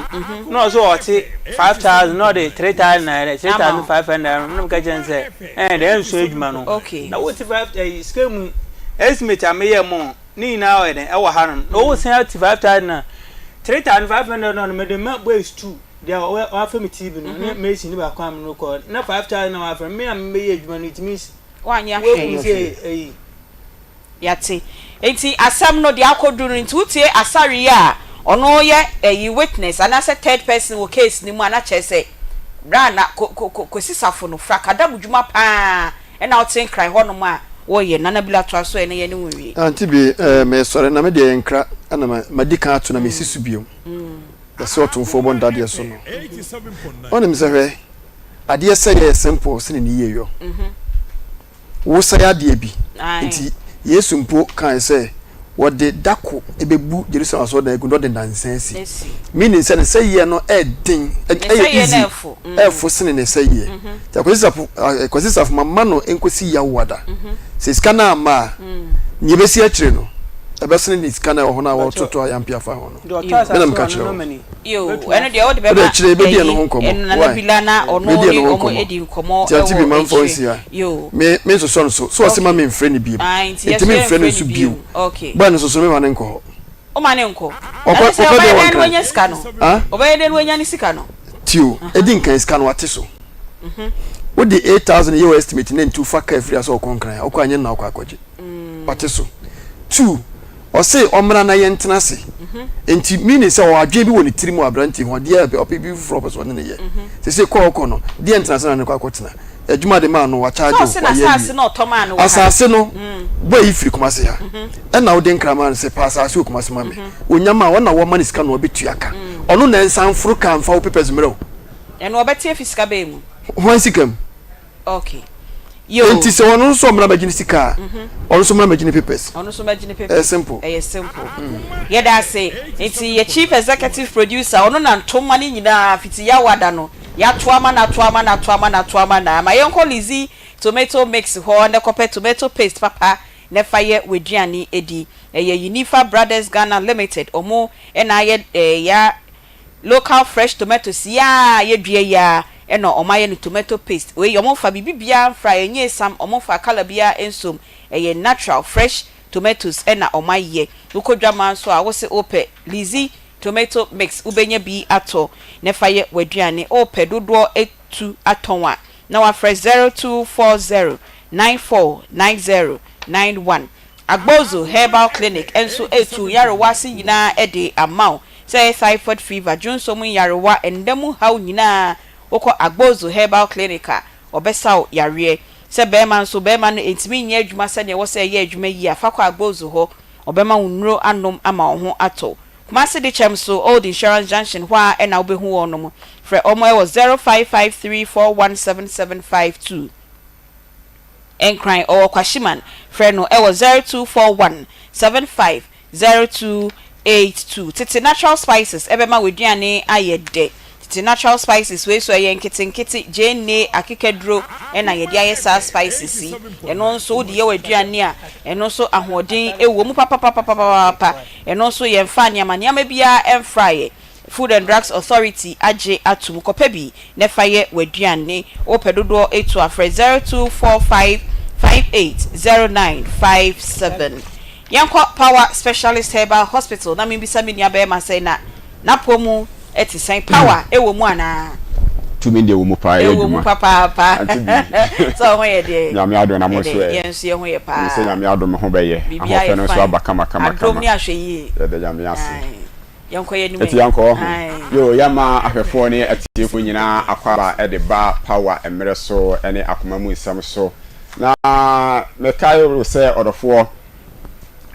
na ɔsɛ ɔte 5,000 na ɔde 3,000 na ɛdɛ Ama wo. 3,500 na ɛna meka kyerɛ no sɛ ɛn dɛ ɛnsɔ adwuma no Ok. na wote five ɛyi sika mu estimate a meyɛ mo ne nyinaa ɔyɛ dɛn ɛwɔ ha nom na wosan ate 5,000 na 3,500 no no mede ma boys two deɛ wafa me TV no ne mason ne baako a me no kɔ na 5,000 na wafa me a mebɛyɛ adwuma no it means Woanyɛ woahu hwee. sɛ ɛyi Yɛate. Enti asɛm no deɛ akɔduru no nti wotie Asare yi a ɔno yɛ ɛyi witness anaasɛ third person wɔ case no mu a na kyerɛ sɛ berɛ a na ko ko ko Kwesi Safo no frakada mu dwuma paa ɛna wote Nkran hɔnom a wɔyɛ Nana Bila toa so ɛ na yɛne wo nwie. Auntie Bee, eh, mesɔre na me deɛ yɛ nkra na ma, madi kan ato na mesi so bio. Yɛsɛ ɔtomfoɔ bɔ ndadeɛ so no. Wonim sɛ hwɛ, adeɛ sɛ yɛ simple sene ne yie yɔ. Wosɛe adeɛ bi. Enti Yesu mpo kae sɛ wɔde da ko bɛbu Jerusalem asɔredan agu na ɔde nnansa asi. Meaning sɛ ne sɛeɛ no yɛ den, ɛyɛ easy, ɛfo sene ne sɛeɛ. Nti Akwasi Safo, Kwasi Safo mama no nkosi Yawoada. Sɛ sika no amma a, nea ɛbɛsi akyire no, ɛbɛsene ne sika no a ɛwɔ hɔ no a wɔtoto ayampe afa ho no. Deɛ ɔtɔ Me na asase meka wɔ kyerɛ no wo. nɔma ni. Yoo, Bɛtumi ɛno deɛ wode Wode bɛma akyire yɛbɛdi ɛno ɛyi, ho nkɔmmɔ. ɛno Nana Why? Bila na ɔno Mɛdi ne ɛno ho ɔmo nkɔmmɔ. adi nkɔmmɔ Nti Auntie ɛwɔ Bi mamfa wo akyire. nsi ha. Yoo. Me me nsosɔ no so. So ɔse ma Okay. memfrɛ no biom. Ae, nti yɛso Nti memfrɛ yɛmfrɛ no no nso bio. biom. Okay. Boy no nso so memma no nkɔ hɔ. Woma no nkɔ. Ɔkɔ Ɛne sɛ ɔkɔ deɛ ɔbɛyɛ wɔ dɛn na Nkran. wanya sika no? Ah? Ɔbɛyɛ dɛn na wanya ne sika no? Tio, edi nkan sika no wate so. Wode 8000 yɛ wɔ estimate na nti wofa car firi ha sɛ ɔkɔ Nkran a, ɔkɔ a nyɛ nna ɔkɔ akɔgye. Wate so. Two, Ɔse ɔmmra na yɛntena ase. Nti meaning sɛ ɔwɔ adwene bi wɔ ne tirim wɔ aberanteɛ yi ho, adeɛ a ɔpɛ biribi foforɔ ɔpɛ sɛ ɔne no yɛ. Seesei kɔ a ɔkɔ no, deɛ ntenase na ne kɔ akɔtena? Adwuma de maa no, wakyagye Sɛ wo, ɔse wayɛ n'asaase awie. na ɔtɔ maa no wɔ ha no. Asaase no, boy yi firi Kumasi ha, ɛna wode nkra maa no sɛ pɛ asaase wɔ Kumasi ma me. Ɔnya ma a, ɔna wɔma no sika na ɔbɛtua ka. Ɔno na ɛnsan mforo kaa mfa wo papers mmerɛ wo. Ɛno ɔbɛte afi sika bɛn mu? Hwan sika mu? Ok. Enti sɛ ɔno nso ɔmmra mmɛgye ne sika a, ɔno nso mmra mmɛgye ne papers. Ɔno nso mmɛgye ne papers. Ɛyɛ simple. Ɛyɛ simple. Yɛda ase. Nti yɛ chief executive producer, ɔno na ntoma no nyinaa fiti Yawada no, yɛato ama no, ato ama no, ato ama no, ato ama no. Ma yɛnkɔ Lizzy tomato mix hɔ na kɔpɛ tomato paste papa na fa yɛ w'aduane di. Ɛyɛ Unifa Brothers Ghana Limited, ɔmo na ayɛ ya Local fresh tomatoes yi ara a yɛdua yi ara na wɔayɛ no tomato paste. Wei wɔmfa biribi biara mfra, ɛnyɛ esiam, wɔmfa colour biara nsom. Ɛyɛ natural fresh tomatoes na wɔayɛ. Wokɔ dwamaa nso a wose wopɛ Lizzy tomato mix wobɛnya bi atɔ na fa yɛ w'aduane. Wopɛ dodoɔ atu atɔn a na wafrɛ 0240 94 90 91. Agbozo Herbal Clinic nso retu nyarewa ase nyinaa de ama wo. Sɛ ɛyɛ typhoid fever, dwonsɔ mu nyarewa, nna mu haw nyinaa, wokɔ Agbozo Herbal Clinic a, wɔbɛsa wo yareɛ. Sɛ barima nso, barima no ntumi nyɛ adwuma sɛdeɛ ɛwɔ sɛ ɛyɛ adwuma yie a, fa kɔ Agbozo hɔ, wɔbɛma wo nnuro anom ama wo ho atɔ wo. Kumasi Dekyɛm so, Old Insurance Junction hɔ ara na wobɛhu wɔnom. Frɛ wɔn wɔ 0553417752. Nkran, ɔwɔ Kwashiman. Frɛ no wɔ 0241 75 0282. Tete natural spices ɛbɛma w'aduane ayɛ dɛ. Tete natural spices wei nso ɛyɛ nketenkete, gyeene, akekaduro ɛna yɛde ayɛ saa spices yi. Ɛno nso wode yɛ w'aduane a, ɛno nso ahoɔden wɔ mu papapapapapa. Ɛno nso yɛmfa nneɛma nneɛma biara mfraeɛ. Food and Drugs Authority agye atom. Kɔpɛ bi na fa yɛ w'aduane. Wopɛ dodoɔ tu a, frɛ 0245 5809 57. Yɛnkɔ Power Specialist Herbal Hospital na membisa me nua barima sɛ na n'apɔ mu te sɛn? Power wɔ mu anaa? Tumi deɛ wɔ mu paa, ɛyɛ Ɛwɔ mu adwuma. papaapa. Ante bi. Sɛ wo ho yɛ deɛ? Nyame adom na mo nso Ɛde, ɛ? yɛn nso yɛn ho yɛ Menim sɛ paa. Nyame adom me ho bɛyɛ. Biribiara Ahoɔfɛ yɛ no nso fine. aba kama kama Adom kama. ne ahwɛyie. Yɛda Nyame ase. Ae. Yɛnkɔ yɛn anim Eti ɛ. yɛnkɔ ɔho. Ae. Yoo yɛma ahwɛfoɔ ne atiefoɔ nyinaa akwaaba de ba power mmerɛ so ne akoma mu nsɛm so. Na mekae wo sɛ ɔdɔfoɔ,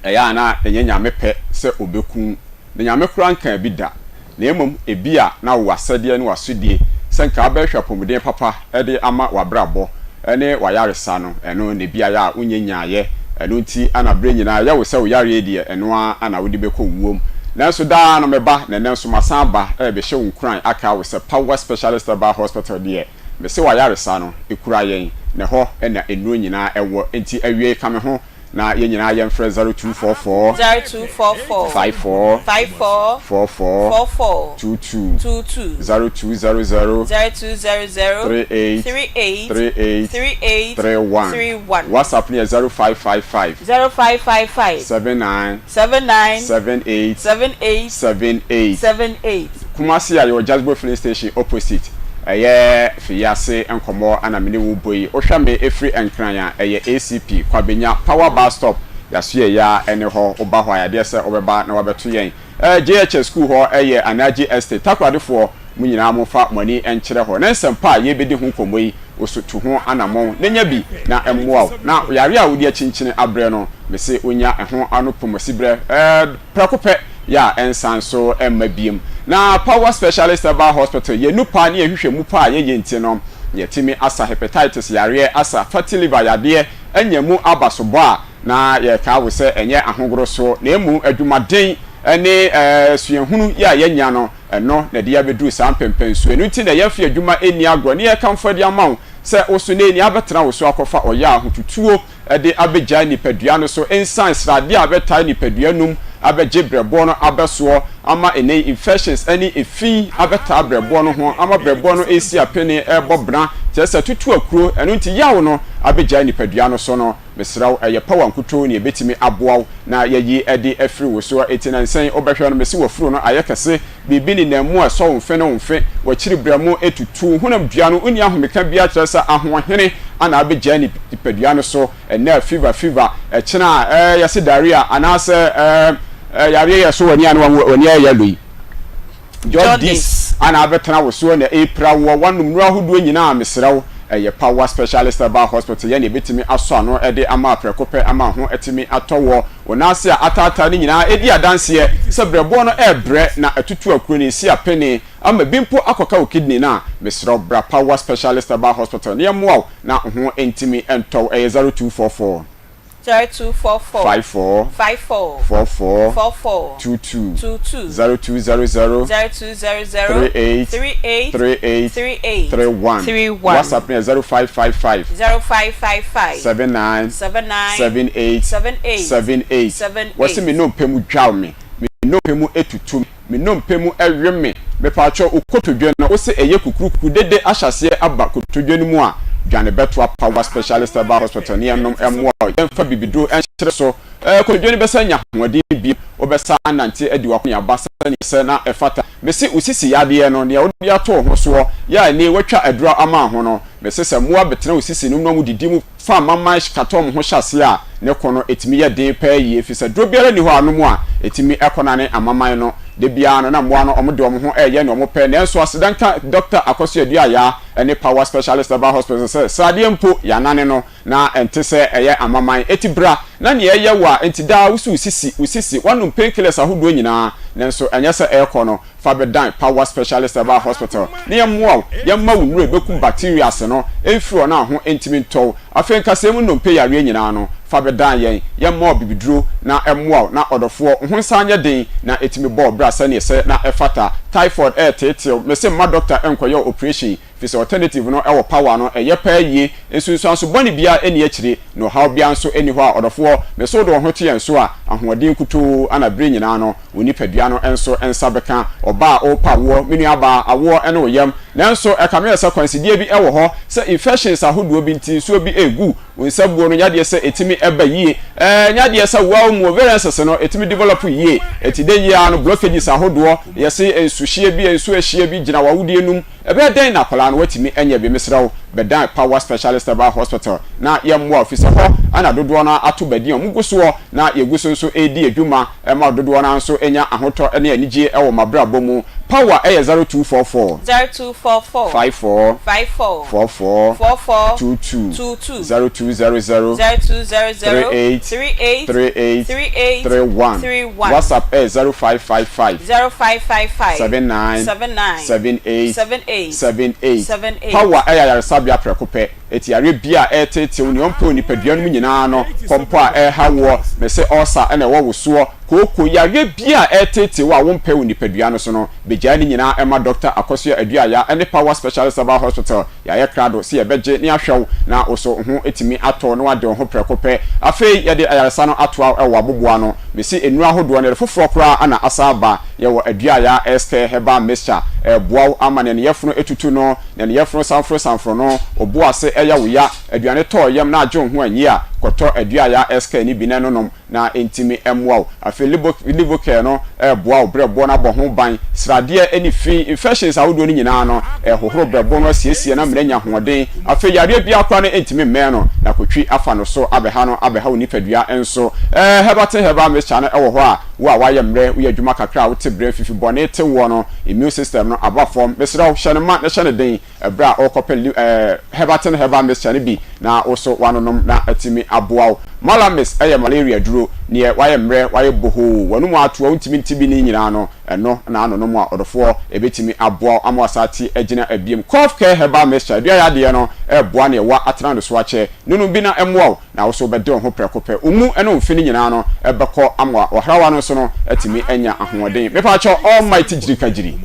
ɛyɛ a na ɛnyɛ Nyame pɛ sɛ ɔbɛku wo, na Nyame koraa nkaa bi da, na mmom ebia na wowɔ asɛdeɛ ne w'asodie sɛ nka wobɛhwehwɛ apɔmuden papa de ama w'abrabɔ ne w'ayaresa no, ɛno na ebia yɛ a wonyɛ nyaeɛ, ɛno nti na berɛ nyinaa ɛyɛ wo sɛ wo yareɛ deɛ ɛno ara na wode bɛkɔ wuom. Nanso daa no meba, na ɛnnɛ nso masan aba rebɛhyɛ wo nkuran aka wo sɛ Power Specialist Herbal Hospital deɛ, mese w'ayaresa no, ɛkura yɛn, na ɛhɔ na nnuro nyinaa wɔ, enti awiei ka me ho Na yɛn nyinaa yɛmfrɛ 0244 0244 54 54 44 44 22 22 0200 0200 38 38 38 38 31 31 WhatsApp no yɛ 0555 0555 79 79 78 78 78. 78. Kumasi a yɛwɔ Jasbo filling station opposite ɛyɛ Fiase nkɔmmɔ na me ne wo bɔ yi. Wohwɛ me ɛfiri Nkran a ɛyɛ ACP Kwabenya Power Bus Stop Yɛasoɛ yi ara ne hɔ. Woba hɔ a yadeɛ sɛ wobɛba na wabɛto yɛn. JHS school hɔ yɛ Anaji Estate. Takoradefoɔ mo nyinaa momfa mo ani nkyerɛ hɔ. Ne nsɛmpa a yɛrebɛdi ho nkɔmmɔ yi wo so tu ho anamɔn na nya bi na ɛmmoa wo. Na yareɛ a wode akyinkyini abrɛ no mese wonya ɛho ano pomasiberɛ. Prɛko pɛ yɛ a ɛnsan so mma biom. Na Power Specialist Herbal Hospital, yɛn nupa ne yɛn nhwehwɛmu pa a yɛyɛ nti no, yɛatumi asa hepatitis yareɛ, asa fatty liver yadeɛ, anya mu abasobɔ a na yɛrekaa wo sɛ ɛnyɛ ahogoro so na mmom adwumaden ne suahunu yɛ a yɛanya no, ɛno na ɛde yɛn abɛduru saa mpɛnpɛnsoɔ. Ɛno nti na yɛmfa yɛn adwuma nni agorɔ na yɛrekamfo de ama wo sɛ wo so nnɛ yi nea abɛtena wo so akɔfa ɔyɛ ahotutuo de abɛgyae nipadua no so nsan sradeɛ a abɛtae nipadua no mu abɛgye brɛboɔ no abɛsoɔ ama ɛnnɛ yi infections ne efi abɛtaa brɛboɔ no ho ama brɛboɔ no resi apene rebɔ bena kyerɛ sɛ tutu akuro ɛno nti yaw no abɛgyae nipadua no so no mesrɛ wo ɛyɛ power nkutoo na ɛbɛtumi aboa wo na yɛayi de afiri wo soɔ enti nansa yi wobɛhwɛ no mese wafuro no ayɛ kɛse biribi nenam mu a ɛsɔ wo mfe ne wo mfe, w'akyiri berɛmo tutu, wo honam dua no wonni ahomeka biara kyerɛ sɛ ahoɔhene ana abɛgyaa nipadua no so, ɛnnɛ a fever fever, ɛkyena a ɛɛ yɛse diarrhea anaasɛ ɛɛ yareɛ yɛ so w'ani a na w'ani ayɛ yellow yi, jaundice ana abɛtena wo soɔ na ɛrepira woɔ, woanom nnuro ahodoɔ nyinaa mesrɛ wo ɛyɛ Power Specialist Herbal Hospital yɛn na yɛbɛtumi asɔ ano de ama prɛko pɛ ama ho atumi atɔ woɔ. Wo nan ase a ataataa no nyinaa di adanseɛ sɛ berɛboɔ no rebrɛ na atutu akuro no resi apene. ama bi mpo akɔka wo kidney no a, mesrɛ wo bra Power Specialist Herbal Hospital na yɛmmoa wo na wo ho ntumi ntɔ wo. Ɛyɛ 0244. 0244 54 54 44 44 22 22 0200 0200 38 38 38 38 31 31 WhatsApp no yɛ 0555 0555 79 79 78 78 78 78 Wɔse me nnompe mu dwaw me, me nnompe mu tutu me. Me nnompe mu we me. Mepaakyɛw wo kotodwe no wose ɛyɛ kukuruku dede ahyɛaseɛ aba kotodwe no mu a, dwane bɛtoa Power Specialist Herbal Hospital ne yɛnnom mmoa wo yɛmfa bibiduro nkyere so. Ɛɛ kotodwe no bɛsan anya ahoɔden bio, wobɛsan anante adi w'akɔneaba sɛdeɛ ɛsɛ na ɛfata. Mese wo sisi yadeɛ no, deɛ wode ato wo ho soɔ yɛ a ɛnee woatwa aduro ama ho no, mese sɛ mmoa bɛtena wo sisi no mu na wɔdidi mu fa amaman kata wɔn ho hyɛ aseɛ a, ne ko no tumi yɛ den paa yie ɛfiri sɛ duro biara nni hɔ a anom a ɛtumi kɔnane amaman no. Da biara no na mmoa no wɔde wɔn ho reyɛ nea wɔpɛ nanso aseda nka Dɔkta Akwasu Aduayaa ne Power Specialist Herbal Hospital sɛ sradeɛ mpo yɛanane no na ɛnte sɛ ɛyɛ amaman. Eti bra na nea ɛyɛ wo a enti daa wo so wo sisi, wo sisi, woanom painkillers ahodoɔ nyinaa nanso ɛnyɛ sɛ ɛrekɔ no. Fa bɛdan Power Specialist Herbal Hospital na yɛmmoa wo, yɛmma wo nnuro a ɛbɛkum bacterias no mfiri hɔ na ho ntumi ntɔ wo. Afei nkasɛɛ mu nnompe yareɛ nyinaa no, fa bɛdan yɛn, yɛmma wo bibiduro na ɛmmoa wo na ɔdɔfoɔ, wo ho nsan nyɛ den na ɛtumi bɔ wo bra sɛdeɛ ɛsɛ na ɛfata. Typhoid ɛreteetew, mese mma dɔkta nkɔyɛ wo operation Fisɛ alternative no wɔ power no ɛyɛ paa yie, nsunsuanso bɔne biara nni akyire, na ɔhaw biara nso nni hɔ a ɔdɔfoɔ, me so wode wo ho to yɛn so a, ahoɔden nkutoo na bere nyinaa no wo nipadua no nso nsa bɛka. Ɔbaa a ɔrepa awoɔ, me nuabaa, awoɔ ne wo yam, nanso ɛkame ayɛ sɛ kwansideɛ bi wɔ hɔ sɛ infections ahodoɔ bi nti nsuo bi regu wo nsa buo no nyɛ adeɛ sɛ ɛtumi ba yie, ɛnyɛ adeɛ sɛ wo ara wo mu ovarian cysts no ɛtumi develop yie, ɛti dɛ yie ara no blockages ahodoɔ, yɛse nsuhyeɛ bi, nsuo ɛhyeɛ bi gyina w'awodeɛ no mu. Ɛbɛyɛ dɛn na akwadaa no watumi anya bi? Mesrɛ wo, bɛdan Power Specialist Herbal Hospital na yɛmmoa wo, efisɛ hɔ na dodoɔ no ara ato badin a wɔgu soɔ na yɛgu so nso redi adwuma ma dodoɔ no ara nso nya ahotɔ ne anigyeɛ wɔ wɔn abrabɔ mu. Power yɛ 0244. 0244. 54. 54. 44. 44. 22. 22. 0200. 0200. 38. 38. 38. 38. 31. 31. WhatsApp yɛ 0555. 0555. 79. 79. 78 78 78 78. Power yɛ ayaresabea prɛko pɛ. Eti yareɛ biaa a ɛreteetew nea ɔmpɛ wɔ nipadua no mu nyinaa no, kɔmpɔ a ɛreha woɔ, mese ulcer na ɛwɔ wo soɔ, kooko, yareɛ biaa a ɛreteetew a wompɛ wɔ nipadua no so no, begyae ne nyinaa ma Dɔkta Akosua Aduaya ne Power Specialist Herbal Hospital. Yɛayɛ krado sɛ yɛbɛgye ne ahwɛ wo na wo so wo ho atumi atɔ wo na woade wo ho prɛko pɛ. Afei yɛde ayaresa no atoa wo wɔ w'aboboa ano. Mese nnuro ahodoɔ no yɛde foforɔ koraa na asan aba. Yɛwɔ Aduaya Esther Herbal Mixture. Ɛreboa wo ama nea ne yafunu atutu no, nea ne yafunu sanforosanforo no, wo bo ase yɛ wo ya, aduane tɔ wo yam na agye wo ho anyi a, kɔtɔ Aduaya Esther no bi na ɛnonom. na ɛntumi mmoa wo. Afei Livocare no reboa wo berɛboɔ no abɔ ho ban, sradeɛ ne fi, infections ahodoɔ no nyinaa no, ɛrehohoro berɛboɔ no asiesie no amena anya ahoɔden. Afei yareɛ biara koraa no ɛntumi mmɛn no, na kotwi afa no so abɛha no, abɛha wo nipadua nso. Herbatin Herbal Mixture no wɔ hɔ a, wo a woayɛ mmerɛ, woyɛ adwuma kakra a wote berɛ, fifi bɔne te woɔ no, immune system no aba fam. Mesrɛ wo, hyɛ no ma na hyɛ no den. Ɛberɛ a worekɔpɛ Herbatin Herbal Mixture no bi na wo so woanonom na atumi aboa wo. Malamix yɛ malaria duro, neɛ wayɛ mmerɛ, wayɛ bohoo, w'anomu ato a wontumi nte bi ne nyinaa no, ɛno na anonom a ɔdɔfoɔ ɛbɛtumi aboa wo ama wasan ate agyina abiem. Cough Care Herbal Mixture, aduayɛ adeɛ no ɛreboa neɛ wa atena ne so akyɛ, nonom bi na ɛmmoa wo. Na wo nso wobɛde wo ho prɛko pɛ. Wo mu ne wo mfe no nyinaa no bɛkɔ ama ɔhrawa no nso no atumi anya ahoɔden. Mepaakyɛw Almighty Gyirikagyiri,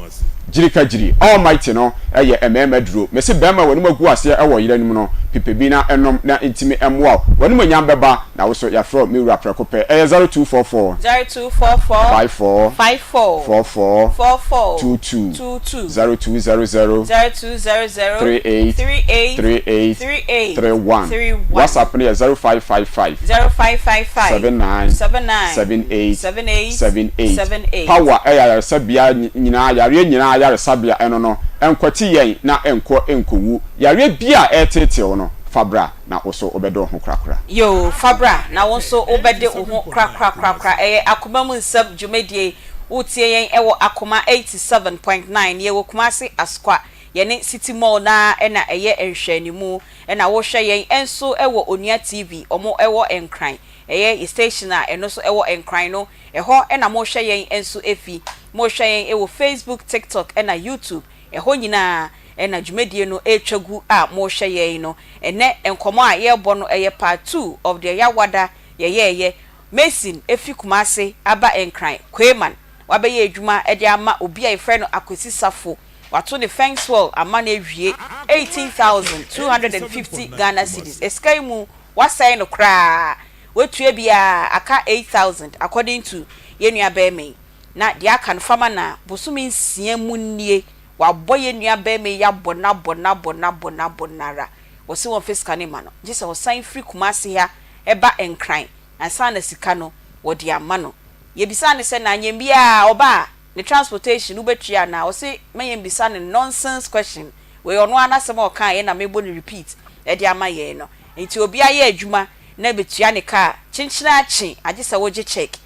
Gyirikagyiri, Almighty no yɛ mmarima duro. Mese barima a w'anim agu aseɛ wɔ ɔyere anim no, pepɛ bi na nom na ntumi mmoa wo. W'animuonyam bɛba na wo nso yɛafrɛ wo me wura prɛko pɛ. Ɛyɛ 0244. 0244. 54. 54. 44. 44. 22. 22. 0200. 0200. 38. 38. 38. 38. 31. 31. WhatsApp no yɛ 0555. 0555. 79. 79. 78. 78. 78. 78. Power yɛ ayaresabea nyinaa, yareɛ nyinaa ayaresabea, ɛno no, ɛnkwati yɛn na ɛnkɔ ɛnkɔwu. Yareɛ biara a ɛreteetee wo no, fa bra na wo so wobɛde wo ho korakora. Yoo, fa bra na wo nso wobɛde wo ho korakorakorakora. Ɛyɛ Akoma mu Nsɛm dwumadie. Woretie yɛn wɔ Akoma 87.9. Yɛwɔ Kumasi Asokwa. Yɛne City Mall no ara na ɛyɛ nhwɛanimu. Ɛna wohwɛ yɛn nso wɔ Onua TV, wɔn wɔ Nkran. Ɛyɛ yɛ station a ɛno nso ɛwɔ Nkran no. Ɛhɔ na mohwɛ yɛn nso fi. Mohwɛ yɛn wɔ Facebook, TikTok ɛna YouTube. Ɛhɔ nyinaa na dwumadie no retwa gu a mohwɛ yɛn no. Ɛnnɛ nkɔmmɔ a yɛrebɔ no ɛyɛ part 2 of deɛ Yawada yɛyɛɛyɛ. Mason fi Kumase aba Nkran, Kweiman. Wabɛyɛ adwuma de ama obi a yɛfrɛ no Akwasi Safo. Wato ne Fenswell ama no awie 18,250 Ghana cedis. Sika yi mu, wasɛe no koraa. Watua bi ara, aka 8,000 according to yɛn nua barima yi. Na deɛ aka no, fa ma no a, bosome nsia mu nie, wabɔ yɛn nua barima yi abɔ no abɔ no abɔ no abɔ no abɔ no ara. Wɔse wɔmfa sika no mma no, gye sɛ ɔsan firi Kumasi ha ba Nkran ansa na sika no wɔde ama no. Yɛbisaa no sɛ na anyɛ biaa ɔba a ne transportation wobɛtua anaa? Ɔse ma yɛmbisa no nonsense question wei, ɔno ara n'asɛm a ɔkaeɛ na mebɔ no repeat de ama yɛn no. Nti obi ayɛ adwuma na bɛtua ne ka a, kyenkyene akye agye sɛ wogye check.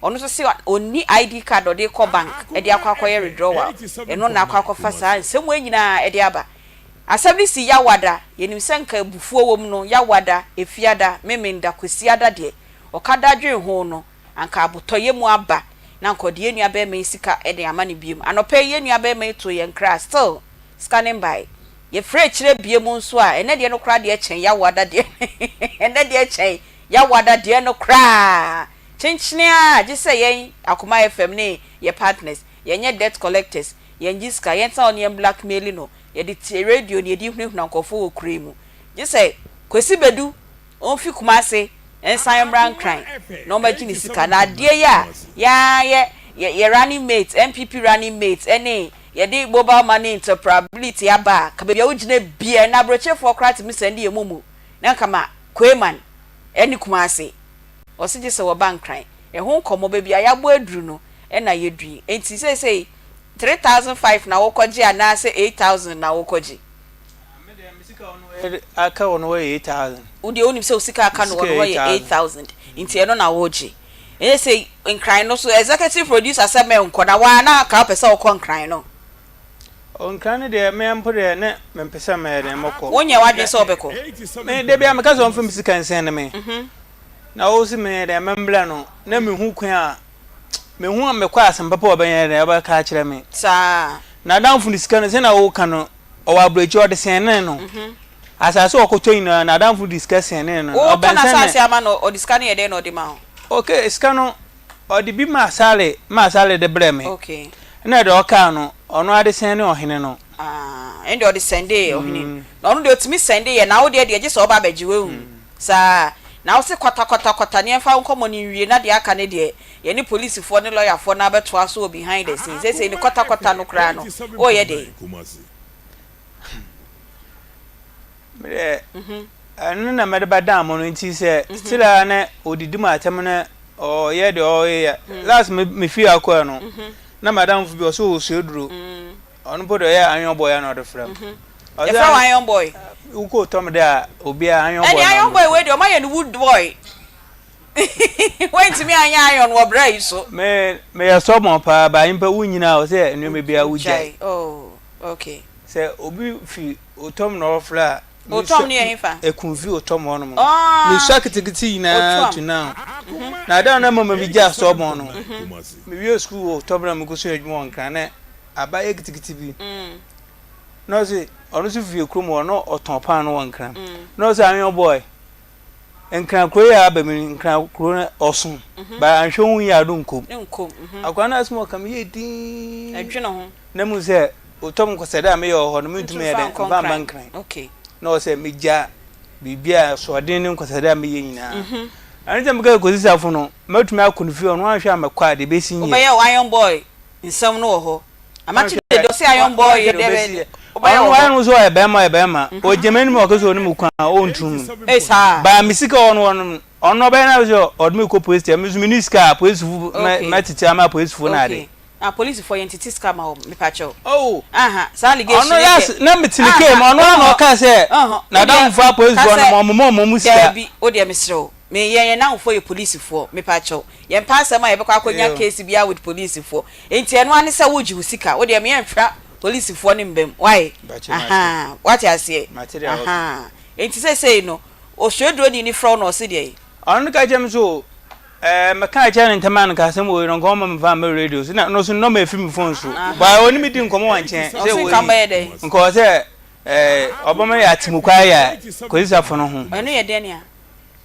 Ɔno nso se ɔnni ID card a ɔde rekɔ bank de akɔ akɔyɛ withdrawal. Ɛno na akɔ akɔfa saa nsɛm wei nyinaa de aba. Asɛm no si Yawada, yɛnim sɛ nka abufuo wɔ mu no, Yawada, Efiada, Memenda, Kwasiada deɛ, ɔka da dwen ho no, anka abotɔyɛ mu aba na anka ɔde yɛn nua barima yi sika de ama no biom. Anɔpa yi yɛn nua barima yi too yɛn kra, still sika no mbae. Yɛfrɛ akyire biom nso a, ɛnnɛ deɛ no koraa deɛ kyɛn Yawada deɛ ɛnnɛ deɛ kyɛn Yawada deɛ no koraa. Kyenkyene ara gye sɛ yɛn Akoma FM ne yɛ partners, yɛnyɛ debt collectors, yɛngye sika, yɛntena hɔ na yɛn blackmaili no, yɛde tie radio na yɛde hunahuna nkurɔfoɔ wɔ kuro yi mu. Gye sɛ Kwasi Badu ɔmfi Kumase nsan mmra Nkran na ɔmmɛgye ne sika. Na adeɛ yi a yɛn ara yɛ yɛ running mate, NPP running mate ne yɛde mobile money interoperability aba a, ka baabi a wogyina biara, ɛnnɛ aburokyerefoɔ koraa tumi sɛnde yɛn momo na nka ma Kweiman ne Kumase. Ɔse gye sɛ wɔba Nkran. Ɛho nkɔmmɔ, baabi a yɛabɔ aduru no na yɛadu yi. Enti seesei 3005 na wokɔgye anaasɛ 8000 na wokɔgye? Me deɛ me sika wɔ no aka wɔ no hɔ yɛ 8000. Wo deɛ wonim sɛ wo sika aka no wɔ no hɔ yɛ 8000 nti ɛno na wogye. Ɛnyɛ sɛ Nkran no so executive producer sɛ mɛnkɔ na waa na anka wopɛ sɛ wokɔ Nkran no. Nkran no deɛ me mpo deɛ ne mempɛ sɛ mɛyɛ dɛn mɛkɔ. Wonyɛ w'adwene sɛ wobɛkɔ? Me da biara meka sɛ ɔmfa me sika nsɛn me. Na wo se meyɛ dɛn mɛmbrɛ no na mehu kwan a mehu a mekɔ asɛm papa a ɔbɛyɛ dɛn ɔbɛka akyerɛ me. Saa. N'adamfo no sika no sɛnea woka no ɔwɔ aburokyire ɔde sɛnee no. Asase a ɔkɔtɔ nyinaa n'adamfo de sika sɛnee no. Wotɔ n'asase ama no ɔde sika no yɛ dɛn na ɔde ma wo? Okay sika no ɔde bi maa Sale maa Sale de brɛɛ me. Okay. Ɛna deɛ ɔkaa no ɔno ara de sɛnee ɔhene no. Ah ɛnde ɔde sɛndee ɔhene no. Na ɔno deɛ ɔtumi sɛnde yɛ na wo deɛ deɛ gye sɛ ɔba abɛgye wahu. Saa na wose kwata kwata kwata ne yɛmfa wo nkɔmmɔ no nwie na deɛ aka no deɛ yɛne polisifoɔ ne lɔyafoɔ no abɛtoa so wɔ behind the scenes. Seesei ne kwata kwata no koraa no woreyɛ dɛn? Medeɛ ɛno na mede bɛdan mo no nti sɛ still a na ɔdidi mu atɛm na ɔyɛ deɛ ɔyɛ last me fie akɔɛ no na madamfo bi ɔsɛ ɔsua duro Ɔno mpo deɛ ɔyɛ iron boy a na ɔde frɛ me. Yɛfrɛ wo iron boy? Wokɔ tɔ me dɛ a obiara iron boy. Ɛne iron boy wei deɛ ɔma yɛ no wood boy. Wontumi anyɛ iron wɔ bra yi so. Me meyɛ stubborn paa ba nyimpa wo nyina a ɔsɛ nneɛma biara wo gyae. Oh okay. Sɛ obi fi otɔm na ɔfrɛ a. Otɔm no yɛ hefa? Ekunfi otɔm hɔ nom. Mesua ketekete nyinaa to now. Na ada no ama me gyaa stubborn no. Mewie school wɔ otɔm na mekɔsua adwuma wɔ Nkran na Abaayewa kitikiti bi na ɔse ɔno nso fie kurom hɔ na ɔtɔn paano wɔ Nkran na ɔse anwɔ boy Nkran kuro yɛ aba mi Nkran kuro no ɔso mhm. ba anhwɛ ho yɛ ado nkom mhm. akwadaa no asɛm ɔka meyɛ din na mu sɛ ɔtɔm nkɔsɛ dɛ a meyɛ wɔ hɔ no mentumi yɛ dɛ mfa mma Nkran na ɔsɛ megya biribi a soɔden ne nkɔsɛ dɛ a meyɛ nyinaa mhm. ɛno sɛ meka kɔsi safo no mɛtumi akɔ no fie ɔno anhwɛ a mɛkɔ a deɛ ɛbɛsi nyɛ wobɛyɛ iron boy Nsɛm no wɔ hɔ. Amakye dede ɔse iron boy yɛ dɛ bɛ wobɛyɛ wɔ hɔ. Ɔno nso ɔyɛ bɛrima ɔyɛ bɛrima. Ɔgye m'anim ɔka sɛ ɔnim kwan a ɔntu mu. Ei saa. Baa me sika ɔno ɔno ɔno ɔbɛyɛ na sɛ ɔde me kɔ police station me nso me ni sika a polisifo mɛtete ama polisifo na ade. Ah polisifo yɛn tete sika ma wɔn mepa kyɛw. Oh. Aha saa allegation ne deɛ. Ɔno last na me tene kee mu ɔno ara na ɔka sɛ n'adamfo apolisifo no ɔmo mɔ ɔmo sika. Daabi wo deɛ mesrɛ wo me yɛn yɛn namfoɔ yɛ polisifoɔ mepa kyɛw. Yɛmpɛ asɛm a yɛbɛkɔ akɔnya case biara with policefoɔ. Nti ɛno ara ne sɛ wogye wo sika. Wo deɛ me yɛnhwɛ policefoɔ no mba mu. Why? Ahaa. Wate aseɛ? Ahaa. Nti seesei no, osuaduroni no frɛ wo na ɔse deɛn? Ɔno ka kyerɛ me so ɛɛ mɛka kyerɛ no ntɛm a nka asɛm wɔ yi no nka ɔma me fa mɛ radio so na ɔno so nɔma efi me phone so ba ɔne me di nkɔmɔ wɔ nkyɛn sɛ wɔ yi nka ɔsɛ ɛɛ ɔbɛma yɛ atemukwa yɛ Kwesi Safo no ho. Ɛno yɛ dɛn a?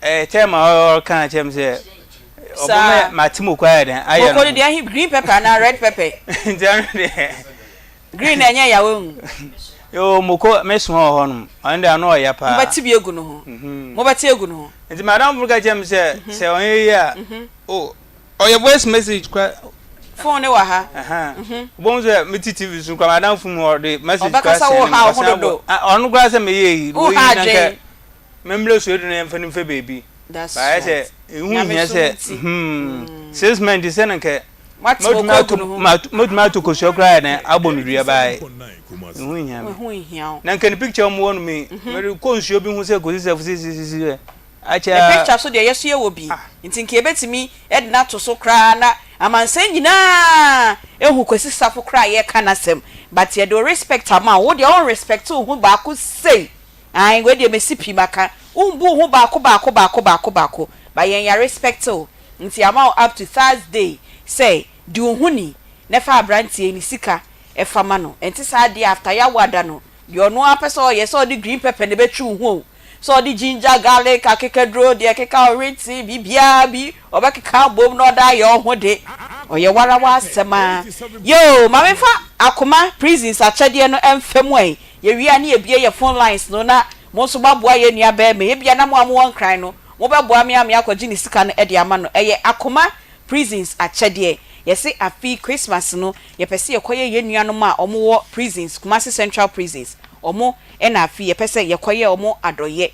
Ɛɛ tɛm a ɔka kyerɛ me sɛ ɔbɛma ma atemukwa yɛ dɛn ayɛ no. Moko no deɛ ɛhe green pepper anaa red pepper? Nti ɛno deɛ. Green na ɛnyɛ ya wahu. Yoo moko me soma wɔ hɔ nom ɔno deɛ ano ɔya paa. Mobɛte bi agu no ho mobɛte agu no ho. Nti madamfo no ka kyerɛ me sɛ sɛ ɔnyɛ yie a oh ɔyɛ voice message kora. Phone no wɔ ha. Wobɛhu sɛ mete TV so kora madamfo mu ɔde message kora Ɔbɛkasa sɛne wo me ha wo ho ɔsan bɔ dodo. ɔno koraa sɛ meyɛ yi Wo wei ha na nka adwen. Memmrɛ suadu na yɛmfa no mfa baabi. That's Baayɛ sɛ right. ɛho hia Nyamesom sɛ nti. hmm sales man nti sɛ na nka Moate mo mɛtumi kɔ agu ato no ho. mɛtumi ato kosua koraa yɛ dɛn abɔ no dua baayɛ ɛho nhia me. Ɛho nhia wo. Na nka ne picture mu wɔ no mi mede kɔ nsuo bi ho sɛ kɔsi sɛ sisisisi ɛ akyɛ Ne a picture so deɛ yɛso yɛwɔ bi nti nka yɛbɛtumi de no ato so koraa na amansan nyinaa ahu Kwasi Safo koraa a yɛreka n'asɛm but yɛde wo respect ama wo, wo deɛ wo nrespect wo ho baako sei. Ae wei deɛ mesi pi maka wonbu wo ho baako baako baako baako baako but yɛn ya respect wo nti yɛama wo up to Thursday sɛ di wo ho ni na fa abranteɛ yi ne sika fa ma no ɛnte saa deɛ after yawo ada no deɛ ɔno ara pɛ sɛ ɔyɛ sɛ ɔde green pepper na ɛbɛtwi wo ho o sɛ ɔde ginger garlic akekaduro deɛ ɛkeka ɔwete biribiara bi ɔbɛkeka abom na ɔde ayɛ ɔho de ɔyɛ wara w'asɛm a yoo ma memfa akoma prisons akyɛdeɛ no mfa mu ɛ Yɛwie a ne yɛbue yɛ phone lines no na mo nso moaboa yɛn nua barima yi. Ebia na mo a mowɔ Nkran no, mobɛboa me ama yɛakɔgye ne sika no de ama no. Ɛyɛ Akoma Prisons akyɛdeɛ. Yɛse afe yi Christmas no, yɛpɛ sɛ yɛkɔyɛ yɛn nuanom a wɔwɔ prisons, Kumasi Central Prisons, wɔn na afe yi yɛpɛ sɛ yɛkɔyɛ wɔn adɔeɛ.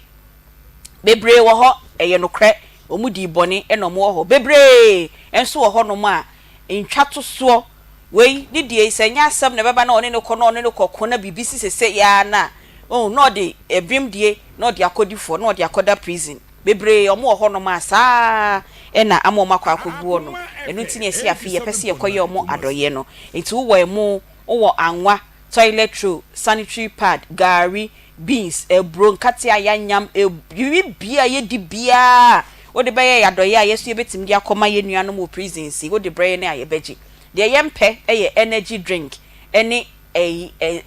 Bebree wɔ hɔ, ɛyɛ nokorɛ, wɔdii bɔne na wɔwɔ hɔ. Bebree nso wɔ hɔnom a ntwatosoɔ Wei ne deɛ yi, sɛ ɛnyɛ asɛm na ɛbɛba na ɔne no kɔ na ɔne no kɔko na biribi si sesei ara no a, oh, na ɔde ɛbem die na ɔde akɔdi fɔ, na ɔde akɔda prison. Bebree wɔn wɔ hɔnom a saa ara na ama wɔn akɔ akɔgu hɔ nom. Ɛno nti na yɛse afei yɛpɛ sɛ yɛkɔyɛ wɔn adɔeɛ no. Nti wowɔ ɛmo, wowɔ anwa, toilet roll, sanitary pad, gari, beans, aburo, nkate a yɛanyam, biribiara a yɛdi biara a wode bɛyɛ yɛn adɔeɛ a yɛn nso yɛbɛtumi de akɔma yɛn nuanom wɔ prisons yi, wode brɛ yɛn a yɛbɛgye. Deɛ yɛmpɛ yɛ energy drink ne ɛyi ɛ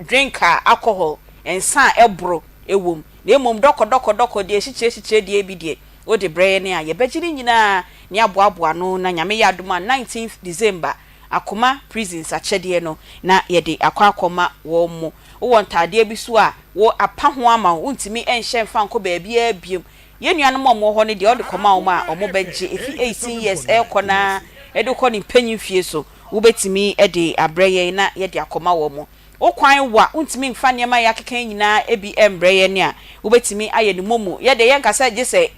drink a alcohol, nsa a ɛboro wɔ mu. Na mmom dɔkɔdɔkɔdɔkɔ deɛ asikyire asikyire deɛ bi deɛ wode brɛ yɛn a yɛbɛgye ne nyinaa na yɛaboaboa ano na Nyame yɛ adom a 19th December Akoma prisons akyɛdeɛ no na yɛde akɔ akɔma wɔn mo. Wowɔ ntaadeɛ bi so a wo apa ho ama wo wontumi nhyɛ mfa nkɔ baabiara biom. Yɛn nuanom a wɔwɔ hɔ no deɛ wode kɔma wɔn a wɔbɛgye, ɛfi 18 years rekɔ no ara de kɔ ne mpanyin fie so, wobɛtumi de abrɛ yɛn na yɛde akɔma wɔn. Wo kwan wa, wontumi mfa nneɛma a yɛakeka yi nyinaa bi mbrɛ yɛn a, wobɛtumi ayɛ no momo. Yɛ deɛ yɛnka sɛ gye sɛ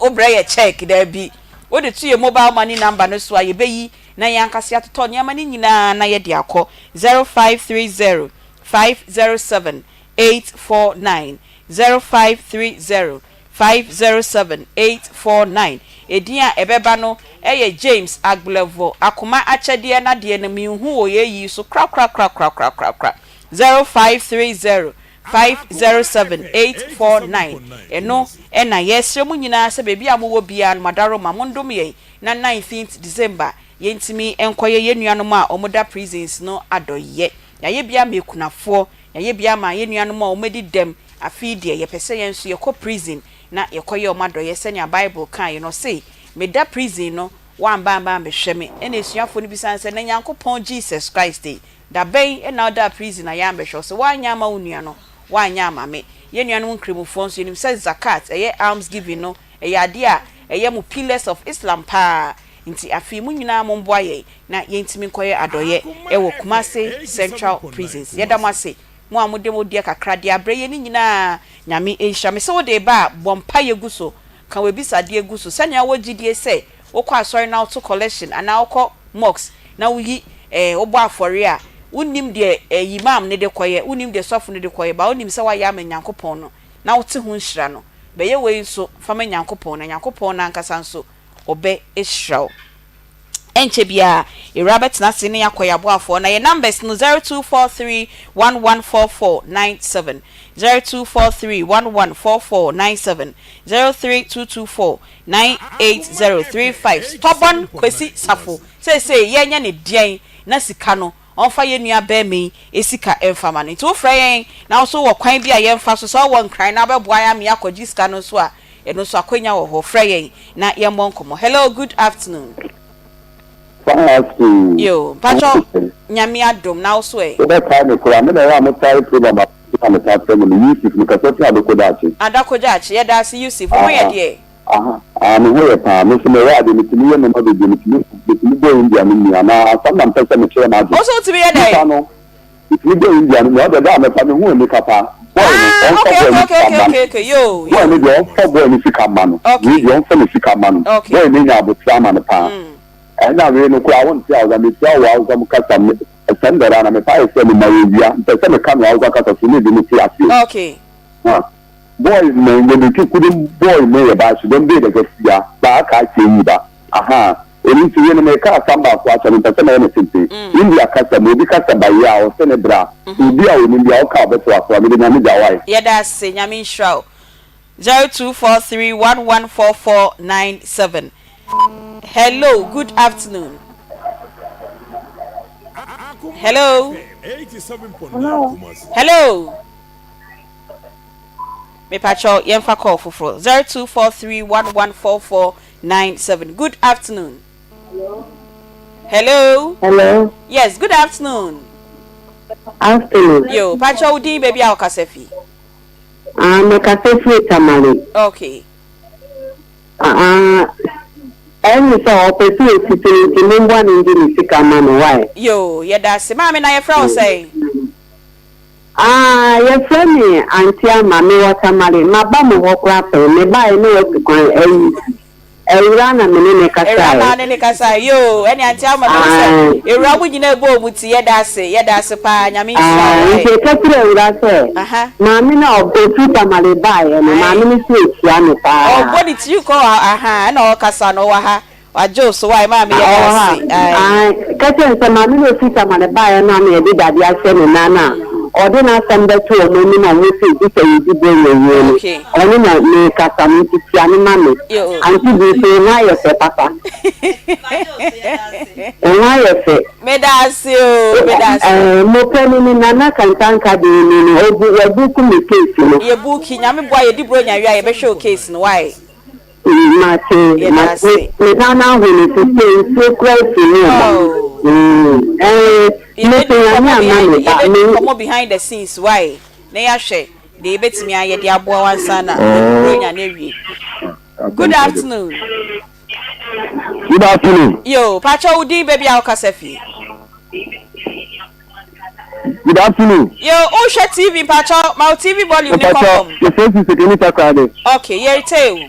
wobrɛ yɛ check, daabi. Wode to yɛn mobile money number no so a, yɛbɛyi na yɛn ankasa yɛatotɔ nneɛma no nyinaa na yɛde akɔ. 0530 507 849, 0530 507 849. Edin a ɛbɛba no yɛ James Agblevor. Akoma akyɛdeɛ no adeɛ no menhu wɔ yɛn yi so korakorakorakorakorakora. 0530 507 849. Ɛno na yɛresrɛ mo nyinaa sɛ baabi a mowɔ biara no moadaroma mondom yɛn na 19th December yɛntumi nkɔyɛ yɛn nuanom a wɔda prisons no adɔeɛ. Yɛayɛ bi ama akunafoɔ, yɛayɛ bi ama yɛn nuanom a wɔadi dɛm. Afe yi deɛ, yɛpɛ sɛ yɛn nso yɛkɔ prison na yɛkɔyɛ wɔn adɔeɛ sɛnea Bible kaeɛ no. Ɔse, Meda prison no, woamba amba ammɛhwɛ me. Ɛna asuafoɔ no bisaa no sɛ, Na Nyankopɔn Jesus Christ ei, da bɛn na wodaa prison a yɛammɛhwɛ wo? Sɛ woanyɛ amma wo nua no, woanyɛ amma me. Yɛn nuanom Nkramofoɔ nso, yɛnim sɛ Zakat, ɛyɛ alms giving no, ɛyɛ adeɛ a ɛyɛ mo pillars of Islam paa. Nti afei mo nyinaa momboa yɛn na yɛntumi nkɔyɛ adɔeɛ wɔ Kumasi Central Prisons. Yɛda mo ase, mo a mode mo deɛ kakra de abrɛ yɛn no nyinaa. Nyame nhyira. Mese wode reba a, bɔ mpaeɛ gu so, ka w'abisadeɛ gu so. Sɛnea wowɔ gyidie sɛ wokɔ asɔre na woto collection anaa wokɔ mosque na woyi eh, wobɔ afɔreɛ a, wonnim deɛ eh, Imam no de kɔyɛ, wonnim deɛ sɔfo no de kɔyɛ, but wonim sɛ woayɛ ama Nyankopɔn no na wote ho nhyira no. Bɛyɛ wei nso fa ma Nyankopɔn na Nyankopɔn no ankasa nso ɔbɛ hyira wo. Ɛnkyɛ biara yɛwura bɛtena ase na yɛakɔ yɛn aboafoɔ na yɛn numbers no 0243 1144 97, 0243 1144 97, 03224 98035. Stubborn Kwesi Safo seesei yɛnyɛ no deɛn na sika no ɔmfa yɛn nua barima yi sika mfa ma no. Nti wofrɛ yɛn na wo nso wɔ kwan bi a yɛmfa so sɛ wowɔ Nkran na wobɛboa yɛn ama yɛakɔgye sika no nso a Ɛno nso akwanya wɔ hɔ. Frɛ yɛn na yɛmmɔ nkɔmmɔ. Hello, good afternoon. Fine afternoon. Yo, mpakyɛw Nyame adom, na wo so ɛ? Wo bɛ kae me koraa, me na ɛyɛ a mo tae program a a me taa frɛ mo no, Yusuf, me kasa firi Adoko Daakye. Adako Daakye, yɛda ase Yusuf, wo ho yɛ deɛ? Aha, ah me ho yɛ paa, me nso me wɔ adeɛ, me tumi yɛ nnoɔma bebree, me tumi, me tumi bɔ India no nni anaa, asɛm na me pɛ sɛ me kyerɛ m'adwene. Wo nso wo tumi yɛ dɛn? Nipa no, Metumi bɔ India no nea ɔdɛ da a mɛfa me ho anika paa. Boy no ɔnfa boy no sika mma no. Boy no deɛ ɔnfa boy no sika mma no. Wei deɛ ɔnfa ne sika mma no. Boy no anya aboterɛ ama no paa. Ɛna wei no koraa wonte Hausa metua wo Hausa mu kasa me sɛm dada na mepa ayɛ sɛ mema wo awia mpɛ sɛ meka no Hausa kasa so na ebi mo te aseɛ. Ha boy nan ya dauki kudin boy nan ya bashi don bai da gaskiya ba haka ake yi ba ahaa Ɛno nti wei no meka asam baako akyɛ no mpɛ sɛ mɛyɛ no tenten India kasa mu obi kasa bayie a ɔse ne bra obi a onim bia ɔka a ɔbɛte w'aso a mede Nyame gya wo ae. Yɛda ase, Nyame nhyira wo. 0243114497 Hello, good afternoon. Hello. Hello. Hello. Mepakyɛw yɛmfa call foforɔ 0243114497 Good afternoon. Hello. Hello. Yes, good afternoon. Afternoon. Yo, pakyɛw wo din baabi a wokasa fi. Ah, mekasa firi Tamale. Okay. Ah, ɛne sɛ ɔpɛ sɛ osisi no nti momboa no ngye ne sika ma no why? Yo, yɛda ase. Maame na yɛfrɛ wo sɛn? Ah, yɛfrɛ me Auntie Ama, mewɔ Tamale, maba mo hɔ koraa pɛn, mebaeɛ na watu kwan, ayi, Awuraa na me ne no Awuraa kasaeɛ. na ne ne kasaeɛ, yoo, ɛne Auntie Ama, mehu sɛ Ae. Awuraa mo nyinaa ɛbɔ ɔmo ti, yɛda ase, yɛda ase paa, Nyame nhyira wo, Ae, nti ae. ɛka kyerɛ Awuraa sɛ, Aha. maame no a ɔfiri Tamale baeɛ no, Ae. maame no nso ɛkyia me paa. Ɔbɔ ne tiri kɔ, aha, ɛna ɔkasa no, ɔwɔ ha. Wagye wo so wai maame yɛda Ɔwɔ ha. ase ae. Ae, ka kyerɛ no sɛ maame no a ɔfiri Tamale baeɛ no a na yɛde dadeɛ ahyɛ ne nan a ɔde n'asɛm bɛto wɔn anim a wɔse gye sɛ yɛdi berɛ yɛ awie no, Okay. ɔno na merekasa no nti kyia no ma me. Yoo. Auntie Bee so wo ho ayɛ fɛ papa. Wo ho ayɛ fɛ. Meda ase oo, meda ase. Ɛɛ, mo panin no Nana Kantanka deɛ ni no, ɔbu, wabuku me case no. Yɛbuki, Nyame boa yɛdi Buronya wie a yɛbɛhwɛ wo case no wai. Mate, Yɛda mate, ase. me ba no ahome te sɛ nsuo kura firi mu ba. Oh. Mm, eh, me Yɛbɛdi so Nyame nkɔmmɔ ama behind me ba. yɛbɛdi Me, nkɔmmɔ behind the scenes why na yɛahwɛ deɛ yɛbɛtumi ayɛ de aboa wo ansa na yɛde Buronya no awie. Good afternoon. Good afternoon. Yo, pakyɛ wo din baabi a wokasa fi. Good afternoon. Yo, wohwɛ TV mpakyɛw ma wo TV volume ne kɔ fam. Mpakyɛw, yɛfrɛ si Sekeni Takoradi. Okay, yɛretie wo.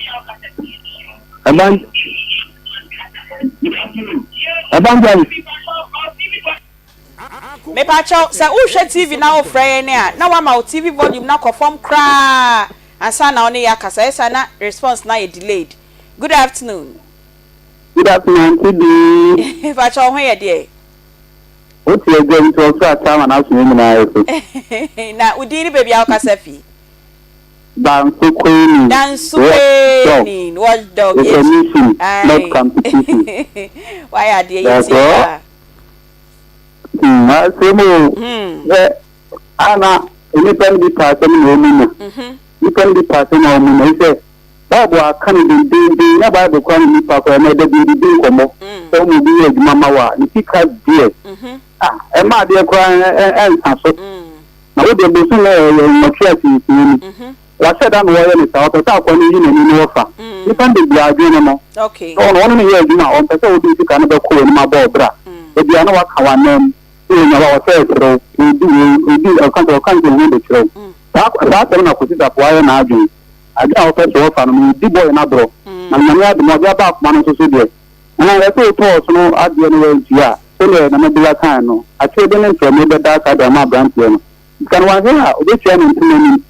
Evan Evangelist. Mepakyɛw, sɛ wohwɛ TV na wofrɛ yɛn a, na woama wo TV volume no akɔ fam koraa ansa na wo ne yɛn akasa. Ɛyɛ saa na response no ayɛ delayed. Good afternoon. Good afternoon, Auntie Dee. Mepakyɛw, wo ho yɛ deɛ? Wote agua nti ɔsoro ate ama n'asono nyinaa ayɛ so. Na wo din ne baabi a wokasa fi? Danso Kwenin. Danso Watchdog. Kwenin, Watchdog. It's a mission, not Aye. competition. Wayɛ adeɛ yɛ That's tie all. paa. Hmm, asɛm o. Hmm. Hwɛ, ana nnipa no bi pɛ asɛm na wɔn mu na. Nnipa no bi pɛ asɛm na wɔn mu na. Ɛsɛ Bible aka no dendeenden, na Bible koraa ne nnipa koraa na ɛda bi didi nkɔmmɔ sɛ wɔn obi yɛ adwuma ma wo a, ne sika deɛ, ah, ɛma adeɛ koraa ɛnsa so. Na wo deɛ bosome a ɛyɛ nwɔtwe asinsia ni. Wahyɛ da na wɔyɛ no saa, ɔpɛ sɛ akoa no yi n'ani na ɔfa. Nnipa no bebree adwene no no, sɛ ɔno ɔne no yɛ adwuma a, ɔmpɛ sɛ wode wo sika no bɛkɔ w'anim abɔ wo bra. Ebia na waka w'anan mu, na onya wo a, ɔsɛ ɛkyerɛ wo, ɔdi wei, ɔdi, ɔka sɛ ɔka nsɛmhunu de kyerɛ wo. Saa saa asɛm na Kwesi Dafoa ayɛ n'adwene. Adwene a ɔpɛ sɛ ɔfa no no, ɔdi boy no aborɔ. Na Nyame adom ɔde aba akoma no nso so deɛ, ɛɛ ɛsɛ wotɔ ɔsono adeɛ no wantua a, sɛdeɛ Nana Bula kae no, akyire ne ntrɛmu bɛda saa de ama abranteɛ no. Sika no wanhwɛ a, ɔbɛtua no mpem anim.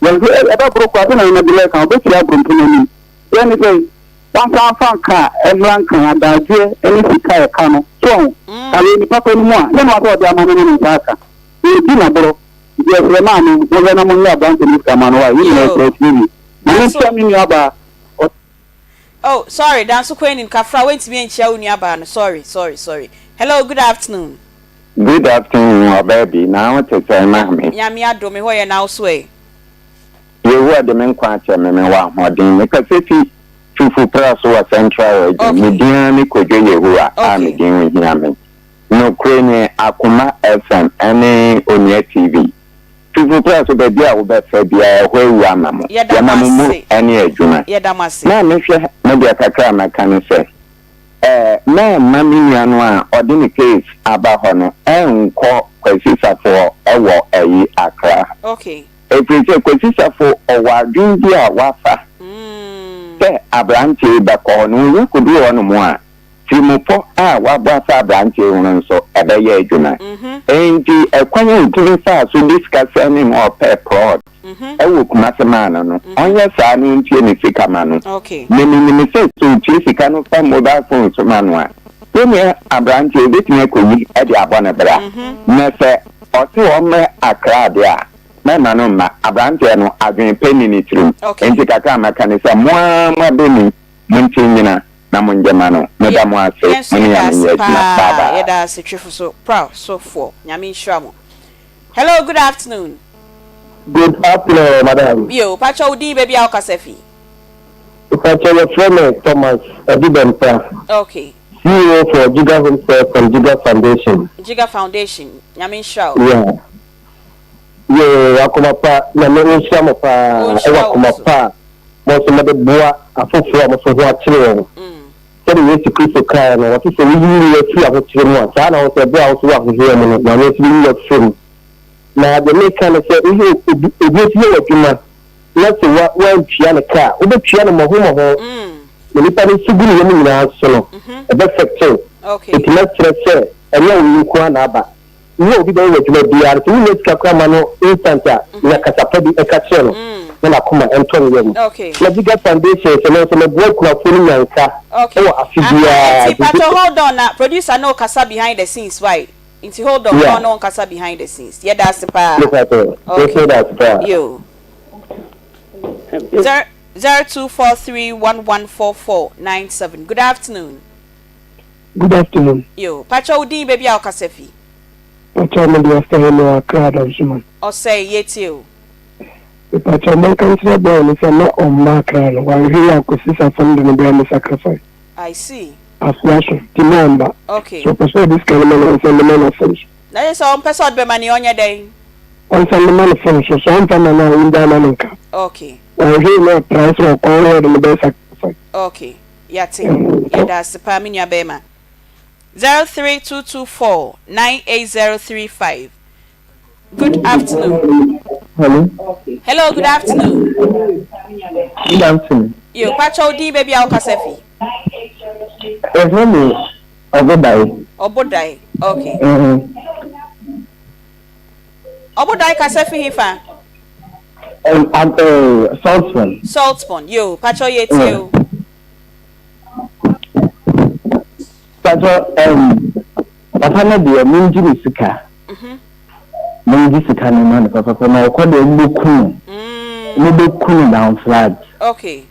Yɛnhwɛ, ɛbɛboro koraa sɛdeɛ Nana Bula ka, ɔbɛtua aboro mpem anim. Deɛ ne sɛn? Wɔnsan mfa nka a ɛmmra nkan adagyeɛ ne sika a ɛka no. So wahu? Ka wei nipa pɛ no mu a, nyɛ noa sɛ ɔde ama no ne ne nsa aka. Yɛredi no aborɔ. Nti yɛsrɛ maame, monhwɛ na monyɛ aberante no sika ma no wae. Yɛn nyinaa yɛsrɛ atie bi. Ma Danso. menkyia me nuabaa. Ɔ. Oh sorry Danso Kwanin Kafra woantumi ankyia wo nuabaa no sorry sorry sorry. Hello good afternoon. Good afternoon ɔbaa bi, na wo te sɛn maame? Nyame adom me hɔ yɛ na wo so ɛ? Yehowa de me nkwa akyɛ me, mewɔ ahoɔden. Mekasa fi Tufu Pra so wɔ Central Region. Me din ara ne Kojo Yehowa a me din ho hia me. Nokorɛ nie, Akoma FM ne Onua TV. Tufu Pra so baabi a wobɛfa biara ɛhɔ awu ama mo. Yɛma mo mu ne adwuma. Na mehwɛ me deɛ kakra a mɛka ne sɛ, eh, mɛmma me nua no a ɔde ne case aba hɔ no nkɔ Kwasi Safoɔ wɔ ayi Accra. Ɛfiri sɛ Kwasi Safo ɔwɔ adwene bi a wafa sɛ aberanteɛ yi bɛkɔ hɔ na ɔnya kɔduru hɔ nom a, tirimupɔ a wabɔ afa aberanteɛ yi ho no nso ɛbɛyɛ adwuma. Enti ɛkwan a ɔtumi faa so de sika sɛne no a ɔpɛɛ prɔt wɔ Kumase maa no no, ɔnyɛ saa na ɔntua ne sika ma no. Na menim sɛ sɛ ɔtua sika no fa mobile phone so ma no a, sɛnea aberanteɛ yi ɔbɛtumi akɔyi de abɔ ne bra. Na sɛ ɔse ɔmmrɛ Accra deɛ a, mɛmma no mma. Aberanteɛ no, adwene pa nni ne tirim. Enti kakra a mɛka ne sɛ, mo ara mo abɛni, monte nnyina na mongye ma no. Meda mo ase. Yɛn nso Mo ne yɛda Nyame ase nyɛ adwuma. paa. Bye bye. Yɛda ase Twefo so pra so foɔ. Nyame nhyira mo. Hello, good afternoon. Good afternoon madam. Bio, pakyɛ wo din baabi a wokasa fi? Mpakyɛ yɛfrɛ me Thomas Adu Bɛmpa. Okay. CEO for Jiga Home Care from Jiga Foundation. Jiga Foundation, Nyame nhyira wo. Yeah. Yoo, akoma pa, Nyame nhyira mo paa ɛwɔ akoma pa a mo nso mode boa afoforɔ a mo nso ho akyere wɔn. Sɛdeɛ Yesu Kristo kaeɛ no, ɔse sɛ woyi wo afiri ahokyere mu a, saa na wo nso ɛberɛ a wo nso wɔ ahohia mu no, Nyame nso bɛyi wo afiri mu. Na deɛ meka ne sɛ, woyɛ obi, obi nso yɛ w'adwuma na sɛ wa, woantua no ka a, wobɛtua no mmɔho mmɔho. Na nipa no nso gu ne yam nyinaa so no, ɛbɛfɛkte wo. Enti mɛsrɛ sɛ ɛnyɛ wo nko ara na aba. Wo a obi bɛyɛ wo adwuma biara no, sɛ wunnya sika koraa ma no instant a, nya kasa pa bi ka kyerɛ no na n'akoma ntɔ ne yam. Na Jiga Foundation nso, me nso meboa akunafoɔ no nya nka Okay. wɔ afe Aha, biara. nti pacho hold on na producer no kasa behind the scenes why? Nti hold on na Yeah. ɔne wo nkasa behind the scenes. Yɛda ase paa. Me pacho, me Okay. nso meda ase paa. Yo. 0243114497. Good afternoon. Good afternoon. Yo, pakyɛ wo din baabi a wo kasa fi. Pakyɛ me de Ɔsɛe me wɔ Accra Dansoman. Ɔsɛe, yɛtie o. Me pakyɛ monka nkyerɛ boy no sɛ na ɔmma Accra no wanhwɛ yie a Kwesi Sarfo no de no bɛyɛ me sacrifice. I see. Afe aso nti na ɔmba. Okay. Sɛ ɔpɛ sɛ ɔde sika no ma no ɔnsan de ma no phone so. Na kyerɛ sɛ ɔmpɛ sɛ ɔde bɛma no ɔnyɛ dɛn? Ɔnsan de ma no phone so, sɛ ɔmfa ma no a ɔngyaa ma no nka. Okay. Wanhwɛ yie na ɔtrae sɛ ɔkwan hɔ ɔde no bɛyɛ sacrifice. Okay. Yɛate. Yɛda ase paa me nua bɛɛma. 03224 98035 Good afternoon. Hello. Hello, good afternoon. Good afternoon. Yo, pakyɛ wo din baabi a wokasa fi. Yɛfrɛ me Ɔbodae. Ɔbodae, okay. Mm-hmm. Ɔbodae kasa fi hefa? Um, um, uh, Saltpond. Saltpond, yo, pakyɛ yɛtie o. Pakyɛ, um, papa no deɛ mongye ne sika. Mhm. Mongye sika no ma no papapa na ɔkɔ deɛ mobɛku no. Mobɛku no down flat. Okay.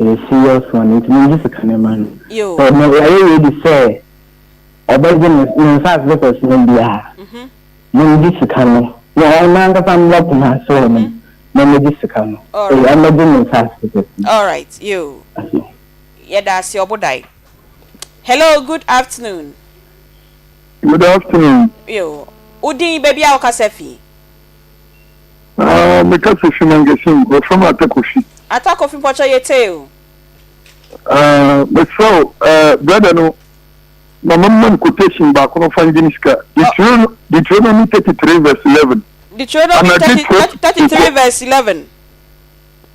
Ɛyɛ serious one nti mongye sika no ma no. Yo. Sɛ na wayɛ ready sɛ ɔbɛgye ne ne nsaase papers no biara. Mongye sika no na ɔno ankasa mmra Kumasi hɔ nom na ɔmmɛgye sika no. Alright. Ɛɛ ɔmmɛgye ne nsaase papers no. Alright, yo. Yɛda ase Ɔbodae. Hello, good afternoon. Good afternoon. Yo, wo din, baabi a wokasa fi? Ah, mekasa fi Mankasim, wɔfrɛ me Ata Kofi. Ata Kofi mpɔkyɛ yɛtee o. Ah, mesrɛ wo, eh, brother no, ma memma no quotation baako no fa ngye ne sika. Deuteronomy, Deuteronomy 33 verse 11. Deuteronomy Anadwo 30, 12 33 verse 11.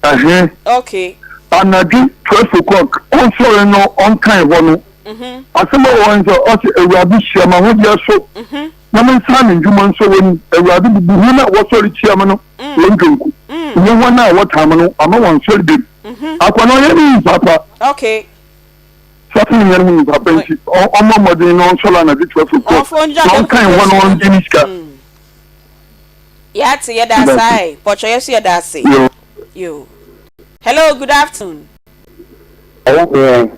Ɛhe. Okay. Anadwo 12 o'clock, ɔnsɔre no ɔnkan hɔ no. Asɛm a ɛwɔ hɔ ne sɛ, ɔse, Awurade hyia m'ahodeɛ so, na me nsa ano ndwuma nsɔ w'ani. Awurade bubu hɔn a wɔsɔre tsia me no hɔn dwonku, nye hɔn a wɔtaa me no, ama wɔannsɔr bio. Akwa no ɔyɛ ne nyimpa pa. Okay. Sɔfo no nyɛ ne ho nipa pa nti ɔmmɔ mmɔden na ɔnsɔre anadwo 12 o'clock na ɔnkan hɔ na ɔngye ne sika. Yɛate, yɛda ase ae. Pɔtwɔ yɛ so yɛda ase. Yo. Hello, good afternoon. Ɛwɔ hɛn.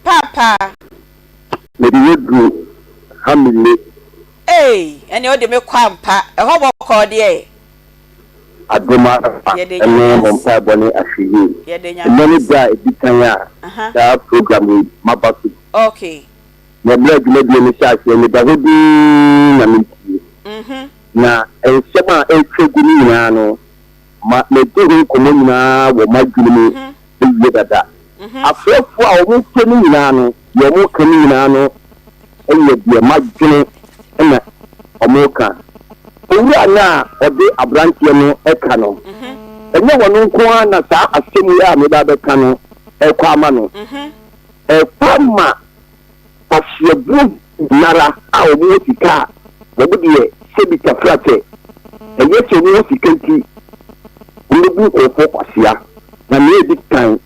Paapa. Mede wo aduru Hamile. Ei, ɛneɛ wode me kɔ ampa. Ɛhɔ bɔkɔɔ deɛ. Adom ara ne mo mpaebɔ ne ahwɛyie. Nnɛ ne da a ɛdi kan a saa program yi maba so bi. Na berɛ a dwumadie no hyɛɛ aseɛ meda hɔ dinn na meretie. Na nsɛm a ɛretwa gu no nyinaa no, ma madi ho nkɔmmɔ nyinaa wɔ m'adwene mu awie dada. Afrɛfoɔ a wɔfrɛ no nyinaa no, deɛ wɔreka no nyinaa no yɛ deɛ madwene na wɔreka. Owura no a ɔde aberanteɛ no ka no, ɛnyɛ ɔno nko ara na saa asɛm yi a mereba abɛka no rekɔ ama no. Ɛrekɔ ama kwaseɛboɔ nyinara a wɔwɔ sika a wɔn deɛ sɛbi tafrakyɛ, ɛnyɛ sɛ wɔwɔ sika nti wɔbɛbu nkurɔfoɔ kwasea. Na nea ɛdi kan,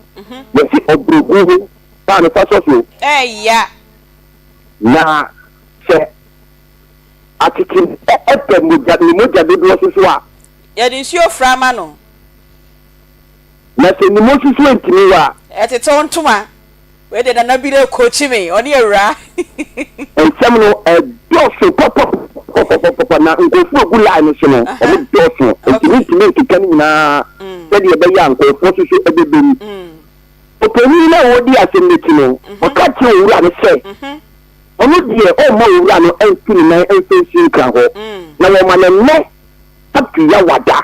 yɛse ɔbrɛguo ho paa no fa sɔ so. Ɛya. Na sɛ atete pɛ mogya ne mogya dodoɔ so so a. Yɛde nsuo fra ma no. Na sɛ ne mu nso so antumi wɔ a. Ɛtetew ntoma. Wei deɛ Nana bi rekɔkyi me, ɔne awura. Nsɛm no ɛdɔɔso papapapapapa na nkurɔfoɔ egu line no so no wɔn dɔɔso nti mentumi nkeka ne nyinaa sɛdeɛ ɛbɛyɛ a nkurɔfoɔ nso so ɛbɛbɛ mu. Ɔpanin no a ɔredi asɛm no akyi no ɔka kyerɛ owura no sɛ ɔno deɛ ɔmma owura no ntu ne nan mfa nsi nkra hɔ na wɔma no nnɛ up to Yawada.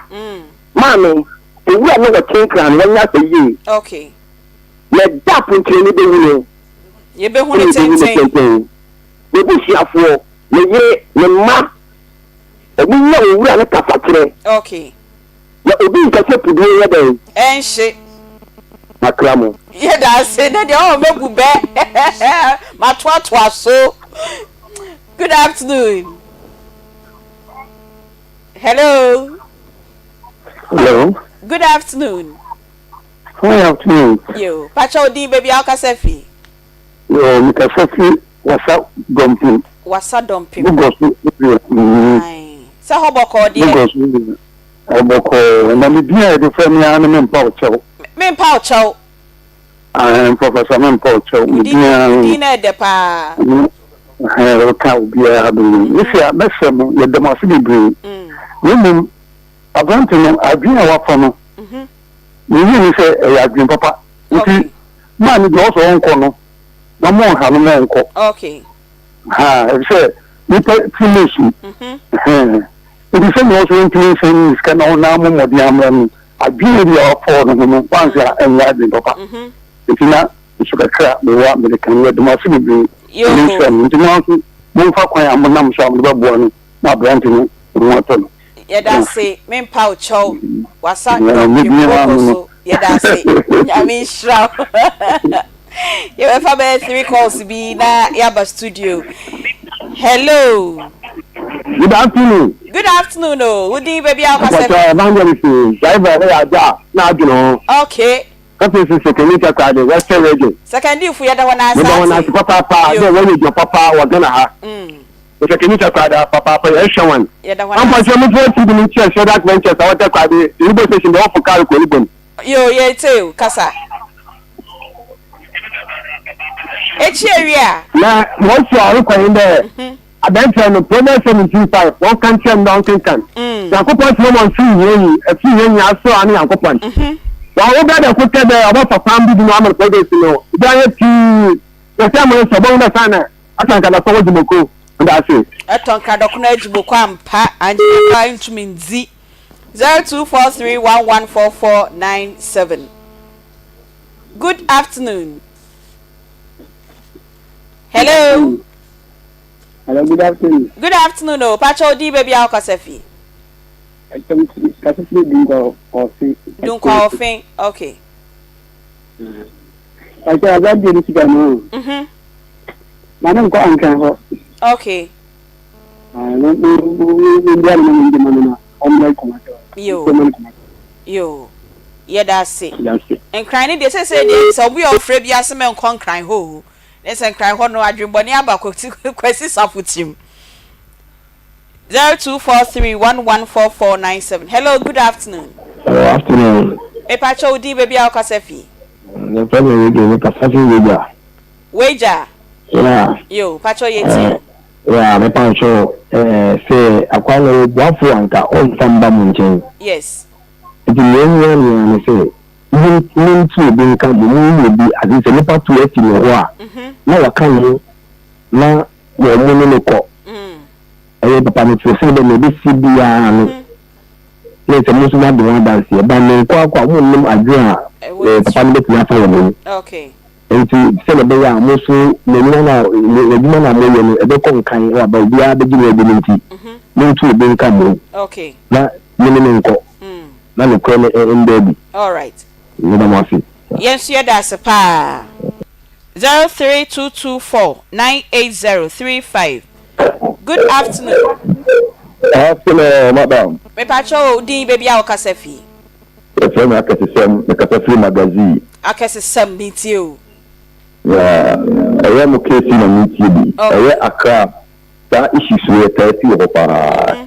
Maame, owura no wɔ Kyenkran no wanya ahwɛ yie. Na ɛda a ponkyerɛni bɛwu no, Yɛbɛhu no tenten. N'abusuafoɔ, ne yere, ne mma, wɔnya owura no kasakyerɛ. Okay. Na obi nka sɛ puduo yɛ dɛn? Ɛnhye. Makra mo. Yɛda ase na deɛ ɔwɔ mɛbu bɛ matoatoa so. Good afternoon. Hello. Hello. Good afternoon. Fine afternoon. Yo, pakyɛ wo din baabi a wokasa fi? Yo, mekasa fi Wasa Dɔmpem. Wasa Dɔmpem. Bogɔ so area. Mm. Ae. Sɛ hɔ bɔkɔɔ deɛ? Bogɔ so area. Ɔbɔkɔɔ. Na me din a yɛde frɛ me ara ne Mempa wo kyɛw. Mempa wo kyɛw. Ae, Professor Mempa wo kyɛw. Me din ara ne. Wo din no ɛdɛ paa. Ɛhɛn, woka obiara bɛnim. Mese a, mɛsrɛ mo, yɛda mo ase bebree. Na mmom, aberante no, adwene a wafa no, Mihui no sɛ ɛyɛ adwene papa. Nti maa no deɛ ɔsɛ ɔnkɔ no na mo nha no ma ɔnkɔ. Ha efisɛ nipa ti mu su. Nti sɛnea ɔsɛ ɔntumi nsan ne sika na ɔnam mo mmɔden amra no adwene bi a wafa wɔ ne ho no wanhwɛ a ɛnyɛ adwene papa. Nti na nso kakra a mewɔ a mede ka no yɛda mo ase bebree. Nyame nhyira mo. Nti mo ara nso momfa kwan a monam so a mode bɛboa no na aberante no ho atɔ no. Yɛda ase me mpa wo kyɛw wasa dɔmpem bɔkɔ so yɛda ase Nyame nhyira wo yɛbɛfa bɛyɛ 3 calls bi na yɛaba studio hello. Good afternoon. Good afternoon o wo din baabi a wokasa fi. Evangelist driver ne yɛ agya a na adwene ho. Okay. Afei so Sekani Takoradi, Western Region. Sekandifo yɛda hɔn ase Meda hɔn ase papaapa dɛ wɔyɛ edwuma papa wɔ Ghana ha. Sekani Takoradi papaapa yɛrohwɛ hɔn. Yɛda hɔn ase. Ampɔkyerɛ mo mfa CD no nkyerɛ Shedrack Ventures a ɔwɔ Takoradi, Elibɔ station dɛ wɔfo kaar kɔ Elibɔ no. Yoo yɛretse o, kasa. Ekyi ewia. Na hɔn su a ɔrokɔ nye dɛ Aberantsɛ no, Proverbs 17:5, wɔnka nkyerɛ no na ɔnkenkan. Nyankopɔn tse hɔ ma ɔnnsor hianyi, ɛsor hianyi asor ano Nyankopɔn. Wɔawo brada kor kɛ dɛ ɔbɛfa kwan bi do na ɔama no progress no, obi anyɛ pii. Na sɛ mo sɛ ɔbɔhu dɛ saana ɔtɔ nkradɔkɔ wɔ dwumako. Meda ase. Ɛtɔ nkradɔko no adwumako ampa, ankyɛ koraa ntumi ndzi. 0243114497 Good afternoon. Hello. Hello, good afternoon. Good afternoon o. Pacho odi baby a wokasa fi. Kasa fi Dunkwa Ɔfe. Dunkwa Ɔfe, okay. Pacho aberanteɛ no sika no. Mhm. Ma ne nkɔ antwɛn hɔ. Okay. Mo mo mo mbua no ma mo ndema no na ɔmmrɛ Kumasi hɔ. Yo. Yo. Yɛda ase. Nkran ne deɛ sɛsɛ deɛ sɛ obi a ɔfrɛ bi ase mɛnkɔ nkran hɔ o. Ne sɛ nkran hɔ no adwenbɔne aba Kwasi Safo tirim. 0243114497 Hello, good afternoon. Hello, afternoon. Mepakyɛ wo din baabi a wokasa fi. Yɛfrɛ me Wagya, mekasa fi Wagya. Wagya? Yeah. Yo, pakyɛ yɛ tie o. Yeah, mepakyɛ eh, sɛ akwa no yɛ boafo anka ɔmfa mba mo nkyɛn. Yes. Nti nea ehia me ara ne sɛ monte obi nka mo monyɛ obi ade sɛ nipa to afi ne hɔ a na waka ne ho na wɔn mo ne no kɔ. Ɛyɛ papa no kyerɛ sɛ dɛ nea ɛbɛsi biara no na sɛ mo nso moadi ho adanseɛ ba me nko akɔ a monnim adwene a papa no bɛtumi afa wɔ me ho. Nti sɛdeɛ ɛbɛyɛ a mo nso mo adwuma no a mo adwuma no a moyɛ no ɛbɛkɔ nkan wɔ aba obiara bɛgye mo adi no nti montu obi nka mo ho na mo ne no nkɔ na nokorɛ no nda adi. Meda mo ase. Yɛn nso yɛda ase paa. 03224 98035 Good afternoon. Afternoon, madam. Mepakyɛ o, din baabi a wokasa fi. Yɛfrɛ me Akɛsesɛm, mekasa firi Magazine. Akɛsesɛm, metie o. Yeah, ɛyɛ mo case yi na metie bi. Ɛyɛ Accra, saa issues wei ɛtaa si wɔ hɔ paa.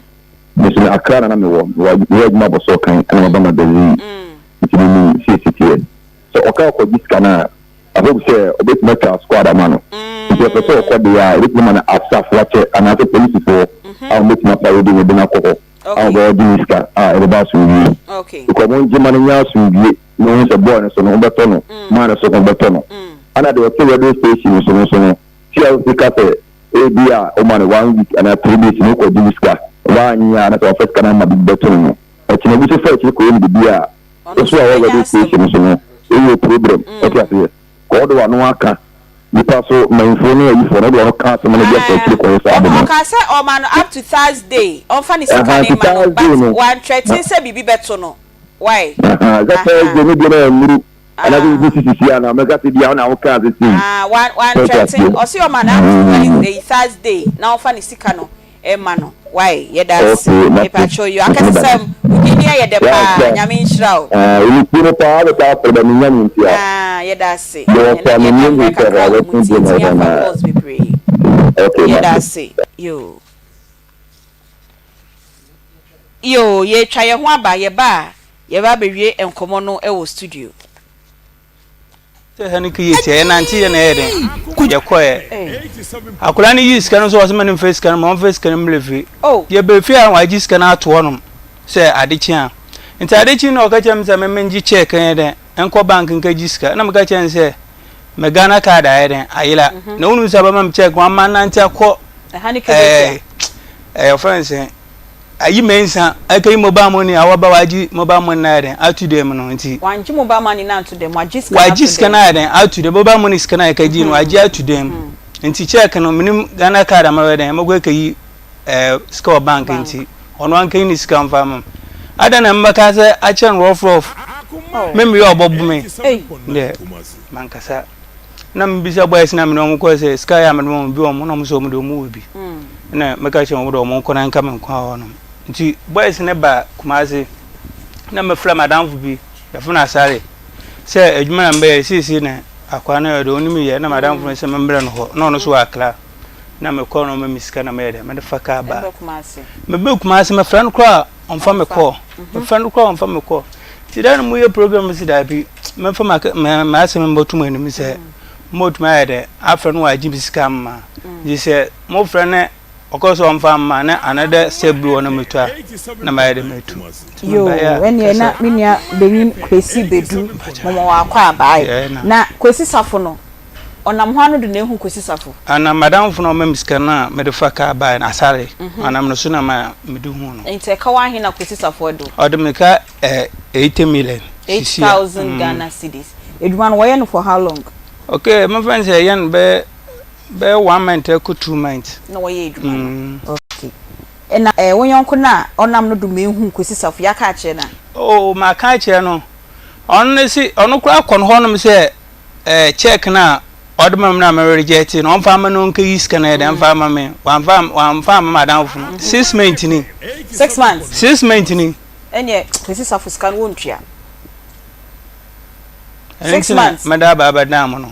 Me nso me Accra na na mewɔ, mewɔ adwuma abɔsɔɔ kan ɛna maba Magazine. Nti menim sɛ ɛsi teɛ. Sɛ ɔka ɔkɔgye sika no a, I hope sɛ ɔbɛtumi atwa squad ama no. Nti ɔpɛ sɛ ɔkɔ deɛ a, yɛbɛtumi ama no asaf wakyɛ anaasɛ polisifoɔ a wɔbɛtumi aparade no de no akɔ hɔ a wɔbɛgye ne sika a ɛbɛba asomdwie. Because wɔngye ma no nyɛ asomdwie na ɔhu sɛ boy no so no wobɛtɔ no, man no so wobɛtɔ no. Ɛna deɛ ɔte radio station so no nso no, TRC ka sɛ ebi a woma no one week anaa 3 days na wokɔgye wo sika, woanyɛ a na sɛ wafa sika no ama biribi bɛto no no, ɛkyena bi nso fa akyire kɔyɛ no biribi a, Ɔno Wo so nso a wɔ bɛnya radio asɛm. station so no woyɛ problem wote aseɛ kɔ wode wano aka nipa so manfoɔ ne ayifoɔ no wode wano ka asɛm no bi afa akyire kɔyɛ saa Ɔno ade no. ɔkaa sɛ ɔma no up to Thursday ɔmfa ne sika Ɛha no nti mma no but Thursday no wantrɛten sɛ biribi bɛto no why Ahaa sɛ ahaa Thursday no deɛ na ɛnnuru anaasɛ ah biribi sisi si a na mɛka sɛ bia wo na wokaa sɛ sei ah wan sɛ wote wantrɛten aseɛ ɔse ɔma no up to Wednesday Thursday na ɔmfa ne sika no ma no wai yɛda ase Okay mate mepakyɛw yoo mate meda akɛsesɛm wo din yɛ dɛ Yeah paa sure nyame nhyira wo. Eh wo ti no paa bɛka afrɛ ba menya no ntia. Ah yɛda ase Deɛ ɛnɛ ɔfa deɛ me na nim mmerɛ sɛ kakra wɔ mu ɔbɛko nti deɛ na yɛtumi ɛbɛ afa na calls bebree Okay yɛda mate. ase yoo. Yoo yɛtwa yɛn ho aba yɛba a yɛba abɛwie nkɔmmɔ no wɔ studio. Sɛ ha no kɛyɛ tia yɛnante yɛ na ɛyɛ dɛn yɛkɔɛ akwadaa no yii sika no nso ɔsɛ ma no mfa sika no ma ɔmfa sika no mmerɛ fie oh. yɛbɛ fie a wagye sika no ato hɔnom sɛ ade kye a nti ade kye no ɔka kyerɛ me sɛ meme ngye check yɛ dɛn nkɔ bank nka gye sika na meka kyerɛ no sɛ me Ghana card ayɛ dɛn ayera mhm. na wonim sɛ bɛma me check wama nante akɔ ɛɛ ɛɛ ɔfrɛ no sɛ Ayi mɛnsa ɛkɛyi mobile money a waba wagye mobile money na ayɛ dɛn ato dɛm no nti. Wangye mobile money na anto dɛm wagye sika na ato dɛm. Wagye sika na ayɛ dɛn ato dɛm mobile money sika na ɛkɛgye no wagye ato dɛm nti check no menim Ghana card ama bɛyɛ dɛn mɛkɔ ɛkɛyi ɛɛ sika wɔ bank nti ɔno ankɛyi ne sika nfa ama m adan na mbɛka sɛ akyɛ no rough rough me mmeyɛ ɔbɔbo me deɛ mankasa. Na mebisa boys na mene wɔn kɔɛ sɛ sika yɛ a mede wɔn bi wɔn na wɔn sɛ wɔn de wɔn wɔ bi na meka kyerɛ wɔn de wɔn nkɔ na nka me nkwa hɔ nom nti boys ne ba Kumasi na mefrɛ madamfo bi yɛfrɛ no Asare sɛ adwuma na mbɛyɛ seesei na akwa no yɛ de ɔnim yɛ na madamfo no sɛ membrɛ no hɔ na ɔno so wɔ Accra na mekɔ na ɔma me sika na meyɛ dɛ mede fa kaa ba mebɛ Kumasi mefrɛ no koraa ɔmfa me kɔ mefrɛ no koraa ɔmfa me kɔ Nti dɛ na moyɛ program si daabi mɛmfa m'asɛm mbɔto mo anim sɛ mobɛtumi ayɛ dɛ afrɛ no wagye me sika mma nti sɛ mofrɛ no ɔkɔ sɛ ɔmfa mma na another step bi wɔ no metu a na mayɛ dɛ matu. Yoo ɛneɛ na me nua benyin Kwesi Bedu moma wakɔ abae na Kwesi Safo no Ɔnam hwan no do na ehu Kwesi Safo? Ana m'adamfo na ɔma me sika no a mede fa kaa bae no, Asare. Ɔnam no so na ma mede huu no. Ntsi ɛka wo ahe na Kwesi Safo de wo? Ɔde me ka eh, 80 million. 8,000 Ghana cedis. Edwuma no wɔyɛ no for how long? Okay, memfa no sɛ yɛyɛ no bɛyɛ bɛyɛ one month ɛkɔ 2 months. Na wɔyɛ edwuma no. Okay. Ɛna eh, wo yɔnko no a ɔnam no do ma ehu Kwesi Safo, yɛaka akyerɛ no a? Oh, maka akyerɛ no. Ɔno ne se, ɔno koraa kɔ no hɔnom sɛ eh, check no a ɔde ma me na me reject no, ɔmfa ama no ɔnkɛyi sika no yɛ dɛ mfa ama me. Wamfa wamfa ama m'adamfo no. 6 months ni. 6 months? 6 months ni. Ɛneɛ Kwesi Safo sika no wɔntua. Ɛno Six nti na months? mɛda aba abɛdan mo no.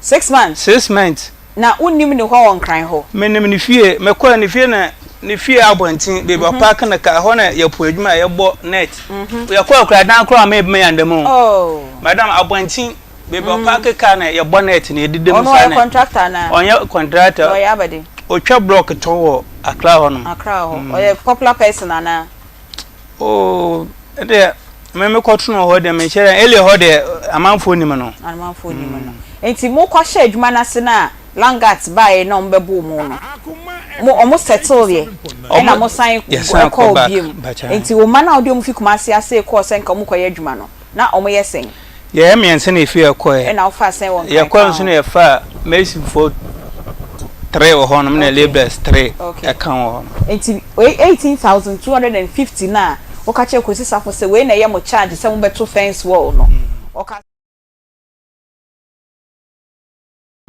Six months? Six months. Na wonnim ne hɔ wɔ Nkran hɔ? Menim ne fie. Mekɔɛ ne fie na ne fie abɔnten baabi a ɔpaake ne car ɛhɔ na yɛpo adwuma a yɛbɔ net. Yɛkɔɛ koraa dan koraa ɔma yɛbɛma yɛn da mu o. Madam abɔnten baabi a ɔpaake car na yɛbɔ net na yɛdeda mu Ɔno saa ɔyɛ na contractor anaa? Ɔnyɛ contractor. Na ɔyɛ abɛde? Ɔtwa block tɔn wɔ Accra hɔnom. Accra hɔ. Ɔyɛ popular person anaa? Oh, ɛdeɛ me mekɔto no hɔ deɛ menhyɛ dɛ Elia hɔ deɛ amanfoɔ nim no. Amanfoɔ nim no. Nti mokɔhyɛ adwuma no ase no a Langat baeɛ na wɔbɛboo mo no, mo wɔn settle yɛ ɛna mo san kɔɔ biom. Nti wo mma no a wode wɔn fi Kumasi ase kɔɔ sɛ nka wɔkɔyɛ adwuma no, na wɔyɛ sɛn? Yɛyɛ mmiɛnsa na efi yɛkɔɛ. Ɛna wofaa sɛn wɔ Nkran Yɛkɔɛ kwan nso ho? na yɛfaa masonfoɔ three wɔ hɔnom na Okay. labourers three Okay. ɛka wɔ hɔ. Nti wei 18,250 no a woka kyerɛɛ Kwesi Safo sɛ wei na ɛyɛ mo charge sɛ mobɛto fence wall no, ɔka.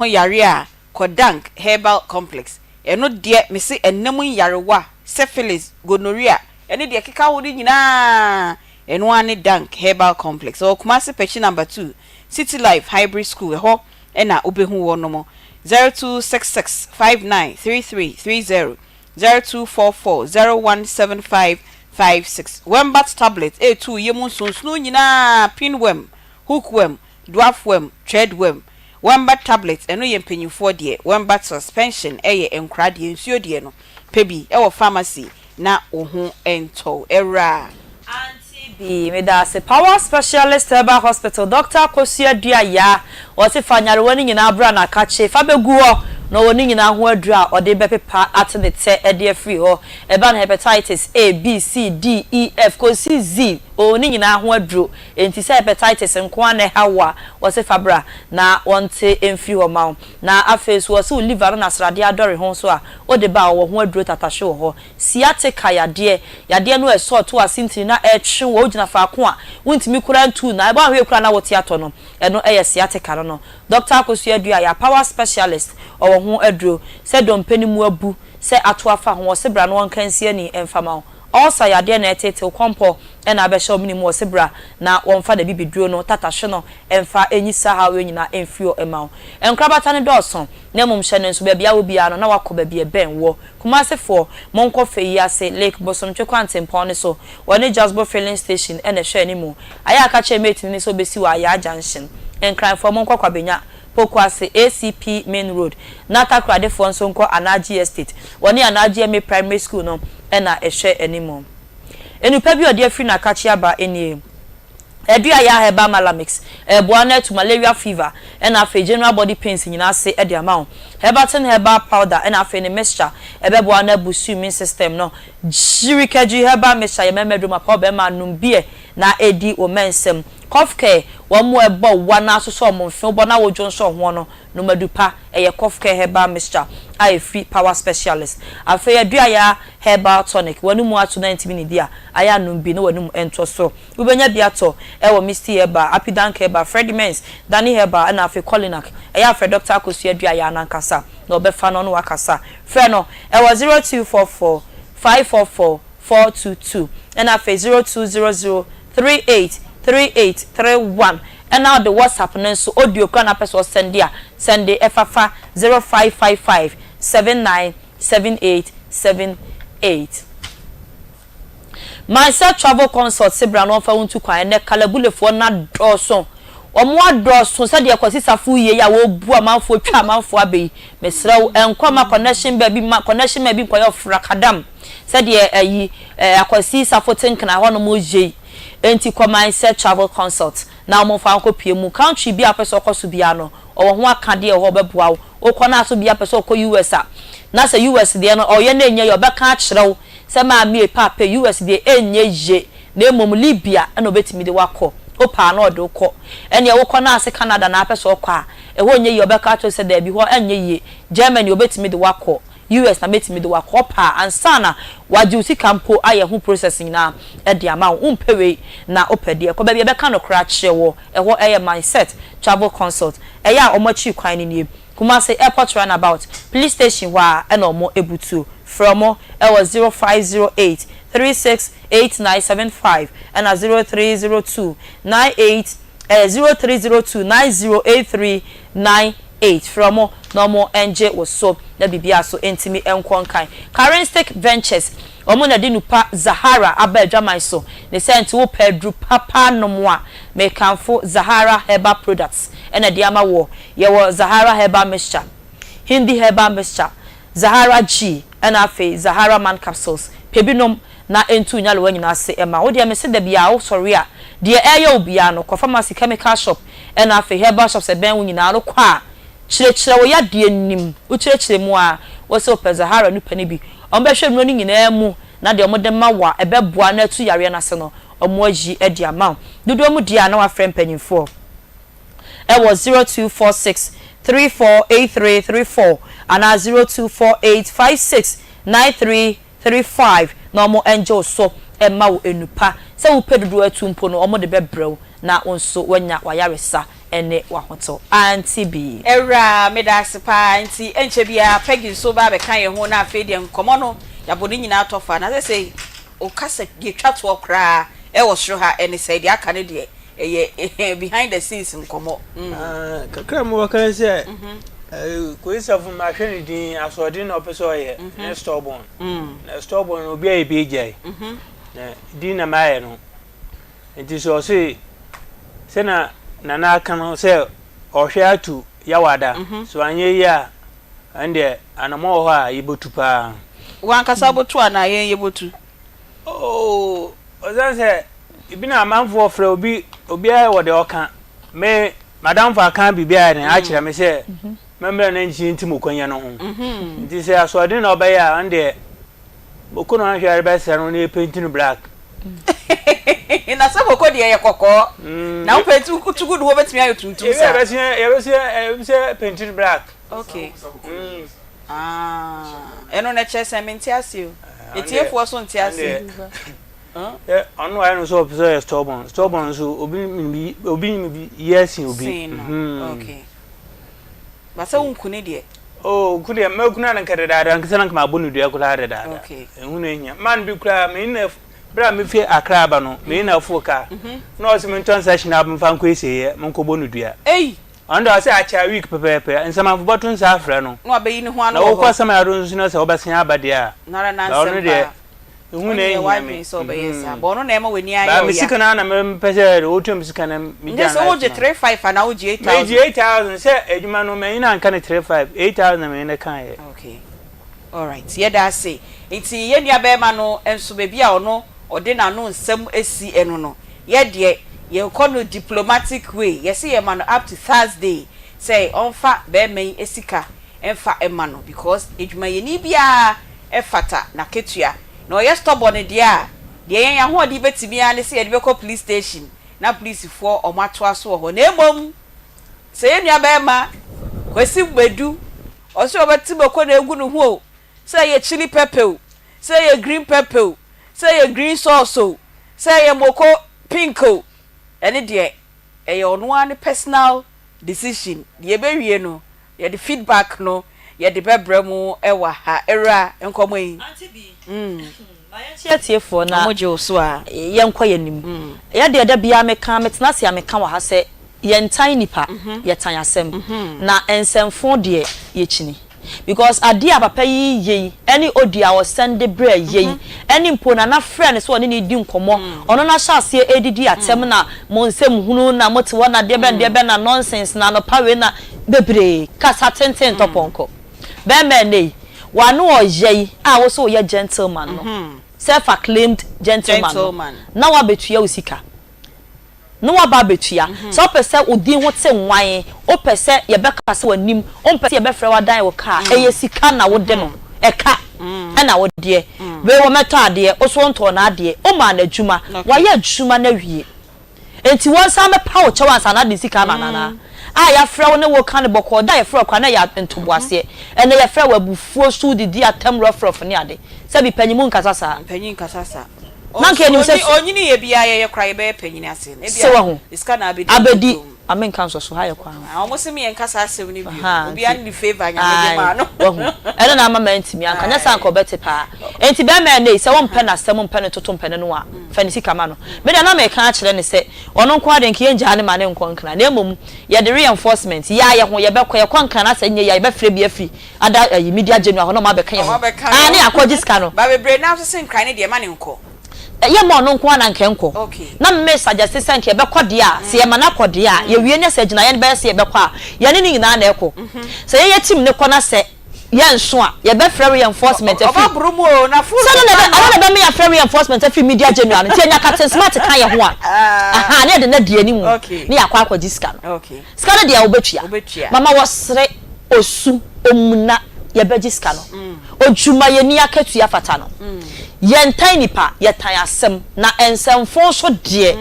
Ho yare a, kɔ Dank Herbal Complex. Ɛno deɛ mese ɛnna mu nyarewa, syphilis, gonorrhea, ɛne deɛ ɛkeka ho no nyinaa, ɛno ara ne Dank Herbal Complex. Ɛwɔ Kumasi Pɛkyi Number 2, City Life Hybrid School, ɛhɔ na wobɛhu wɔnom. 0266 59 3330, 0244 0175 56. Wembat Tablet ɛretu wo yam nsonsono nyinaa, pinworm, hookworm, Dwarf worm, thread worm, Wembat tablet ɛno yɛ mpanyinfoɔ deɛ, Wembat suspension ɛyɛ nkora deɛ, nsuo deɛ no, pɛ bi ɛwɔ pharmacy na wo ho ntɔ wo. Awuraa. Auntie Bee, meda ase. Power Specialist Herbal Hospital, Doctor Akosua Dua Yaa, ɔse fa nyarewa no nyinaa bra na kakye fa bɛgu hɔ na ɔwɔ ne nyinaa ho aduro a ɔde bɛpepa ate ne tɛ de afiri hɔ. Ɛba no Hepatitis A, B, C, D, E, F kɔsi Z, ɔwɔ ne nyinaa ho aduro. Enti sɛ hepatitis nko ara na ɛhaw wo a, wɔse fa bra na wɔnte mfiri hɔ mma wo. Na afei nso wɔse wo liver no na sradeɛ adɔre ho nso a, wode ba a wɔwɔ ho aduro tatahwe wɔ hɔ. Sciatica yadeɛ, yadeɛ no a ɛsɔ to ase ntini na ɛretwe wo a wogyina faako a wontumi koraa ntu na woanhwɛ koraa na wote atɔ no, ɛno yɛ sciatica no no. Dɔkta Akosua Aduah yɛ power specialist, ɔwɔ ho aduro. Sɛ dompe no mu abu, sɛ ato afa ho, wɔse bra na wɔnka nsi ani mfa ma wo. Ulcer yadeɛ na ɛretetew kɔmpɔ na abɛhyɛ wo mene mu ɔse bra na wɔmfa n'abibiduro no tatahwe no mfa nyi saa haw wei nyinaa mfiri hɔ mma wo. Nkorabata no dɔɔso na mmom hyɛ no nso baabi a wɔ biara no na wakɔ baabi a ɛbɛn woɔ. Kumase foɔ monkɔ fɛ yi ase Lake Bosomtwe kwantempɔn no so wɔne Jasbo filling station na ɛhwɛ animu. Ayɛ a ka kyerɛ mate no ne sɛ ɔbɛsi wɔ Ayaa junction. Nkran foɔ monkɔ Kwabenya Pokuase, ACP Main Road, na Takoradefoɔ nso nkɔ Anagye Estate. Wɔne Anagye MA Primary School no na ɛhwɛ anim. Nnupa bi a ɔde afiri n'akakye aba nie, Aduaya Herbal Malamix, ɛreboa na atu malaria fever ɛna afei general body pains nyinaa ase de ama wo. Herbatin Herbal Powder ɛna afei ne mixture, ɛbɛboa na abusu immune system no. Gyirikɛgyi Herbal Mixture yɛ mmarima aduro mapa ɔbarima nom bi na ɛdi wo mmɛnsɛm. Cough care, wɔn a ɛbɔ wa na asosɔ wɔn mfe, wobɔ na wodwo nsɔ hoɔ no, nom adu pa, ɛyɛ Cough care herbal mixture a ɛfiri Power Specialist. Afei Aduaya herbal tonic, w'anomu ato na ɛntumi nnidi a, ayɛ anom bi na w'anum ntɔ so. Wobɛnya bi atɔ wɔ Misty Herbal, Apidank Herbal, Fredimens, Danny Herbal ɛna afei Colinac. Ɛyɛ a frɛ Dɔkta Akosua Aduaya no ankasa na ɔbɛfa no ne wo akasa. Frɛ no wɔ 0244 544 422 ɛna afei 0200 38 38 31 ɛna ɔde WhatsApp no nso audio koraa na apɛ sɛ ɔsɛnde a sɛnde ɛfa fa 0555 79 78 78. Mindset Travel Consult se bra na ɔmfa wo ntu kwan ɛnɛ kalabulefoɔ no adɔɔso wɔn adɔɔso sɛdeɛ Kwasi Safo yie yi a wɔbu amanfoɔ twa amanfoɔ abɛ yi mesrɛ wo ɛnkɔ ma connection baabi ma connection man bi nkɔyɛ ɔfrakadam sɛdeɛ ayi eh, Akwasi Safo Tenkena hɔ nom yei. Enti kɔ Mindset Travel Consult na wɔn mfa wo nkɔ pie mu. Country bi a wopɛ sɛ ɔkɔ so biara no, ɔwɔ ho akadeɛ wɔ hɔ ɔbɛboa wo. Wokɔ na so bia pɛ sɛ ɔkɔ US a, na sɛ US deɛ no ɔyɛ na ɛnyɛ yie a, ɔbɛka akyerɛ wo sɛ maame ei, paapa ei, US deɛ ɛnyɛ yie na mmom Libya na ɔbɛtumi de wo akɔ. Wopɛ a na ɔde wo kɔ. Ɛnneɛ wokɔ na ase Canada na apɛ sɛ ɔkɔ a, ɛhɔ nyɛ yie a, ɔbɛka akyerɛ wo sɛ daabi hɔ ɛnyɛ yie. Germany ɔbɛtumi de wo akɔ. US na mɛtumi de wo akɔ paa ansa na wagye wo sika mpo ayɛ ho process nyinaa de ama wo. Wompɛ wei na wopɛ deɛ, kɔ baabi a yɛbɛka nokorɛ akyerɛ woɔ. Ɛhɔ yɛ Mindset Travel Consult. Ɛyɛ a wɔn akyiri kwan no nie, Kumasi Airport Runabout, Police Station hɔ ara na wɔn butuo. Frɛ wɔn wɔ 0508 36 8975 ɛna 0302 98 ɛyɛ 0302 9083 98. 8 Frɛ wɔn na wɔn ngye wo so na biribiara so ntumi nkɔ nkan. Karinstick Ventures, wɔn na ɛde Nupa Zahara aba adwaman so. Ne saa nti wopɛ aduru papa nom a, mekamfo Zahara Herbal Products na ɛde ama woɔ. Yɛwɔ Zahara Herbal Mixture, Hindi Herbal Mixture, Zahara G ɛna afei Zahara Man Capsules. Pɛ bi nom na ɛntu nyarewa nyinaa ase mma wo. Wo deɛ mese da biara wosɔre a, deɛ ɛreyɛ wo biara no, kɔ pharmacy, chemical shop, Ɛna afei herbal shops ɛbɛn wo nyinaa no kɔ a kyerɛkyerɛ wo yadeɛ nim wo kyerɛkyerɛ mu a wo sɛ wopɛ Zahara no pɛ no bi wɔn bɛhwɛ nnuro no nyinaa mu na deɛ wɔn de ma wo a ɛbɛboa na atu yareɛ no ase no wɔn ayi de ama wo dodoɔ mu deɛ a na wafrɛ mpanyinfoɔ ɛwɔ 0246 348334 anaa 0248 56 93 35 na wɔn ngye wo so mma wo nnupa sɛ wopɛ dodoɔ atu mpo no wɔn de bɛbrɛ wo na wo nso woanya w'ayaresa ne w'ahotɔ. Auntie Bee. Awuraa, meda ase paa. Nti ɛnkyɛ biara Peggy nso reba abɛka yɛn ho na afei deɛ nkɔmmɔ no yɛabɔ ne nyinaa atɔ fa. Na sɛsɛi wo kasa deɛ ɛtwa toɔ koraa wɔ soro ha ne sɛe, deɛ aka no deɛ ɛyɛ behind the scenes nkɔmmɔ. Mm. Kakra mu wɔka ne sɛ Kwesi mahwɛ ne din asoɔden na ɔpɛ sɛ ɔyɛ ne stubborn. Na stubborn obi ayɛ bi agyae. Na din na mayɛ no. Nti sɛ ɔse sɛ na Nana aka no sɛ ɔhwɛ atu Yawada so anyɛ yie a ɛndeɛ anamɔ wɔ hɔ a yɛbɛtu paa. Wankasa wobɛtu anaa yɛn yɛbɛtu? Oh, ɔsan sɛ ebi na amanfoɔ frɛ obi obiara wɔ deɛ ɔka me madamfo aka biribi ayɛ den akyerɛ me sɛ mɛmmerɛ na nkyie nti mo kwanya no ho nti sɛ asoɔden na ɔbɛyɛ a ɔno deɛ moko na ɔnhwɛ ɛbɛsrɛ no na yɛpenti no black na sɛ moko deɛ yɛ kɔkɔɔ na wopenti tugu no wɔbɛtumi ayɛ tuntum saa yɛbɛsɛ yɛbɛsɛ penti no black okay mm. Ah, ɛno na ɛkyerɛ sɛ mente ase o. Etiefoɔ so nte ase. Ɛ ɔno ayɛ no sɛ ɔpɛ sɛ ɔyɛ stubborn. Stubborn nso obi nim bi obi nim bi yɛ sen obi. Sen no. Okay. Ba sɛ wonku ne deɛ. Oh, nku deɛ mɛku no nka dedaada nkesa na nka mabɔ no dua koraa dedaada. Okay. Ehu na ehia. Man bi koraa me na bere a mefi Accra aba no, me na afo kaa. Na ɔsɛ mentɔ nsa hyina mfa nkɔ esieɛ, menkɔbɔ no dua. Ei! Ɔno deɛ ɔsɛ akyɛ a week pɛpɛɛpɛ nsamanfo bɔto nsa afrɛ no. Na wabeyi ne ho ano wɔ hɔ. Na wokɔ Samaya do nso na sɛ wobɛsen aba deɛ a. Nara n'ansɛm paa. Ehu na Ɔnyɛ ehia me. w'adwene sɛ ɔbɛyɛ saa. But ɔno na ɛma w'ani ayɛ Ba me ɔya. sika no ara na mepɛ sɛ wotua me sika na Nde megyaa sɛ life wogye no. 35 anaa wogye 8000? Megye 8000 sɛ adwuma no manyin anka no 35, 8000 na menye no kaeɛ. Okay. Alright, yɛda ase. Nti yɛn nua barima no nso baabi a ɔno ɔde n'ano nsɛm asi ɛno no, yɛ deɛ yɛkɔ no diplomatic way, yɛse yɛma no up to Thursday sɛ ɔmfa barima yi sika mfa mma no because adwumayɛni biara fata n'akatua. Na ɔyɛ stubborn deɛ a, deɛ yɛn ahoɔden bɛtumi ara ne sɛ yɛde bɛkɔ police station na polisifoɔ wɔn atoa so wɔ hɔ. Na mmom sɛ yɛn nua barima Kwasi Badu Ɔse ɔbɛte mako na egu ne ho o, sɛ ɛyɛ chili pepper o, sɛ ɛyɛ green pepper o, sɛ ɛyɛ green sauce o, sɛ ɛyɛ moko pink o, ɛne deɛ ɛyɛ ɔno ara ne personal decision. Deɛ ɛbɛwie no, yɛde feedback no yɛde bɛbrɛ mo wɔ ha. Awura, nkɔmmɔ yi. Auntie Bee, ma yɛnkyɛ atiefoɔ na Wɔgye wo so a. yɛnkɔ yɛn anim. Ɛyɛ deɛ da biara meka, metena ase a meka wɔ ha sɛ Yɛntan nnipa, yɛtan asɛm. Na nsɛmfoo deɛ, yɛkyini. Because adeɛ a papa yi reyɛ yi, ɛne audio a ɔsɛnde brɛɛ yɛ yi, ɛne mpo Nana frɛɛ no sɛ ɔne no redi nkɔmmɔ, ɔno no ahyɛ aseɛ redidi atɛm na mo nsɛm hunu na mote hɔ na deɛ bɛn deɛ bɛn na nonsense na anɔpa wei na bebree. Kasa tenten ntɔ pɔnkɔ. Bɛrima ɛnnɛ yi, w'ano ɔya yi a wo sɛ woyɛ gentleman no, self acclaimed gentleman no, na wabɛtua wo sika. na woaba abɛtua. Sɛ wopɛ sɛ wo din ho te nwann, wopɛ sɛ yɛbɛkasa w'anim, wompɛ sɛ yɛbɛfrɛ wo adan wo ka a, ɛyɛ sika na wode no, ɛka na wodeɛ. Wei wɔmmɛtɔ adeɛ, wo nso wontɔɔ n'adeɛ, womaa no adwuma, wayɛ adwuma no awie. Enti wɔnsan mmɛpa wo kyɛw ansa na ade sika ama no anaa? A yɛafrɛ wo ne wo reka no bɔkɔɔ, da a yɛfrɛ wo koraa na ɛyɛ ntoboaseɛ. Ɛnnɛ yɛfrɛ wo abufuo so, wodidi atɛm rɔfrɔf ne ade. Sɛbi panyin mu nkasa saa. Mpanyin nkasa saa. Na anka yɛnim sɛ. Onyini yɛ biara yɛyɛ koraa yɛbɛyɛ panyin ase no. Sɛ wahu. Ebia sika na abɛdi Abɛdi. ntotom. Ma me nka nsɔ so, ha yɛ kwan ho. Ah, wɔn se me yɛn nka saa asɛm no bio. Ahaa, Obiara nti, ne ne favour a Nyame de maa ae, no. wahu. Ɛno na ama mantumi anka, nyɛ saa anka ɔbɛte paa. Enti bɛrima ɛnnɛ yi, sɛ wompɛ n'asɛm, mpɛ ne toto, mpɛ ne no a, fa ne sika ma no. Me deɛ na meka akyerɛ no sɛ, ɔno nko ara deɛ nka yɛngyaa no ma no nkɔ Nkran, na mmom yɛde reinforcement, yɛ ara yɛ ho, yɛbɛkɔ, yɛkɔ Nkran na sɛ ɛnyɛ yie a, yɛbɛfrɛ bi afiri ada ayi, media general hɔ na wɔn abɛka yɛn Wɔn ho. abɛka Aane, yɛn ho. yɛakɔgye sika no. Ba bebree no ara nso se Nkran no deɛ, ma no nkɔ. Ɛyɛ ma ɔno nko ara na anka ɛnkɔ. Na me suggest sɛ anka yɛbɛkɔ deɛ a, sɛ yɛma no akɔ deɛ a, yɛwie ne sɛ gyinaeɛ no bɛyɛ sɛ yɛbɛkɔ a, yɛne no nyinaa na ɛkɔ. Sɛ yɛyɛ team no kɔ na sɛ yɛnso a, yɛbɛfrɛ reinforcement afiri. Sɛ ɛno na ɛbɛ, ɛno na ɛbɛma yɛafrɛ reinforcement afiri media general no. Nti yɛnya Captain Smart ka yɛn ho a, ahaa, na yɛde no adi anim na yɛakɔ akɔgye sika no. Sika no deɛ wobɛtua. Mama wɔsere, osu, omuna, yɛbɛgye sika no. Odwumayɛni akatua fata no. Yɛntan nnipa, yɛtan asɛm, na nsɛmfo nso deɛ,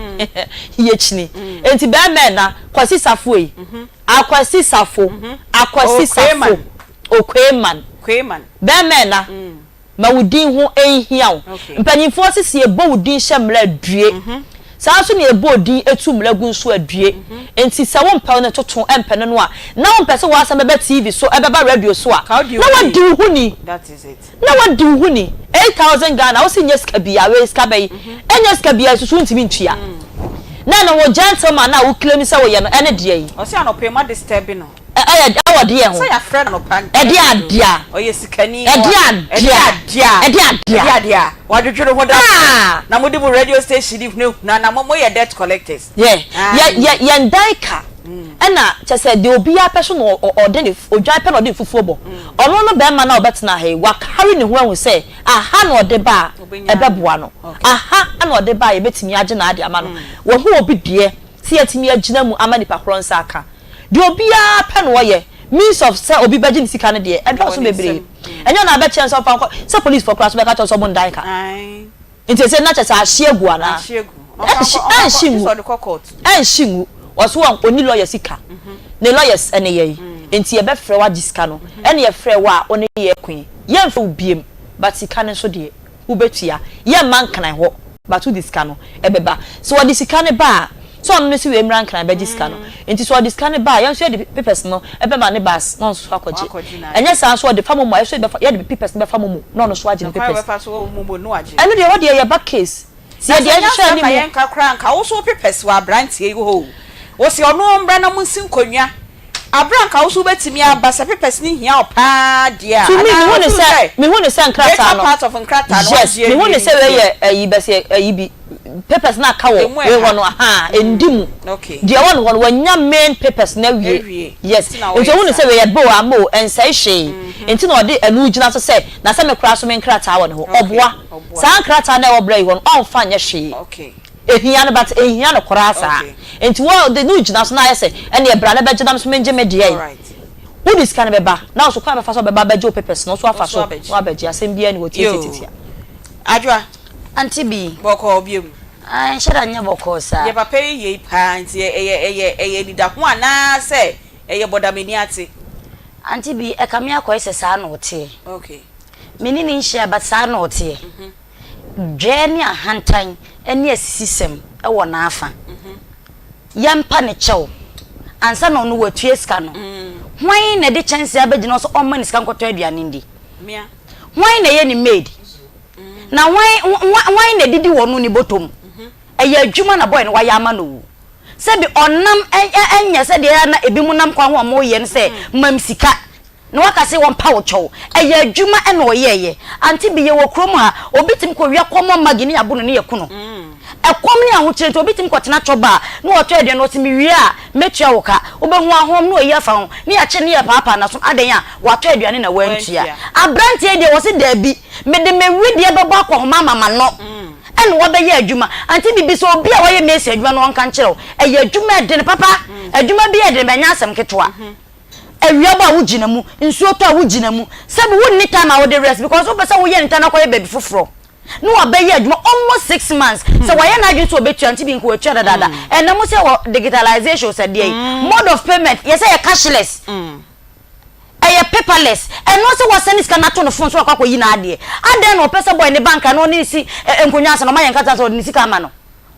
yɛkyini. Enti bɛrima ɛna, Kwasi Safo ei, Akwasi Safo, Akwasi Safo, Okoeman, bɛrima ɛna, Ma wo din ho nhia wo. Mpanyimfoɔ se sɛ yɛbɔ wo din hyɛ mmara a, due. Saa ara nso na yɛbɔ odin tu mmara gu nso a, due. Enti sɛ wompɛ wo ne toto mpɛ no no a, na wompɛ sɛ w'asɛm bɛba TV so, ɛbɛba radio so a, na woadi wo ho ni. Na woadi wo ho ni. 8000 Ghana, wo se nyɛ sika biara, wei sika bɛn? Ɛnyɛ sika biara nso so wontumi ntua. Na ɛno wo gentleman no a wo claim sɛ woyɛ no, ɛne deɛn? Ɔse anɔpa yi moadisturb no. Ɛyɛ ɛwɔ deɛ ho. Sɛ yɛafrɛ no anɔpa ntɛm Ɛdeɛ adeɛ a. Ɔyɛ sikani. Ɛdeɛ adeɛ a. Ɛdeɛ adeɛ a. Ɛdeɛ adeɛ a. Ɛdeɛ adeɛ a. Wadwodwo ne ho da Ah! Na mode mo radio station yi hunahuna na mo moyɛ debt collectors. Yɛ yɛ yɛ yɛn dan ka ɛna kyɛ sɛ deɛ obiara pɛ so na ɔde ne odwan pɛ na ɔde ne fufuo bɔ. Ɔno no bɛrima no a ɔbɛtena ha yi wakari ne ho ahu sɛ aha na ɔde ba a ɛbɛboa no. Aha na ɔde ba a yɛbɛtumi agye n'ade ama no. Wahu obi deɛ sɛ yɛatumi agyina mu ama nipa korɔ nsa aka. Deɛ obiara pɛ na ɔyɛ, means of sɛ obi bɛgye ne sika no deɛ, ɛdɔɔso bebree. Ɛnyɛ ɔno a bɛkyerɛ no sɛ ɔmfa nkɔ, sɛ policefoɔ koraa nso bɛka kyerɛ wo sɛ ɔmo ndan ka. Nti ɛsɛ na kyerɛ sɛ ahye agu anaa? Ɛnhye, ɛnhye ngu. Ɛnhye ngu. Ɔse wɔn, ɔnni lawyer sika. Ne lawyers ɛne yɛn. Nti yɛbɛfrɛ wo agye sika no. Ɛne yɛfrɛ wo a, wo ne yɛn ko yi. Yɛnfrɛ wo biem, but sika no nso deɛ. Wobɛtua. Yɛmma nkran hɔ but wode sika no ɛbɛba. Sɛ wɔde sika no ba a, sɛ ɔno no se wei mmra nkran bɛgye sika no. Nti sɛ ɔde sika no ba a, yɛn nso yɛde papers no bɛma ne bus na ɔno nso akɔgye. Ɛnyɛ saa nso ɔde fa momo a, yɛn nso yɛbɛfa yɛde papers no bɛfa momo na ɔno nso agye ne papers. Ɛno deɛ ɛhɔ deɛ ɛyɛ back case. Na sɛ nyansa na yɛnka koraa a, nka wo nso wo papers wɔ aberanteɛ yi hɔ o. Wo se ɔno ɔmmra na monsi nkonnwa Aber a nka wo so wobɛtumi aba, sɛ papers no hia wo paa deɛ a, To me, anaa mehu ne wosusu sɛ, sɛ mehu ne sɛ nkrataa greater no, part of nkrataa no yes, woagye mehu awie ne no sɛ wei nti yɛ ayi bɛsɛ ayi bi, papers no aka wɔ emu wei ɛha. hɔ no, ahaa, ɛndi mu. Okay. Deɛ ɛwɔ no hɔ no, wanya main papers no awie. Awie. Yes, Nti na nti ɔyɛ ohu ne saa. sɛ wei yɛ bill ama o, ɛnsɛe hwee. Nti na ɔde ɛno gyina so sɛ, na sɛ me koraa so me nkrataa wɔ ne hɔ. Okay, Ɔboa. ɔboa. Saa nkrataa no a ɛwɔ berɛ yi hɔ no, ɔmfa nyɛ hwee. Okay. Ehia no but enhia no koraa saa. Nti wo de no gyina so na ayɛ sɛ ɛneɛ bra na bɛgye na me nso mengye me deɛ yi. Wo de sika no bɛba na wo nso kwan a bɛfa so a bɛba abɛgye wo papers no wo nso afa so na wabɛgye. Asɛm biara nni hɔ tiatiatiatia. Adwoa. Auntie Bee. Bɔkɔɔ biom. Ah ɛnhyɛ da nyɛ bɔkɔɔ saa. Deɛ papa yi yɛ yi paa nti ɛyɛ ɛyɛ ɛyɛ anidaho anaa sɛ ɛyɛ bɔdamani ate? Auntie Bee ɛkame akɔyɛ sɛ saa na ɔteɛ. Okay. Me ne no nhyia but saa na ɔteɛ. Dwɛɛ ne ahantan ne asisisɛm wɔ n'afa. Yɛmpa no kyɛw ansa na ɔno watua sika no. Hwan na ɛde kyɛnsee abɛgyina hɔ sɛ ɔmma no sika nkɔtɔ aduane ndi? Hwan na ɛyɛ ne maid? Na hwan hwan na ɛdidi wɔ ɔno ne bɔtɔ mu? Ɛyɛ adwuma na boy no wayɛ ama no o. Sɛbi ɔnam ɛnyɛ sɛdeɛ na ebinom nam kwan ho a wɔyɛ no sɛ mam sika Na waka se wɔmpa wo kyɛw. Ɛyɛ adwuma na ɔyɛɛyɛ. Ante bi yɛwɔ kurom ha, obi tumi kɔ wia kɔmɔ magi ne yɛabo no ne yɛku no. Ɛkɔm ne ahokyere nti obi tumi kɔ tena chɔ bar na ɔtɔ aduane ɔse mewie a mɛtua wo ka. Wobɛhu ahom na wayi afa ho ne yɛakye no ne yɛpaapaa n'asom adɛn a watɔ aduane na wantua. Abranteɛ yi deɛ ɔse daabi mede me wedeɛ bɛbɔ akɔhoma ama m'ano ɛna wabɛyɛ adwuma. Ante bi bisa obi a wayɛ mason adwuma na ɔnka nkyerɛ wo. Ɛyɛ adwuma ɛdene papa. Adwuma bi ɛdene but ɛnyɛ asɛm ketewa. Awia bɔ a wo gyina mu, nsuo tɔ a wo gyina mu, sɛbi wo nni time a wode rest because wo pɛ sɛ wo yɛ ntɛm na kɔ yɛ baabi foforɔ na wabɛyɛ adwuma almost 6 months sɛ wayɛ n'adwene sɛ ɔbɛtua nti bi nka watua dadaada ɛnɛ mo sɛ wɔ digitalization sɛ deɛ yi mode of payment yɛ sɛ yɛ cashless ɛyɛ paperless ɛno sɛ wasɛne sika no ato no phone so wakɔ akɔyi n'adeɛ adɛn na ɔpɛ sɛ boy ne bank a na ɔne ne si nkonnwa ase na ɔma yɛn nka sɛ ɔde ne sika ama no.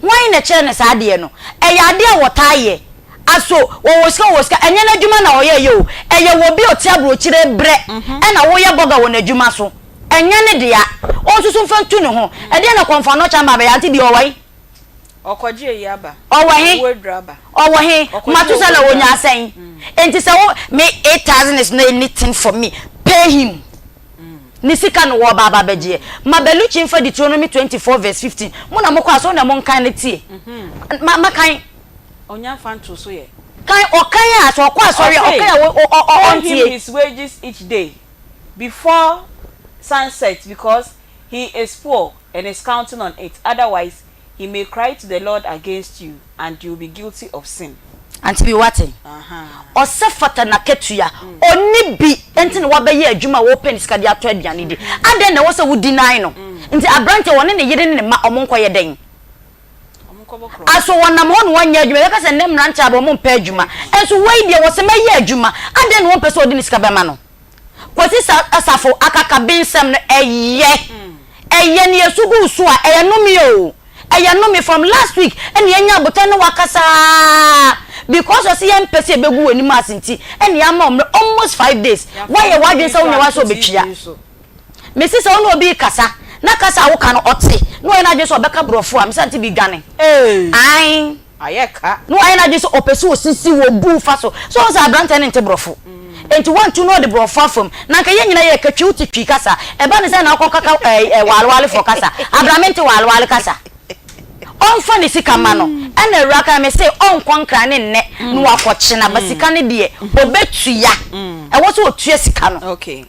Hwan na ɛkyerɛ no saa adeɛ no? Ɛyɛ adeɛ a wɔtaa yɛ. Aso wɔwɔ sika wɔwɔ sika ɛnyɛ n'adwuma na ɔyɛ yɛ o ɛyɛ wɔ bi a ɔte aburokyire brɛ ɛna woyɛ bɔga wɔ n'adwuma so ɛnyɛ ne dea ɔnsusu nfa ntu ne ho ɛdeɛn na kɔnfa nɔkya mba bɛyɛ ante bi ɔwɔ he Ɔkɔgye eyi aba. Ɔwɔ he Owó aduru aba. Ɔwɔ he Ɔkɔgye Matusala owó aduru ɔnya aba. sɛn enti sɛ wo me 8000 is not anything for me pay him Ne sika na wɔreba aba abɛgyeɛ. Ma Bellucci mfa Deuteronomy 24 verse 15. Mo na mokɔ asɔre na monkan no tie. Ma ma kan. Ɔnya mfa nto so yɛ. Kan ɔkan a sɛ ɔkɔ asɔre a ɔkan a ɔ ɔ Pay him ɔntie. his wages each day before sunset because he is poor and is counting on it otherwise he may cry to the Lord against you and you will be guilty of sin. Auntie bi wate? Ɔsɛ fata n'akatua. Ɔnni bi nti na wabɛyɛ adwuma a ɔrepɛ ne sika de atɔ aduane di. Adɛn na ɛwɔ sɛ wo deny no? Nti aberanteɛ ɔne ne yere ne ne mma ɔmo nkɔyɛ dɛn? Aso wɔnam hɔ na wɔnyɛ adwuma? Yɛbɛka sɛ nnɛ mmeranteɛ aba ɔmo mpɛ adwuma. Nso wei deɛ wɔsɛ mɛyɛ adwuma. Adɛn na wɔmpɛ sɛ ɔde ne sika bɛma no? Kwasi Asafo akakabensɛm no ɛyɛ ɛyɛ ne yɛsu gu so a ɛyɛ nome o ɛyɛ nome from last week ɛna yɛnya abotan ne wakasa because ɔsi yɛn mpɛ sɛ yɛbɛgu w'anim ase nti ɛna yɛama ɔmmerɛ almost 5 days wayɛ w'adwene sɛ wonyɛ w'asɛ ɔbɛtua mesi sɛ wo ne obi kasa na kasa a woka no ɔte na ɔyɛ n'adwene sɛ ɔbɛka borɔfo a mesa nte bi dwane ae Ayɛ ka. Na wayɛ n'adwene sɛ ɔpɛ sɛ osisi wɔ bu fa so. So wohu sɛ aberanteɛ no nte borɔfo? Enti wantu na ɔde borɔfo afam. Na anka yɛn nyinaa yɛka Twi, wote Twi kasa. Ɛba ne sɛn na wokɔkaka ɛɛ ɛ Waalewalefoɔ kasa? Abra mente Waalewale kasa. Ɔmfa ne sika mma no. Ɛna awuraa kae, mese ɔnkɔ Nkran ne nnɛ na wakɔkyena, but sika no deɛ, ɔbɛtua. Ɛwɔ sɛ ɔtua sika no. Okay.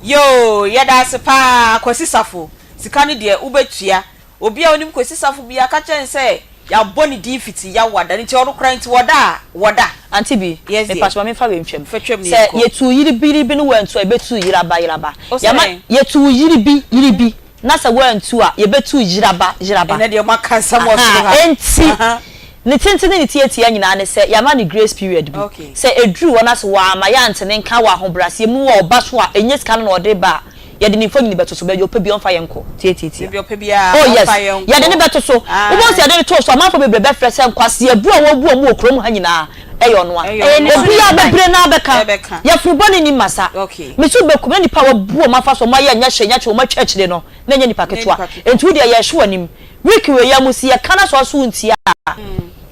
Yoo, yɛda ase paa Kwasi Safo. Sika no deɛ, wobɛtua. Obi a onim Kwesi Safo biara, ka kyerɛ no sɛ yɛabɔ ne din fiti Yawoada no nti ɔno koraa nti wɔda a, wɔda. Auntie bi, Yes dear. mepakyɛ ma memfa wei ntwam. Fa twam na Sɛ yɛnkɔ. yɛtuu yere bi yere bi no wantu a, yɛbɛtu yeraba yeraba. Wo sɛ Yɛama dɛn? yɛtuu yere bi yere bi na sɛ wantu a, yɛbɛtu yeraba yeraba. Ɛnɛ deɛ moaka nsɛm wɔ soro Ahaa, ha. enti Aha. ne tenten ne ne tiatia nyinaa ne sɛ yɛama no grace period bi. Okay. Sɛ ɛduru hɔ na sɛ wamma yɛante ne nka wɔ ahobrɛaseɛ mu wɔ ɔba so a, ɛnyɛ sika no na ɔde ba a, Yɛde ne mfonini bɛto so. Baabi a ɔpɛ biara ɔmfa yɛn nkɔ. Tiatiatia. Baabi a ɔpɛ biara Oh yes, ɔmfa yɛn nkɔ. yɛde no bɛto so. Wobɛhu sɛ yɛde no too so a, amanfoɔ bebree bɛfrɛ sɛ nkwaseabu a wɔbu wɔn wɔ kurom ha nyinaa, ɛyɛ ɔno a. Ɛyɛ ɔno a. Obiara bebree no ara bɛka. Ɛbɛka. Yafunu bɔne nni mmasa. Okay. Mese wobɛkum na nnipa a wɔabu wɔn afa so, wɔayɛ nyɛ hwee nyɛ hwee, wɔatwa akyire no, na ɛnyɛ nnipa Nyɛ ketewa. nnipa ketewa. Enti wo deɛ yɛrehwe w'anim. Week wei yi mu, sɛ yɛka na sɛ ɔso wontie a,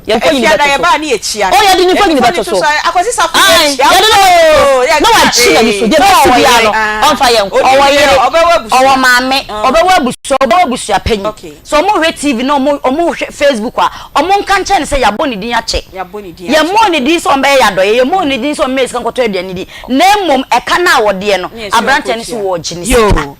yɛn mfonini Efiada bɛto so. yɛbaa ne yɛkyia no. Oh, yɛde ne Yɛde mfonini mfonini bɛto to so. so. Akwasi Safo Ae, yɛkyia yɛde no wo bɛto so. oo, Na yɛkyia wakyi n'ani so. Deɛ ee. ɛbɛsi Ɔwɔ biara yere, no, ah. ɔmfa yɛn nkɔ. Ɔnim Ɔwɔ yere, yere, ɔbɛwɔ abusua. ɔwɔ maame, ɔbɛwɔ abusua, ɔbɛwɔ abusua panyin. Okay. Sɛ ɔmo hwɛ TV na ɔmo ɔmo hwɛ Facebook a, ɔmo nka nkyerɛ no sɛ yɛabɔ ne din akyɛ. Yɛabɔ ne din akyɛ. Yɛmmɔɔ ne din sɛ ɔmbɛyɛ yɛn adɔeɛ, yɛmmɔɔ ne din sɛ ɔmmɛyɛ sika nkɔtɔ aduane di, na mmom ɛka no a ɔdeɛ no, Ne yɛsi aberanteɛ no se ɔnkɔtua. wɔregye ne sika. Yoo.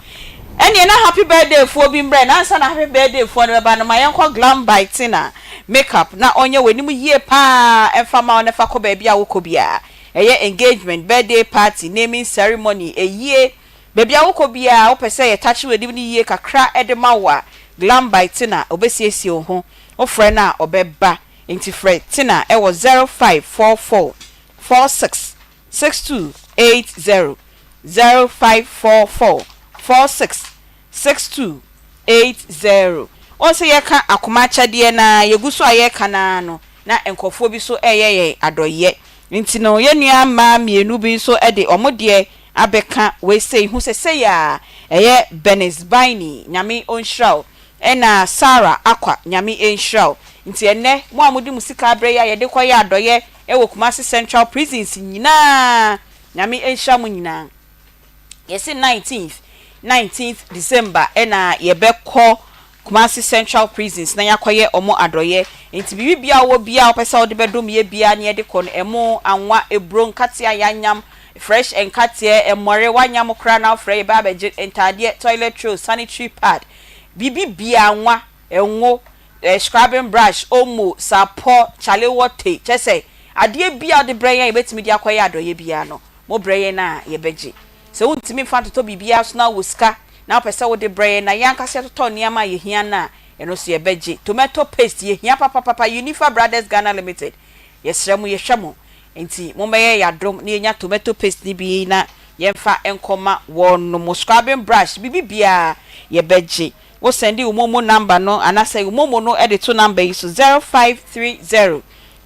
Ɛneɛ na happy birthday foɔ bi mbrɛ na ansa na happy birthday foɔ no bɛba no ma yɛnkɔ glam by Tina makeup na ɔnyɛ w'anim yie paa ɛmfa ma wo na fa kɔ baabi a wokɔ biara ɛyɛ engagement, birthday party, naming ceremony, ayie baabi a wokɔ biara wopɛ sɛ yɛ touch w'anim no yie kakra de ma wo a glam by Tina ɔbɛsiesie wo ho wofrɛ no a ɔbɛba nti frɛ Tina ɛwɔ 0544 46 6280 0544 46 6280. Wohu sɛ yɛka akoma akyɛdeɛ no ara, yɛgu so a yɛreka no ara no, na nkurɔfoɔ bi nso reyɛ yɛn adɔeɛ. Nti no, yɛn nua mmaa mmienu bi nso de wɔn deɛ abɛka wei sei ho sɛsɛi a, ɛyɛ Bernice Baini, Nyame ɔnhyira wo, ɛna Sarah Akwa, Nyame nhyira wo. Nti ɛnnɛ, mo a mode mo sika abrɛ yi a yɛde kɔyɛ adɔeɛ wɔ Kumasi Central Prisons nyinaa, Nyame nhyira mo nyinaa. Yɛse nineteenth, nineteenth December na yɛbɛkɔ Kumasi Central Prisons na yɛakɔyɛ ɔmo adɔyɛ. Nti biribi biaa wowɔ biaa wopɛ sɛ wode bɛdom yɛ biaa ne yɛde kɔ no, ɛmo, anwa, eburo, nkateɛ a yɛanyam, fresh nkateɛ, mmɔre, woanyam koraa na wofrɛ yɛbɛ abɛgye, ntaadeɛ, toilet roll, sanitary pad, biribi biaa, anwa, ngo, scrubbing brush, omo, sapɔ, chale wɔte, kyerɛ sɛ adeɛ biaa wode brɛ yɛn a yɛbɛtumi de akɔyɛ adɔyɛ biaa no, mo brɛ yɛn a yɛbɛgye. Sɛ wontumi mfa ntotɔ biribiara so na wowɔ sika na wopɛ sɛ wode brɛ yɛn na yɛn ankasa yɛtotɔ nneɛma a yɛhia no a, ɛno nso yɛbɛgye. Tomato paste, yɛhia papapapa, Unifa Brothers Ghana Limited, yɛsrɛ mo, yɛhwɛ mo nti mommɛyɛ yɛn adom na yɛnya tomato paste no bi na yɛmfa nkɔma wɔnom. Scrubbing brush, biribi biara yɛbɛgye. Wo sɛnde wo momo number no anaasɛ wo momo no de to number yi so, 0530.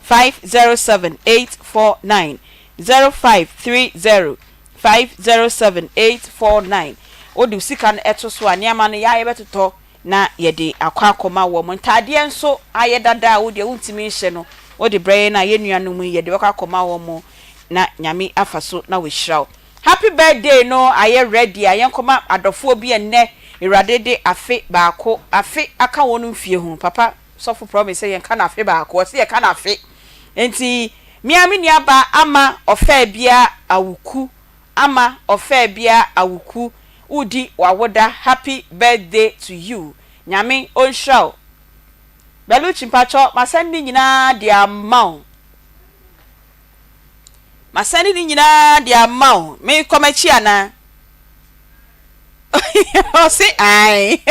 507 849, 0530 507 849. Wode wo sika no to so a, nneɛma no yɛ a yɛbɛtotɔ na yɛde akɔ akɔma wɔn. Ntaadeɛ nso ayɛ dada a wo deɛ wontumi nhyɛ no, wode brɛ yɛn a, yɛn nuanom yi yɛde bɛkɔ akɔma wɔn na Nyame afa so na wahyira wo. Happy birthday no ayɛ ready a yɛnkɔma adɔfoɔ bi ɛnnɛ Awurade de afe baako afe aka wɔn mfie ho papa sɔfo promise sɛ yɛnka no afe baako ɔse yɛka no afe nti me ara me nua ba ama ɔfɛɛ bia awuku ama ɔfɛɛ bia awuku wodi wawoda happy birthday to you Nyame ɔnhyira wo Bellucci mpakyɛ masɛnde ne nyinaa de ama wo. Masɛnde ne nyinaa de ama wo. Menkɔ m'akyi anaa? Ɔse ae.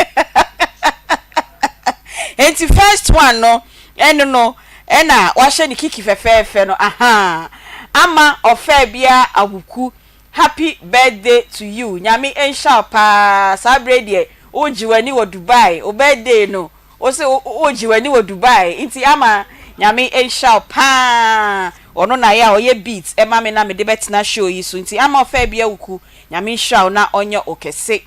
Enti first one no, ɛno no, ɛna wahyɛ ne kiki fɛfɛɛfɛ no, ahaa. Ama ɔfɛɛ bia awuku. Happy birthday to you. Nyame nhyira wo paa. Saa berɛ yi deɛ, wogye w'ani wɔ Dubai. Wo birthday no, Wo se wo gye w'ani wɔ Dubai nti ama Nyame nhyira wo paa ɔno na yɛ a ɔyɛ beat ma me na mede bɛtena show yi so nti ama ɔfɛɛ bi awuku Nyame nhyira wo na ɔnyɛ wo kɛse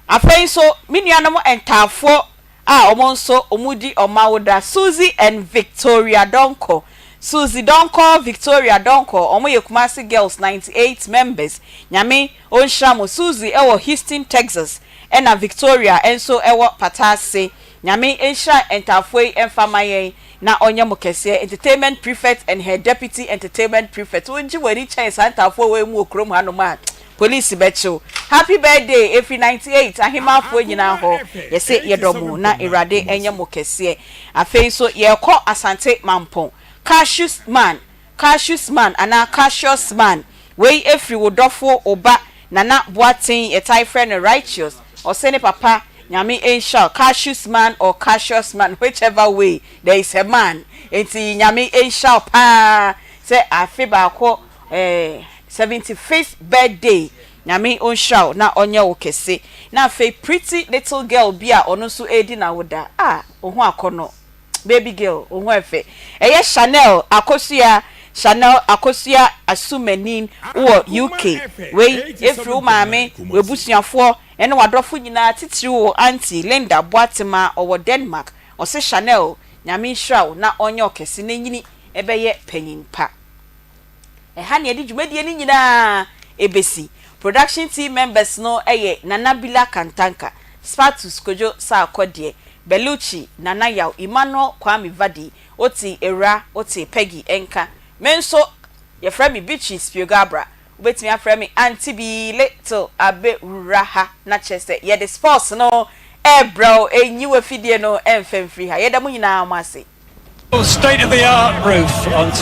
Afei nso me nuanom ntaafoɔ a ɔmo nso ɔmo di ɔmo awoda Suzy and Victoria Donkor Suzy Donkor Victoria Donkor ɔmo yɛ Kumasi Girls 98 members Nyame ɔnhyira mo Suzy wɔ Houston Texas Ɛna Victoria nso wɔ pata ase. Nyame nhyira ntaafoɔ yi mfa ma yɛn na ɔnyɛ mo kɛseɛ Entertainment prefect and her deputy entertainment prefect wo gye w'ani kyɛn saa ntaafoɔ wei mu wɔ kurom hanom a police bɛkye wo Happy birthday ɛfiri 98 ahemaafoɔ nyinaa hɔ yɛse yɛdɔ mo na Awurade nyɛ mo kɛseɛ Afei nso yɛrekɔ Asante Mampong Cassius Man Cassius Man anaa Cassius Man, wei firi wo dɔfo, wo ba, Nana Boateng, yɛtae frɛ no Righteous, ɔse ne papa, Nyame nhyira wo, Cassius Man or Cassius Man, whichever way, there is a man, enti Nyame nhyira wo paa sɛ afe baako eh, 75th birthday, Nyame ɔnhyira wo na ɔnyɛ wo kɛse. Na afei pretty little girl bi a ɔno nso redi n'awoda, ah, wo ho akɔnnɔ. Baby girl wo ho ɛfɛ. Ɛyɛ Chanel Akosua Chanel Akosua Asumanin wowɔ UK wei ɛfiri wo maame, w'abusuafoɔ ɛne w'adɔfo nyinaa titiriw wo auntie Linda Boatema ɔwɔ Denmark ɔse Chanel Nyame nhyira wo na ɔnyɛ wo kɛse na nyini bɛyɛ panyin pa. Ɛha na yɛde dwumadie no nyinaa bɛsi. Production team members no yɛ Nana Bila Kantanka, Spatus Kojo Sarkodie, Belucci, Nana Yaw, Emmanuel Kwame Vadi, wote Awura, wote Peggy nka. Me nso, yɛfrɛ me Beatrice Piogabra. Wobɛtumi afrɛ me Auntie Bi Little abɛwura ha na kyerɛ sɛ yɛde sports no rebrɛ wo. Nyi w'afidie no mfa mfiri ha. Yɛda mo nyinaa mo ase. State of the art roof on top.